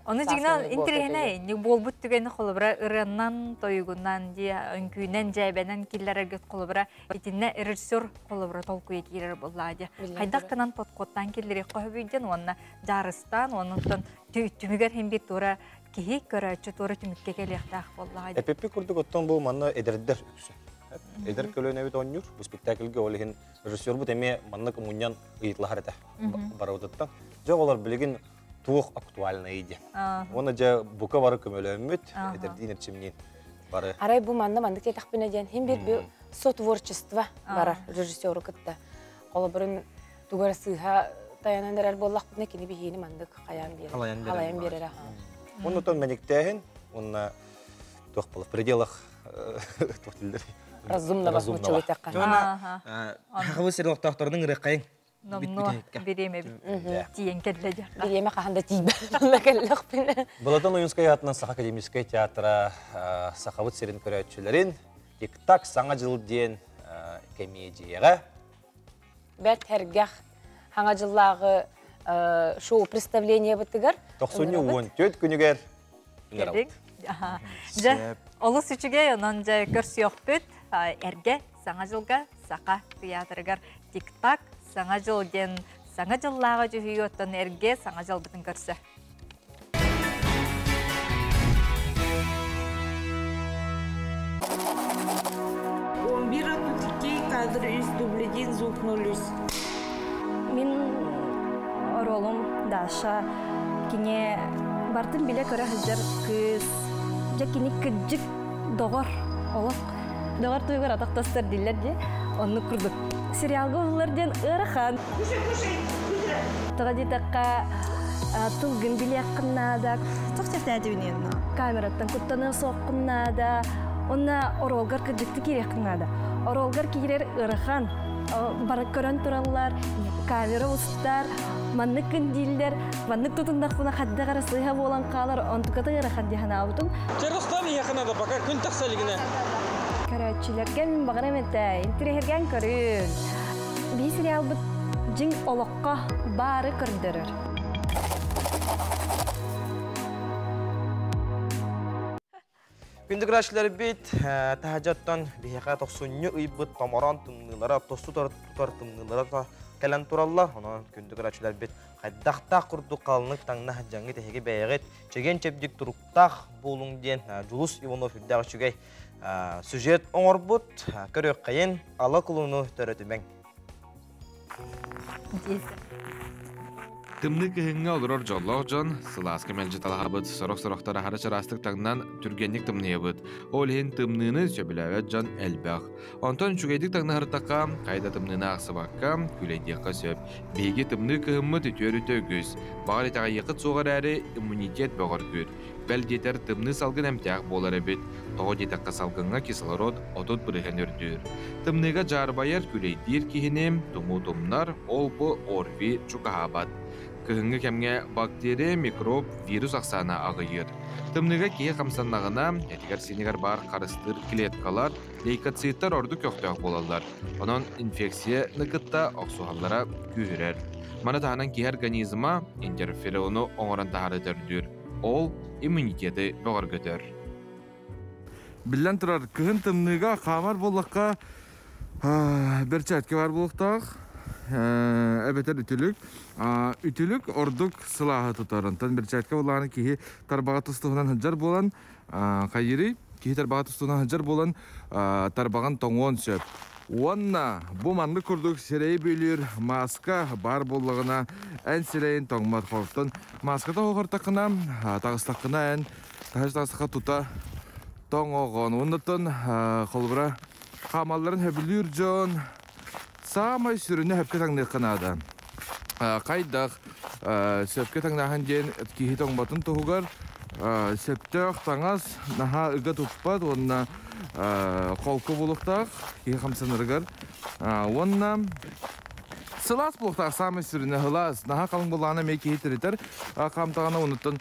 Ону дьиҥинэн интэриэһинэй инник буолбут түгэни холобура ырыаннан, тойугунан, дии үҥкүүнэн, дьээбэнэн киллэрэргит холобура итиннэ режиссер холобура толкуйа киирэр буоллаа дии. Хайдах гынан подходтаан киллэриэххэ сөбүй диэн уонна дьаарыстаан, оннуттан түмүгэр иһин биир туора киһи көрөөччү туора түмүккэ кэлиэхтээх буоллаҕа дии. Эпиппит курдук оттон бу манна эдэрдэр үксэ. Эдэр көлүөнэбит оонньуур. Бу спектакльга ол иһин режиссербут эмиэ маннык мунньан ыйыталаһар этэ барыбытыттан. Дьэ олор билигин туох актуальнай диэн. Уонна дьэ бука бары көмөлөөммүт, эдэрдиин эрчимниин бары. Арай бу манна маннык диэтэхпинэ диэн хин бир бу сотворчество барар режиссеру кытта. Холобурун тугу эрэ сыыһа тайанан эрэр буоллахпытына кини биһиини маннык хайаан биэрэр. Халайан биэрэр. Оннотон мэниктээһин уонна туох буолар в пределах туох дииллэр разумного мучулуйтахха. Хабы сир олохтоохторунун ырыаккайын. Номнуо бириэмэ тиийэн кэллэ дьэ. Бириэмэ хаһан да тиийбэт кэллэхпинэ. Былатон Ойуунскай аатынан Саха академическай театра Сахабыт сирин көрөөччүлэрин Тик-так Саҥа дьыл диэн кэмиэдьийэҕэ бэрт сэргэх Хаҥа дьыллааҕы шоу представлениебытыгар 94 күнүгэр ыҥырабыт. Дьэ, олус үчүгэй, онон дьэ көрсүөхпүт эргэ Саҥа дьылга Саха тыйаатырыгар Тик-так Саҥа дьыл диэн Саҥа дьыллааҕы дьүһүйүү оттон эргэ Саҥа дьылбытын көрсө. Он бир кадр из дубль один, звук 0. Мин Оруолум Даша кини бартын билэ-көрө сылдьар кыыс. Дьэ кини кырдьык доҕор, олох доҕор туһугар атах тастар дииллэр дии. Оннук курдук. Сериалга уһуллар диэн ыарахан. Кушай, кушай, быстро. Тоҕо диэтэххэ, тылгын билиэххин наада. Туох чэптээтибин инно? Камераттан куттаныа суоххун наада. Онно оруолгар кырдьыкты киириэххин наада. Оруолгар киирэр ыарахан. Бары көрөн тураллар, камера устар, маннык гын дииллэр, маннык тутуннахпына хайдах эрэ сыыһа буолан хаалар, онтуката ыарахан дии санаабытым. Чарыстан иһэххэ надо, пока күн тахса илигинэ. Көрөөччүлэргэ мин баҕарам этэ, интириэһиргээн көрүн. Биһи сериалбыт дьиҥ олоххо баары көрдөрөр. Күндү көрөөччүлэрбит, таһдьаттан биһиэхэ тохсунньу ыйбыт томороон тымныылара, тосту тутар тымныылара кэлэн тураллар. Онон күндү көрөөччүлэрбит хайдахтаах курдук халыҥнык таҥна сылдьаҥҥыт эһиги бэйэҕит чэгиэн-чэбдик туруктаах буолуҥ диэн Дьулус Иванов үрдээх үчүгэй сюжет оҥорбут. Көрүөххэйин, ала кулуну төрөтүмэҥ. Тымныы кыһыҥҥа олорор дьоллоох дьон сылааска мэлдьи талаһабыт, сорох-сорохтор аһара чараастык таҥнан түргэнник тымныйабыт. Ол иһин тымныыны сөбүлээбэт дьон элбэх. Онтон үчүгэйдик таҥнаһыртахха, хайда тымныыны аахсыбакка, күлэйдиэххэ сөп. Биһиги тымныы кыһыммыт үтүө өрүтэ үгүс. Баҕар итэҕэйиэххит суох эрээри, иммунитет бөҕөргүүр. Бэл диэтэр, тымныы салгын эмтээх буолар эбит. Тоҕо диэтэххэ салгыҥҥа кислород 30% үрдүүр. Тымныыга дьаарбайар, күлэйдиир киһини тумуу тумнар, ол-бу ОРВИ чугаһаабат. Кыһыҥҥы кэмҥэ бактерия, микроб, вирус ахсаана аҕыйыыр. Тымныыга киһи хамсаннаҕына, этигэр-сиинигэр баар харыстыыр клеткалар, лейкоциттар ордук көхтөөх буолаллар. Онон инфекцияны кытта охсуһаллара күүһүрэр. Маны таһынан киһи организма интерферону оҥорон таһаары төрдүүр. Ол иммунитеты бөҕөргөтөр. Биллэн турар, кыһын тымныыга хаамар буоллахха, бэрчээткэ баар буолуохтаах, эбэтэр үтүлүк. Үтүлүк ордук сылааһы тутар. Онтон бэрчээткэ буоллаҕына киһи тарбаҕа тус-туһунан сылдьар буолан, хайыырый? Киһи тарбаҕа тус-туһунан сылдьар буолан, тарбаҕын тоҥуон сөп. Уонна бу маннык курдук сирэйи бүөлүүр мааска баар буоллаҕына, эн сирэйин тоҥмот. Оттон мааската оһохортаххына, таҕыстаххына эн таһырдьа таҕыстахха тута тоҥоҕон. Оннуттан холобура хаамалларын сөбүлүүр дьон саамай сүрүнэ сөпкө таҥныахха наада. Хайдах сөпкө таҥнааһын диэн киһи тоҥботун туһугар сөптөөх таҥас наһаа ыга туппат уонна холку буолуохтаах киһи хамсанарыгар уонна сылаас буолуохтаах саамай сүрүнэ сылаас наһаа халыҥ буоллаҕына эмиэ киһи тиритэр хаамтаҕына онуттан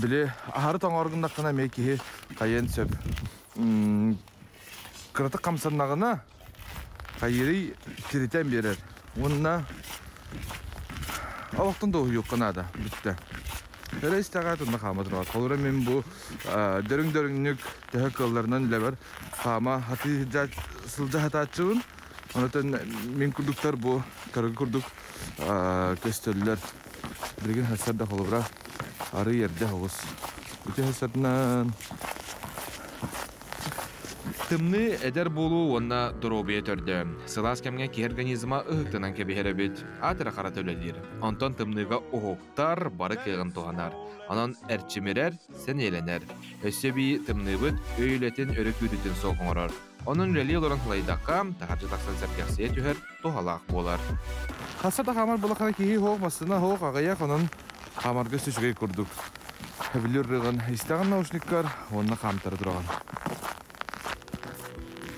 били аһары тоҥоор гыннаххына эмиэ киһи хайыан сөп кыратык хамсаннаҕына хайыырый тиритэн биэрэр уонна олохтон дуоһуйуохха наада бүттэ Эрэ истэҕэ тунна хаама турабат. Холобура мин бу дөрүҥ-дөрүҥнүк төһө кыалларынан үлэбэр хаама хатыы сылдьа сатааччыбын. Онотон мин курдуктар бу көргө курдук көстөллөр. Билигин сарсыарда холобура арыы эрдэ оҕус. Ити сарсыарданан Тымныы эдэр буолуу уонна доруобуйа төрдө. Сылаас кэмҥэ киһи организма ыһыктанан кэбиһэр эбит. Аат эрэ харата үлэлиир. Онтон тымныыга уһуктар, бары кыаҕын туһанар. Онон эрчимирэр, сэниэлэнэр. Өссө эбии тымныыбыт өй үлэтин өрө күүрүүтүн суох оҥорор. Онон үлэлии олорон сылайдахха, таһырдьа тахсан сэргэхсийэ түһэр туһалаах буолар. Хасса да хаамар буоллаххына киһи суох, массыына суох, аҕыйах, онон хаамарга үчүгэй курдук. Сөбүлүүр ырыаҕын истэҕин наушниккар уонна хаамтара тураҕын.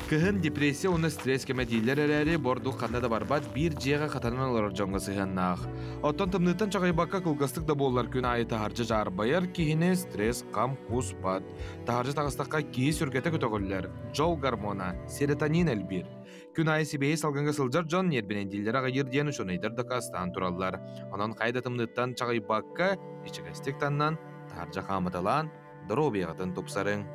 Кыһын депрессия уонна стресс кэмэ дииллэр эрээри, бордук ханна да барбат, биир дьиэҕэ хатанан олорор дьоҥҥо сыһыаннаах. Оттон тымныыттан чаҕыйбакка кылгастык да буоллар күн аайы таһырдьа дьаарбайар киһини стресс хам куспат. Таһырдьа таҕыстахха киһи сүргэтэ көтөҕүллэр, дьол гормона, серотонин элбиир. Күн аайы сибиэһэй салгыҥҥа сылдьар дьон ньиэрбинэйдииллэрэ аҕыйыыр диэн учуонайдар дакаастаан тураллар. Онон хайа да тымныыттан чаҕыйбакка, ичигэстик таннан, таһырдьа хаамыталаан, доруобуйаҕытын тупсарыҥ.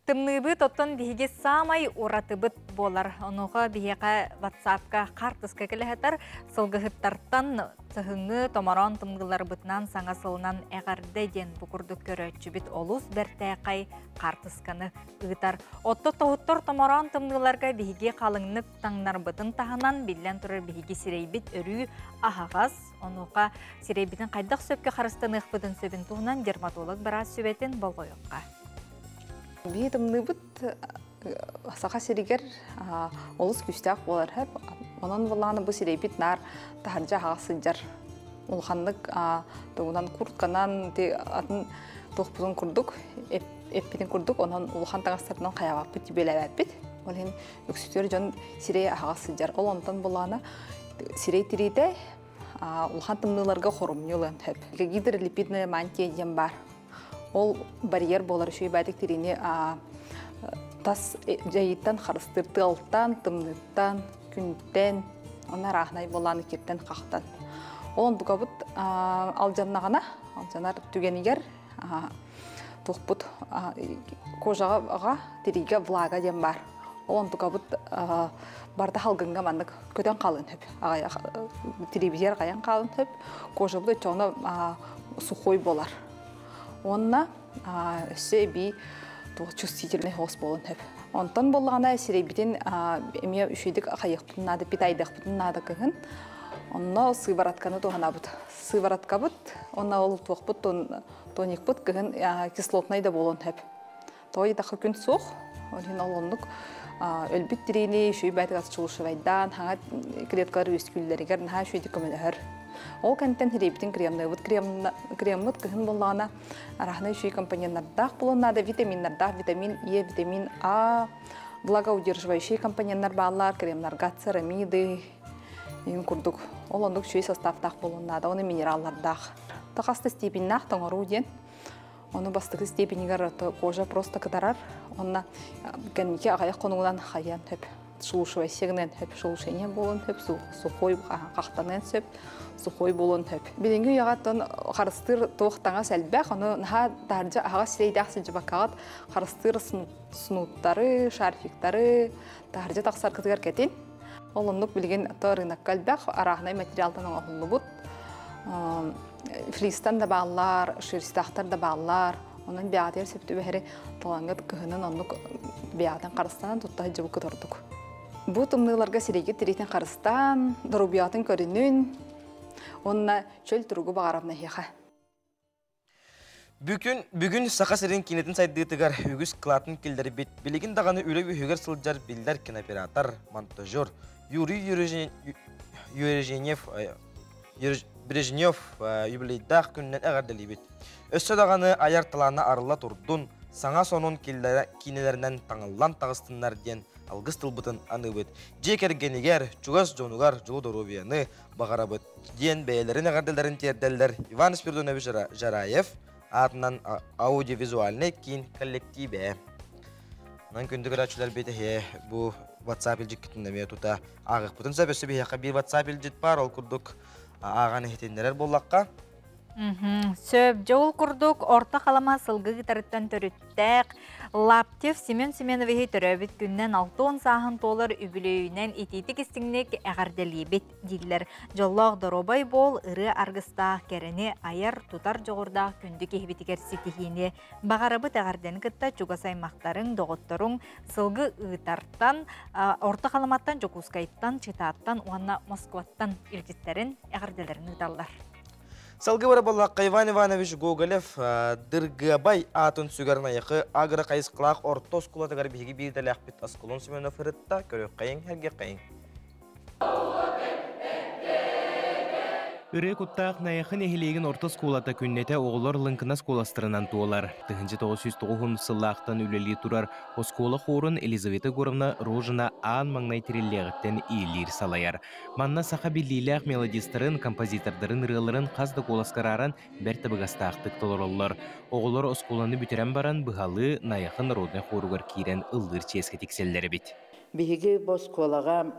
Тымныыбыт оттон биһиги саамай уратыбыт буолар. Онуоха биһиэхэ WhatsApp-ка хаартыска кэлэһэтэр сылгыһыттартан сыһыҥҥы томороон тымныыларбытынан саҥа сылынан эҕэрдэ диэн бу курдук көрөөччүбүт олус бэртээхэй хаартысканы ыытар. Отто тоһуттар томороон тымныыларга биһиги халыҥнык таҥнарбытын таһынан биллэн турар биһиги сирэйбит өрүү аһаҕас. Онуоха сирэйбитин хайдах сөпкө харыстаныахпытын сөбүн туһунан дерматолог быраас сүбэтин болҕойуохха. Биһи тымныыбыт Саха сиригэр олус күүстээх буолар хөп. Онон буоллаҕына бу сирэйбит наар таһырдьа аһаҕас сылдьар. Улаханнык тугунан куртканан атын туохпутун курдук эппитин курдук онон улахан таҥастарынан хайаабаппыт тибиэлээбэппит. Ол иһин үксүтүөр дьон сирэй аһаҕас сылдьар. Ол онтон буоллаҕына сирэй тириитэ улахан тымныыларга хорумньу ылыан сөп. Гидролипидная мантия диэн баар. Ол барьер буолар үчүгэй баайдык тириини тас дьайыыттан харыстыыр тыалтан, тымныыттан, күнтэн, онно арааһынай буолаан киртэн хахтан. Ол онтукабыт алдьаннаҕына, алдьанар түгэнигэр туохпут кожаҕа тириигэ влага диэн баар. Ол онтукабыт барда халгыҥҥа маннык көтөн хаалыан сөп. Тириибитигэр хайан хаалын сөп. Кожабыт оччоҕуна сухой буолар. Уонна өссө эбии туох чувствительный хос буолуон сөп. Онтон буоллаҕына сирэйбитин эмиэ үчүгэйдик хайыахпытын наада, питайдыахпытын наада кыһын. Онно сыворотканы туһанабыт. Сывороткабыт, онно ол туохпут тоникпыт кыһын кислотнай да буолуон сөп. Тоҕо диэтэххэ күн суох, ол иһин ол оннук өлбүт тириини үчүгэй бэйэтик аччылышывайдаан, хаҥа клеткалар үөскүүллэригэр наһаа үчүгэйдик көмөлөһөр. Ол кэнниттэн хириэбитин кремныыбыт. Креммыт кыһын буоллаҕына араһынай үчүгэй компоненнардаах буолуон наада, витаминнардаах, витамин Е, витамин А, влагоудерживающие компоненнар бааллар, кремнарга церамиды, иин курдук. Ол оннук үчүгэй составтаах буолуон наада, оны минераллардаах. Тахаста степеннээх тоҥоруу диэн. Ону бастакы степенигэр кожа просто кытарар. Онно кэнники аҕыйах хонугунан хайыан сөп. Шелушивайся гынан сөп, шелушение буолуон сөп, сухой хахтаныан сөп, сухой буолуон сөп. Билиҥҥи үйэҕэ харыстыыр туох таҥас элбэх, ону наһаа таһырдьа аһаҕас сирэйдээх сылдьыбаккаҕыт харыстыыр снуттары, шарфиктары таһырдьа тахсаргытыгар кэтин. Ол оннук билигин то рынокка элбэх арааһынай материалтан оҥоһуллубут. Флистан да бааллар, шерстяхтар да бааллар. Онон бэйэҕитигэр сөп түбэһэри талаҥҥыт кыһынын оннук бэйэҕитин харыстанан тутта сылдьыбыккыт ордук. Бу тымныыларга сирэйгит тириитин харыстаан, доруобуйаҕытын көрүнүн уонна чөл туругу баҕарабын эһиэхэ. Бүгүн, бүгүн Саха сирин киинэтин сайдыытыгар үгүс кылаатын киллэрбит, билигин даҕаны үлэ үһүгэр сылдьар биллэр кинооператор, монтажер Юрий Юреженев Брежнев юбилейдаах күнүнэн эҕэрдэлиибит. Өссө даҕаны айар талаана арылла турдун, саҥа сонун киинэлэринэн таҥыллан таҕыстыннар диэн алгыс тылбытын аныыбыт. Дьиэ кэргэнигэр, чугас дьонугар дьолу доруобуйаны баҕарабыт диэн бэйэлэрин эҕэрдэлэрин тиэрдэллэр Иван Спиридонович Жараев аатынан аудиовизуальнай киин коллективэ. Онон күндү көрөөччүлэрбит эһиэ бу WhatsApp илдьиккитин эмиэ тута ааҕыахпытын сөп. Өссө биһиэхэ биир WhatsApp илдьит баар, ол курдук ааҕан иһитиннэрэр буоллахха. Сөп, дьол курдук Орто Халыма сылгы ыытарыттан төрүттээх Лаптев Семен Семеновиһы төрөөбүт күнүнэн 60 сааһын туолар үбүлүөйүнэн итиитик-истиҥник эҕэрдэлиибит дииллэр. Дьоллоох доруобай буол, ырыа аргыстаах кэрэни айар, тутар дьоҕурдаах күндү киһибитигэр ситиһиини баҕарабыт эҕэрдэни кытта чугас аймахтарыҥ, доҕотторуҥ сылгы ыытартан, Орто Халыматтан, Дьокуускайтан, Читаттан уонна Москваттан илдьиттэрин, эҕэрдэлэрин ыыталлар. Салгыы бара буоллахха Иван Иванович Гоголев Дыргыабай аатын сүгэр Найахы агро-хайысхалаах орто оскуолатыгар биһиги биирдэлээхпит Аскалон Семенов ырытта, көрүөххэйиҥ, сэргиэххэйиҥ. Ырыа куттаах Найахы нэһилиэгин орто оскуолата күннэтэ оҕолор лыҥкынас куоластарынан туолар. 1909 сыллаахтан үлэлии турар оскуола хуорун Елизавета Егоровна Рожина аан маҥнай тэриллиэҕиттэн иилиир салайар. Манна саха биллиилээх мелодистарын, композитордарын ырыаларын хас да куоласка арааран бэрт табыгастаахтык толороллор. Оҕолор оскуоланы бүтэрэн баран быһалыы Найахы народнай хуоругар киирэн ыллыыр чиэскэ тиксэллэр эбит. Биһиги бу оскуолаҕа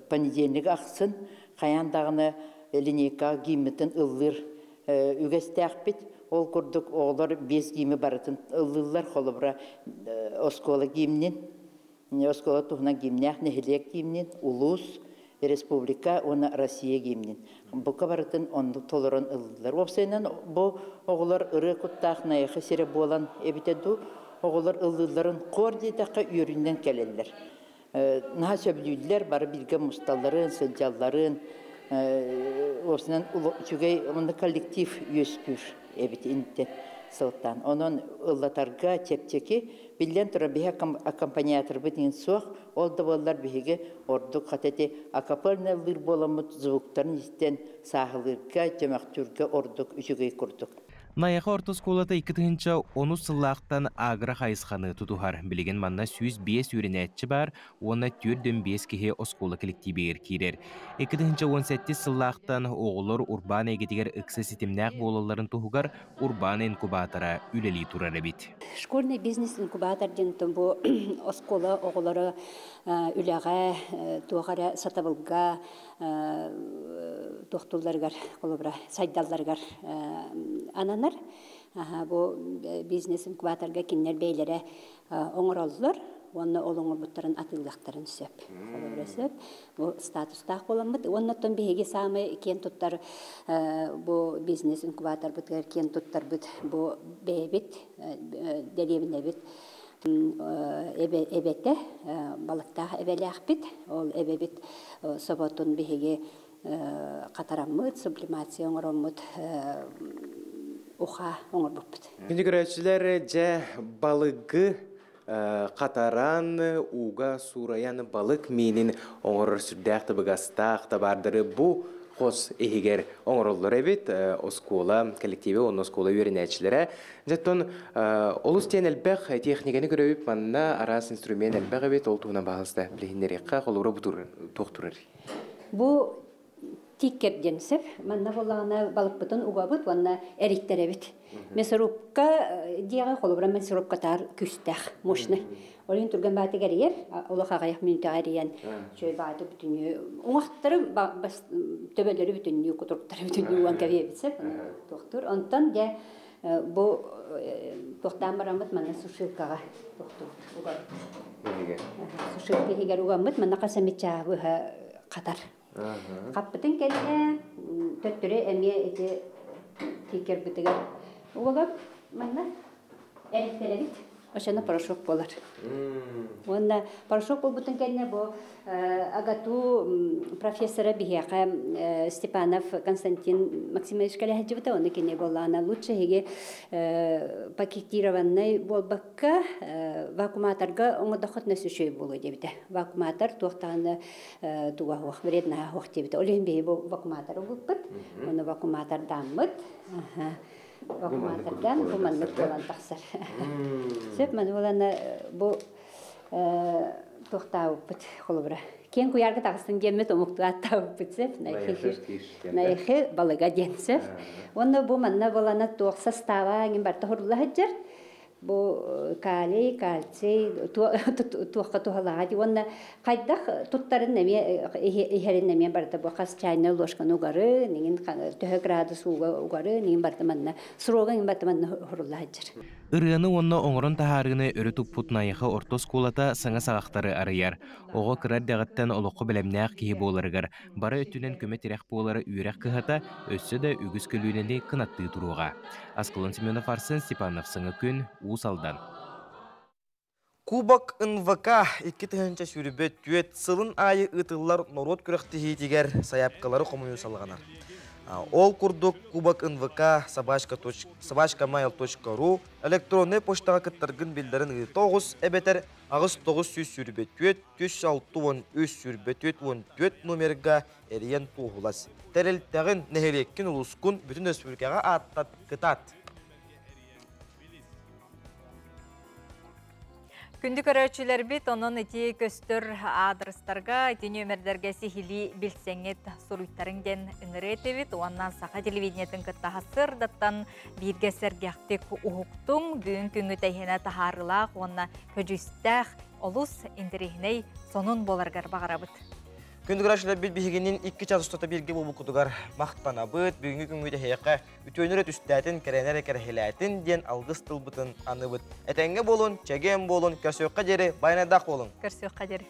понедельник ахсын хайаан даҕаны линейкаҕа гиммитин ыллыыр үгэстээхпит. Ол курдук оҕолор биэс гиими барытын ыллыыллар, холобура оскуола гимнин, оскуола туһунан гимнээх нэһилиэк гимнин, улуус, республика уонна Россия гимнин. Бука барытын оннук толорон ыллылар. Уопсайынан бу оҕолор ырыа куттаах Найахы сирэ буолан эбитэ дуу, оҕолор ыллыылларын хор диэтэххэ үөрүүнэн кэлэллэр. Наһаа сөбүлүүллэр, бары бииргэ мусталларын, сылдьалларын, уопсайынан үчүгэй онно коллектив үөскүүр эбит интэ сылтаан. Онон ыллатарга чэпчэки, биллэн турар, биһи аккомпаниаторбыт иҥин суох, ол да буоллар биһиги ордук хата ити акапельно ыллыыр буоламмыт звуктарын истэн сааһылыырга, чөмөхтүүргэ ордук үчүгэй курдук. Найахы орто оскуолата 2010 сыллаахтан агро хайысханы тутуһар. Билигин манна 105 үөрэнээччи баар уонна 45 киһи оскуола коллективигэр киирэр. 2017 сыллаахтан оҕолор урбаан эйгэтигэр ыкса ситимнээх буолалларын туһугар урбаан инкубатора үлэлии турар эбит. Школьный бизнес-инкубатор диэн бу оскуола оҕолоро үлэҕэ, туох эрэ сатабылга туохтуулларыгар, холобура, сайдалларыгар ананар. Бу бизнес-инкубаторга кинилэр бэйэлэрэ оҥороллор уонна ол оҥорбуттарын атыылыахтарын сөп. Холобура сөп. Бу статустаах буоламмыт. Уонна оттон биһиги саамай киэн туттар бу бизнес-инкубаторбытыгар киэн туттарбыт бу бэйэбит дэриэбинэбит эбэтэ балыктаах эбэлээхпит. Ол эбэбит соботун биһиги хатараммыт, сублимация оҥороммут уха оҥорбуппут. Күндү көрөөччүлэр, дьэ балыгы хатаран, ууга суурайан балык миинин оҥорор сүрдээх табыгастаах табаардары бу хос иһигэр оҥороллор эбит оскуола коллективэ уонна оскуола үөрэнээччилэрэ. Дьэ, олус диэн элбэх техниканы көрөбүт манна араас инструмент элбэх эбит, ол туһунан баһылыста билиһиннэриэххэ, холобура бу туох турар? Бу тиккер диэн сөп. Манна буоллаҕына балыкпытын угабыт уонна эриттэрэбит. Мясорубка диэҕи холобура мясорубка таар күстээх, мощный. Ол иһин түргэн баатык эрийэр, олох аҕыйах мүнүүтэҕэ эрийэн, чөй бааты бүтүннүү уҥахтары төбөлөрү бүтүннүү, кутуруктары бүтүннүү уган кэбиэбит сөп. Туохтуур. Онтон дьэ бу туохтаан бараммыт манна сушилкаҕа туохтуубут угабыт. Сушилка иһигэр угаммыт манна хас эмит чааһы быһа хатар. Хаппытын кэннэ төттөрү эмиэ ити тикербытыгар угабыт манна эриттэрэбит. Ошоно порошок буолар. Уонна порошок буолбутун кэннэ бу АГАТУ профессора биһиэхэ Степанов Константин Максимович кэлэ сылдьыбыта, ону кини буоллаҕына лучше эһиги пакетированный буолбакка вакууматорга оҥордоххутуна үчүгэй буолуо диэбитэ. Вакууматор туох даҕаны туга суох, вреднаһа суох диэбитэ. Ол иһин биһи бу вакууматоры ылбыппыт. Ону вакууматордааммыт. Вакууматордаан бу маннык буолан тахсар. Сөп, маны буолана бу туохтаабыппыт холобура. Киэҥ куйаарга таҕыстын диэммит омуктуу ааттаабыппыт сөп. Найхи балыга диэн сөп. Уонна бу манна буолана туох састааба эҥин барыта хурулла сылдьар. Бу калий, кальций туохха туһалааҕа дии уонна хайдах туттарын эмиэ иһэрин эмиэ барыта бу хас чайная ложканы угарын, иҥин төһө градус ууга угарын, иҥин барыта манна срога иҥин барыта манна хурулла сылдьар. Ырыаны уонна оҥорон таһаарыыны өрө туппут Найахы орто оскуолата саҥа саҕахтары арыйар. Оҕо кыра эрдэҕиттэн олоххо бэлэмнээх киһи буоларыгар бары өттүнэн көмө-тирэх буолар үөрэх кыһата өссө да үгүс көлүөнэни кынаттыы туруоҕа. Аскалон Семенов Арсен Степанов Саҥа күн, Уус Алдан. Кубок НВК 2024 сылын аайы ыытыллар норуот күрэхтэһиитигэр сайаапкалары хомуйуу салҕанар. Ол курдук Кубок НВК собачкamail.ru электроннай почтаҕа кыттаргын биллэрин ыыта оҕус эбэтэр 8924 363 24 номерга эрийэн туоһулас. Тэрилтэҕин, нэһилиэккин, улускун бүтүн өрөспүүбүлүкэҕэ ааттат, кытаат! Күндү көрөөччүлэрбит, онон ити көстөр аадырыстарга, ити нүөмэрдэргэ сиһилии билсэҥҥит суруйтарыҥ диэн ыҥырыы этибит уонна саха телевидениетын кытта сырдаттан бииргэ сэргэхтик уһуктуҥ, бүгүн күҥҥү тэһиэнэ таһаарыылаах уонна көдьүүстээх олус интэриэһинэй сонун буоларгар баҕарабыт. Күндү көрөөччүлэрбит биһигинин икки час устата бииргэ буолбуккутугар махтанабыт. Бүгүҥҥү күҥҥүт эһиэхэ үтүөнү эрэ түстээтин, кэрэни эрэ кэрэһилээтин диэн алгыс тылбытын аныбыт. Этэҥҥэ буолун, чэгиэн буолун, көрсүөххэ диэри, байанайдаах буолуҥ. Көрсүөххэ диэри.